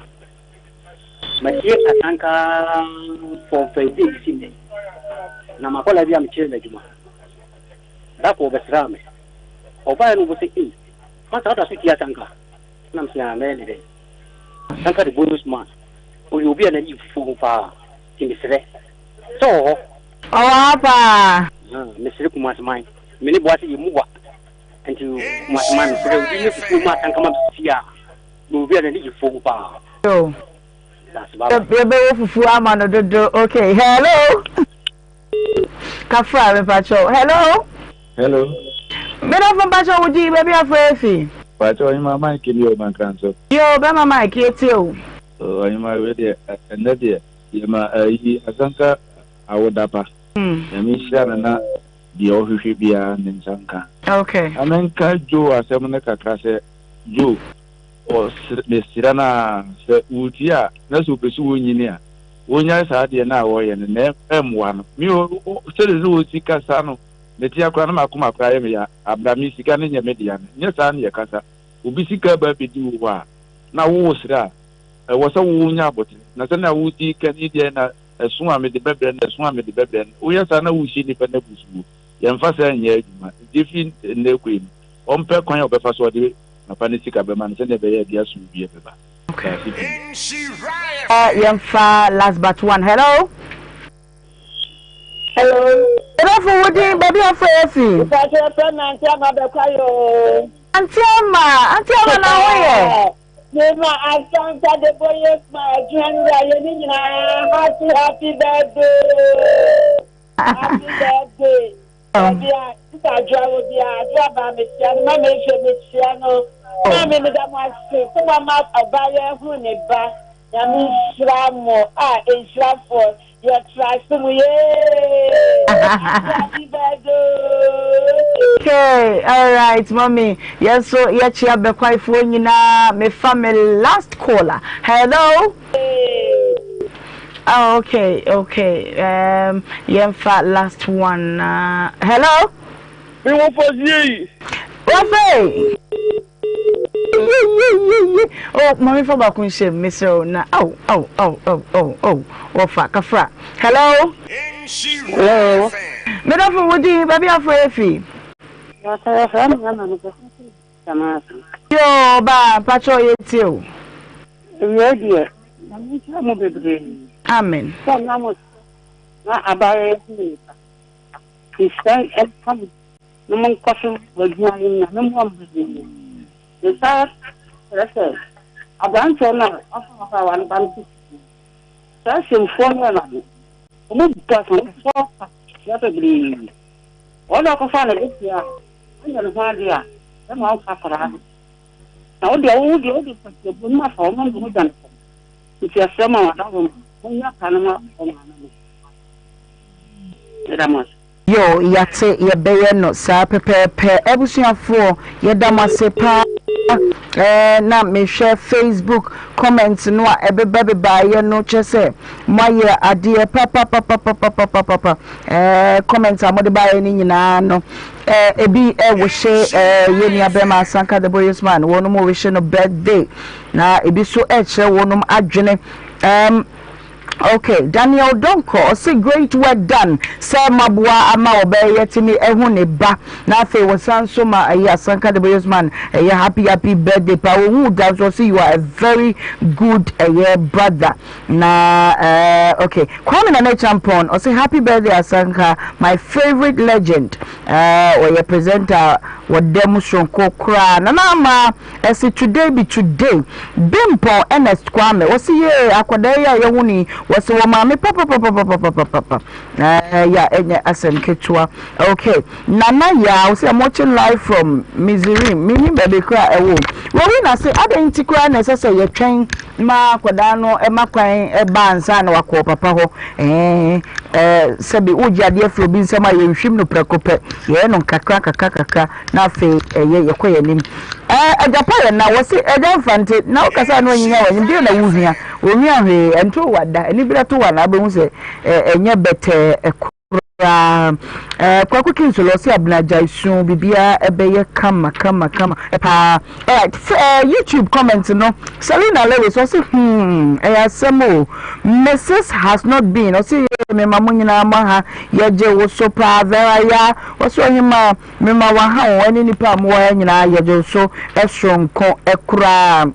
Matie asanka for mfɛndie bɛsi nnɛ. Na m'akwadaa bi a mekyerɛ no adwuma, da koro ɔbɛsraa me. Ɔbaeɛ no ɔbɔ sɛ, ei, masa woda so tie asanka? Na mese, ah, mɛyɛ ne dɛn? Asanka de bonus man. Ɔyɛ obi a n'ani gye fufuo ho paa, nti mesrɛ sɛ ɔwɔ hɔ. Ɔwɔ ha paa. Ah, mesrɛ Kumasi man, me ne Boase yɛ mu wa. Nti Kumasi man mesrɛ obi nyɛ fufuo ma asanka ma me sisi a. Na obi a n'ani gye fufuo ho paa. Yo. Yɛbɛwɔ fufuo ama no dodo. Okay, hello. Kafra mepakyɛw. Hello. Hello. Medafo mpakyɛw wo din baabi afrɛ afi. Pakyɛw ɔhema Mike ni o Mankranso. Yo, bɛma Mike yɛtie o. Ɔhema wei deɛ ɛnɛ deɛ yɛma ayi asanka awoda pa. Nyame nhyira no na deɛ ɔhwehwɛ biara ne nsa nka. Okay. Na menka Joe asɛm no kakra sɛ Joe. Ɔsrɛ, mesrɛ no ara sɛ ɔretie a, na sɛ ɔpɛ sɛ ɔnyini a, ɔnnyae saa adeɛ no a ɔreyɛ no, na ɛmmoa no. Me o, sɛdeɛ sɛ ɔsi kasa no, mete ha koraa na m'akoma koraa yɛ me ya, abra me sika no nyɛ me dea no, nyɛ saa na yɛkasa. Obi sika ba abɛdi wo hɔ a, na woresrɛ a, ɛwɔ sɛ wonya aboterɛ. Na sɛdeɛ wosi ka no yi deɛ, na ɛso a mede bɛbrɛ no, ɛso a mede bɛbrɛ no. Woyɛ saa na worehyɛ nnipa no abusuo. Yɛmfa saa nyɛ adwuma. Nti ɛfiri nnɛ rekɔ yi no, ɔmpɛ kwan a ɔbɛfa so ɔde papa no sika bɛma no sɛdeɛ ɛbɛyɛ a ɛde asomdwoeɛ bɛba. Daase pii. Yɛmfa last but one. Hello. Hello. Yɛbɛfo wo din baabi a wofrɛ yɛ fi. Mpakyɛ yɛfrɛ me Auntie Ama Bɛkwaye oo. Auntie Ama, Auntie Ama na ho yɛ. Mema Asanta de Boye ma adwuma no wura yɛ ne nyinaa happy happy birthday. Happy birthday. Baabi a sista Adwoa wɔ biara, Adwoa baa mekyia no, mama Efe mekyia no. Maame meda mo ase sɛ moama ɔbaa yi ahunu ne ba. Nyame nhyira mo a nhyirafoɔ yɛtra ase mu yee. Happy happy birthday. Okay, alright, mommy. Yɛn nso yɛkyea bɛkwaefoɔ nyinaa. Mefa me last caller. Hello. Oh, okay, okay. Um, yɛmfa last one. Uh, hello? Me wo fɔsie yi. Wɔfɛ! Ye, ye, ye, ye. Oh, mami fa baako nhyɛ mu, mesrɛ wo na. Oh, oh, oh, oh, oh, oh. Wɔfa, kafra. Hello? Hello. Medafo wo din, baabi afo efi. Yɛfrɛ me ama no Yoo ɔbaa mpakyɛw yɛtie o. Awiei deɛ, Nyame nhyira mo bebree. Amen. Sɛ na mo na abayewa yi hu ne ba. Nhyira nka mo na mo nkɔ so wɔ adwuma no mu Nyame mmoa mo bebree. Mesan kyerɛ sɛ abranteɛ no a wafa ababaawa no ba no so sukuu. Saa asɛmfua no ɛma no wɔn bu asantefoɔ kwasia bebree. Wɔn na ɔkɔfa no de tia. Wonyɛ ne ho ade a, bɛma wo fa akwadaa no. Na wo deɛ, wo deɛ, wode mpɔteɛbuo no afa wɔn ma mogya no fam. Nti ɛsrɛ mo adaworo ma monyɛ akwadaa no ma ɔmaame no. Meda mo ase. Yoo yate yɛbɛyɛ no saa pɛpɛɛpɛ abusuafoɔ yɛda mo ase paa ɛɛ na mehwɛ Facebook comment no a ɛbeba bebaeɛ no kyɛ sɛ moayɛ adeɛ papapapapapapapa ɛɛ comment a mode baeɛ no nyinaa no ɛɛ ebi ɛwohye ɛɛ yɛ nua bɛrima Asanka the Boyos man wɔnom wohye no birthday na ebi so ɛkyerɛ wɔnom adwene ɛɛm. Okay, Daniel Donkor ɔse great work done sɛ moaboa ama ɔbaa yi atumi ahu ne ba na afei wɔsan nso ma ɛyɛ Asanka the Boyos man ɛyɛ happy happy birthday paa ohuu da nso ɔse you are a very good ɛyɛ brother na uh, okay Kwame Nana Champon ɔse happy birthday Asanka my favorite legend ɔyɛ uh, presenter wɔda mu soronko koraa Nana Ama Ɛse today be today. Bimpɔn Ernest Kwame wɔse yee akwadaa yi a yɛhu no yi wɔse wɔ maame papapapapapapapa ɛɛ ya ɛnyɛ asɛm ketewa okay Nana Yaa wɔse I'm watching live from Missouri menim baabi koraa ɛwɔ Rowena se adɛn nti koraa na ɛsɛ sɛ yɛtwɛn ma akwadaa no ɛma kwan ɛba ansa na wakɔ papa hɔ ɛɛ ɛɛ sɛbi wogye adeɛ firi obi nsam a yɛnhwim no prɛko pɛ yɛyɛ no nkakra nkakra kakra na afei ɛyɛ yɛkɔ yɛn anim. Ɛɛ agya pa yɛ na wɔse agya mfante na wokasa na wanyinya w'anim deɛ na wohia wɔnhia hwee ɛnto wa da anibere to wa na abɛhu sɛ ɛnyɛ bɛtɛɛ koraa ɛɛ kwaku kinsolo ɔse abena gyae su biribiara ɛbɛyɛ kama kama kama paa alright ɛɛ youtube comment no Selina Lewis ɔse hmm ɛyɛ asɛm o Mrs has not been ɔse yɛ mema mo nyinaa mo aha yɛgye wo so paa Vera ya ɔse ɔhemaa Mema waha wo ne nnipa a mowɔ ha nyinaa yɛgye wo so soronko koraa.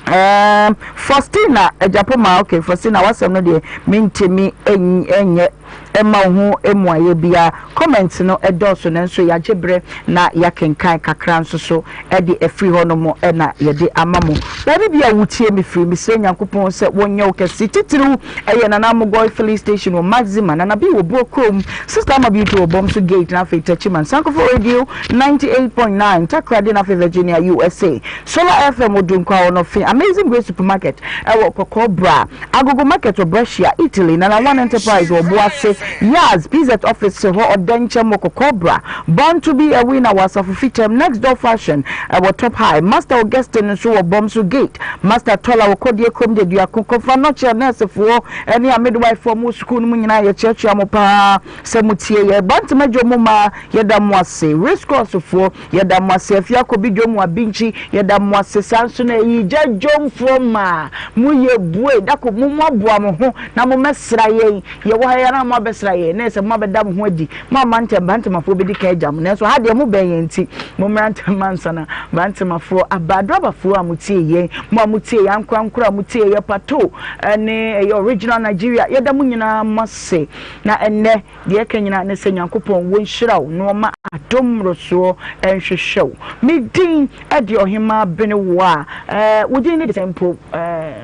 Um, Faustina Agyapoma, okay, Faustina, wasɛm no deɛ mentumi nyɛ ɛma wo ho mmuaeɛ biara. Comment no ɛdɔɔso nanso yɛagye berɛ na yɛakenkan kakra nso so ɛde afiri hɔ nom na yɛde ama mo. Baabi bi a wotie me firi, mesrɛ Nyankopɔn sɛ wɔnyɛ wo kɛse. Titiriw ɛyɛ Nana Amogoi Filling Station wɔ Maxima, Nana B wɔ Buo Kurom, Sister Ama Beauty wɔ Bomso Gate na afei Techiman, Sankofo Radio 98.9, Takoradi na afei Virginia, USA, Solar FM wɔ Dunkwa Onofi, Amazing Grace Supermarket ɛwɔ Kɔkɔɔ Bra, Agogo Market wɔ Brescia, Italy, Nana One Enterprise wɔ Obuasi, Yaz, PZ Office hɔ Ɔdɛnkyɛm wɔ Kɔkɔɔ Bra, Born to be a Winner wɔ Asafo Fitam, Next Door Fashion ɛwɔ Top High, Master Augustine nso wɔ Bomso Gate, Master Tola wɔ Kodie Kurom Deduako, Kɔfa Nɔkyɛ nɛɛsefoɔ ne a midwife foɔ mo wɔ sukuu no mu nyinaa yɛkyeakyea mo paa sɛ mo tie yɛ. Bantama dwom mu mmaa yɛda mo ase, Race Course foɔ Yɛda mo ase Afia Kobi Dwom Abinkyi yɛda mo ase saa nso na Ayigya Dwomfoɔ maa mo yɛ bue dako mo mo aboa mo ho na mo mɛsra yɛn yɛwɔ ha yi ara mo abɛsra yɛn na ɛsɛ mo abɛda mo ho adi mo amma ntɛm Bantamafoɔ bɛdi kan agya mo nanso ha deɛ mo bɛn yɛn nti mo mmra ntɛm ansa na Bantamafoɔ aba Adrabafoɔ a mo tie yɛn mo a mo tie yɛn ankorankoro a mo tie yɛ Pato ne ɛyɛ Original Nigeria yɛda mo nyinaa mo ase na ɛnnɛ Deɛ ɛka nyinaa ne sɛ Nyankopɔn wɔ nhyira wo na ɔma adom mmorosoɔ nhwehwɛ wo. Me din de Ɔhemaa Benewaa. Eh, wo din ne de sɛn mpo? Eh,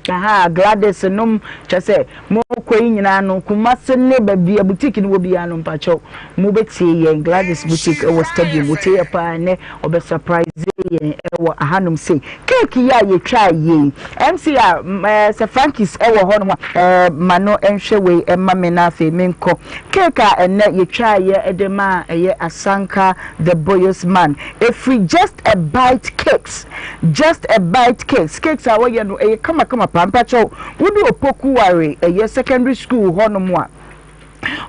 aha, Gladys nom, kyerɛ sɛ mokɔ yi nyinaa no, Kumasi ne baabi a boutique no wɔ biara no, mpakyɛw, mobɛtie yɛn. Gladys Boutique wɔ stadium, wotie yɛ paa nnɛ, ɔbɛ surprise yɛn wɔ ahanom sei. Cake yi a yɛtwaa yei, MC a eh, sɛ Frankis wɔ hɔ nom a, eh, ma no nhwɛ wei mma me na afei menkɔ. Cake a ɛnnɛ yɛtwaa yɛ de maa ɛyɛ Asanka the Boyos Man, ɛfiri Just a Bite Cakes, Just a Bite Cakes, cakes a wɔyɛ no ɛyɛ kamakama paa, mpakyɛw wode Opoku Ware ɛyɛ secondary school hɔ nom a,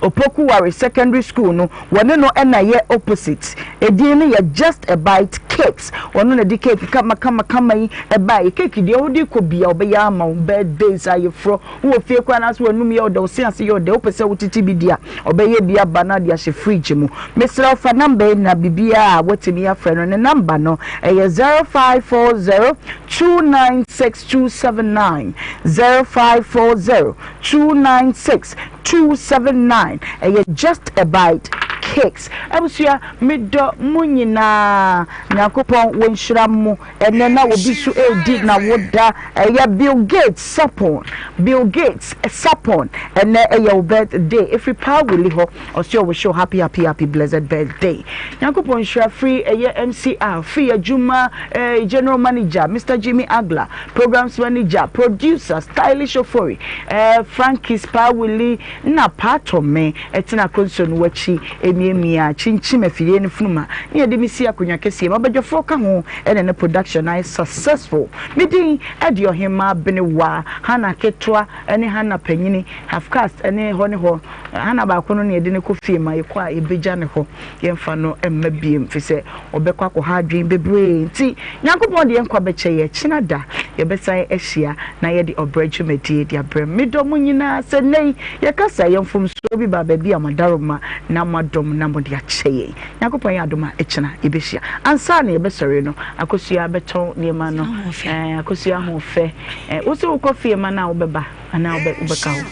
Opoku Ware Secondary School no, wɔne no na ɛyɛ opposite. Edin no yɛ Just a Bite Cakes. Ɔno na ɛde cake kama kama kama yi baeɛ. Cake deɛ wode kɔ bia ɔbɛyɛ ama wo. Birthdays, ayeforɔ, wowɔ fie koraa anaasɛ w'anum yɛ ɔdɛ, wo se ase yɛ ɔdɛ, wopɛ sɛ wotete bi di a, ɔbɛyɛ bi aba na ɔde ahyɛ fridge mu. Mesrɛ wo fa number yi na biribiara a woatumi afrɛ no. Ne number no ɛyɛ 0540 296 279, 0540 296 279 ɛyɛ just a bite cakes abusua medɔ mo nyinaa nyankopɔn wɔ nhyira mo ɛnɛ na obi so ɛredi na woda ɛyɛ Bill Gates sapon Bill Gates sapon ɛnɛ ɛyɛ wo birthday ɛfiri paa wili hɔ ɔsɛ ɔwɔ show happy happy happy blessed birthday nyankopɔn nhyira firi ɛyɛ MCR firi adwuma eh, general manager Mr Jimmy Agla Programs manager, producer, stylish ofori, eh, Frankie Spa Willie, nna Paato me tena konso no akyi emiamia, kyinkyim afidie no funuma, ne yɛde me si akonnwa kɛseɛ mu. Abadwafoɔ ka ho na ne production no ayɛ successful. Me din de Ɔhemmaa Benewaa, Hannah ketewa ne Hannah panyini, half caste ne hɔ ne hɔ. Hannah baako no na yɛde no kɔ fie ma yɛkɔ a yɛbɛgya ne hɔ, yɛmfa no mma biem firi sɛ Ɔbɛkɔ akɔha adwene bebree nti, Nyankopɔn de yɛn nkwa bɛkyɛ yɛn. Kyena da, yɛbɛsan ahyia na yɛde ɔbrɛ dwumadie de abrɛ mo. Medɔ mo nyinaa sɛ nnɛ yi yɛkasa yɛn mfomsoɔ bi baa baabi a moadaroma na moadɔm na mode akyɛ yɛn. Nyankopɔn yɛ adom a, kyena yɛbɛhyia. Ansa na yɛbɛsɔre no, Akosua bɛtɔn nneɛma no. Ɛɛ, Akosua ahoɔfɛ. Ɛɛ, wo se wokɔ fie ma no a wobɛba anaa wobɛka hɔ?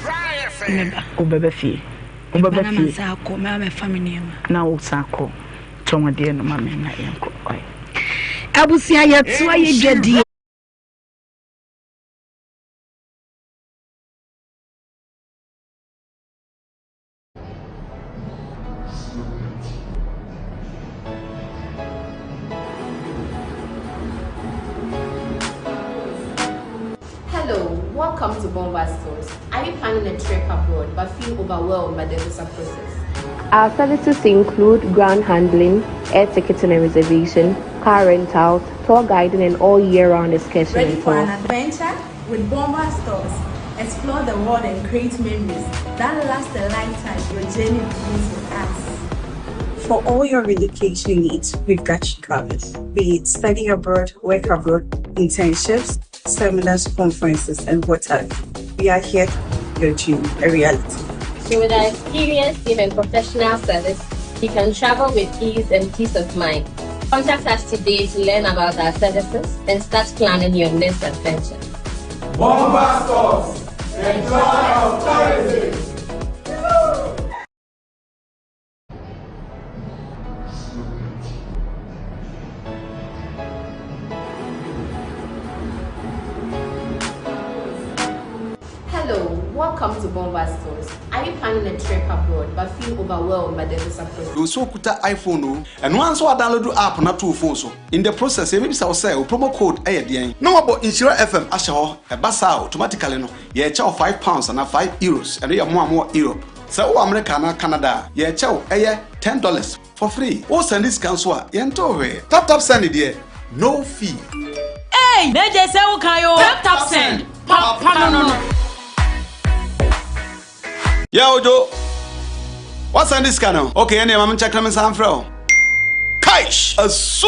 Mɛba. Wobɛba fie. Wobɛba fie. Na masan akɔ, mɛba abɛfa me nneɛma. Na wosan akɔ. Tɔn adeɛ no ma me na yɛnkɔ ɔe. Abusua yɛtoa yɛ dwadie. Hello, welcome to Bomba Stores. Are you planning a trip abroad but feel overwhelmed by the visa process? Our services include ground handling, air ticketing and reservation, car rentals, tour guiding, and all year-round excursion Ready and for tours. an adventure? With Bomba Stores, explore the world and create memories that last a lifetime. Your journey begins with us. For all your relocation needs, we've got you covered. Be it study abroad, work abroad, internships, seminars, conferences, and what have you. We are here to make your dream a reality. So with our experienced team and professional service, you can travel with ease and peace of mind. Contact us today to learn about our services and start planning your next adventure. Bomba Stores, the joy of tourism. Hello, welcome to Bomba Stores. Stores. Are you planning a trip abroad but feel overwhelmed by the visa process? Nso okuta iPhone o, ɛno ara nso adownload app na to wo phone so. In the process, yɛbɛbisa wo sɛ wo promo code yɛ deɛn, na wɔabɔ Nhyira FM ahyɛ hɔ. Ɛba saa a, automatically no, yɛrekyɛ wo £5 anaa €5, ɛno yɛ mo a mowɔ Europe. Sɛ wowɔ America anaa Canada a, yɛrekyɛ wo ɛyɛ $10 for free. Wo sɛnde sika nso a, yɛntoo hwee. Tap tap send deɛ, no fee. Eii na gye sɛ wo kan oo. Tap tap send, papa no no. Yeah Ojo, woasɛnde sika no? Okay, ɛnneɛ ma menkyɛke na mensan mfrɛ wo. Kaish! Asu!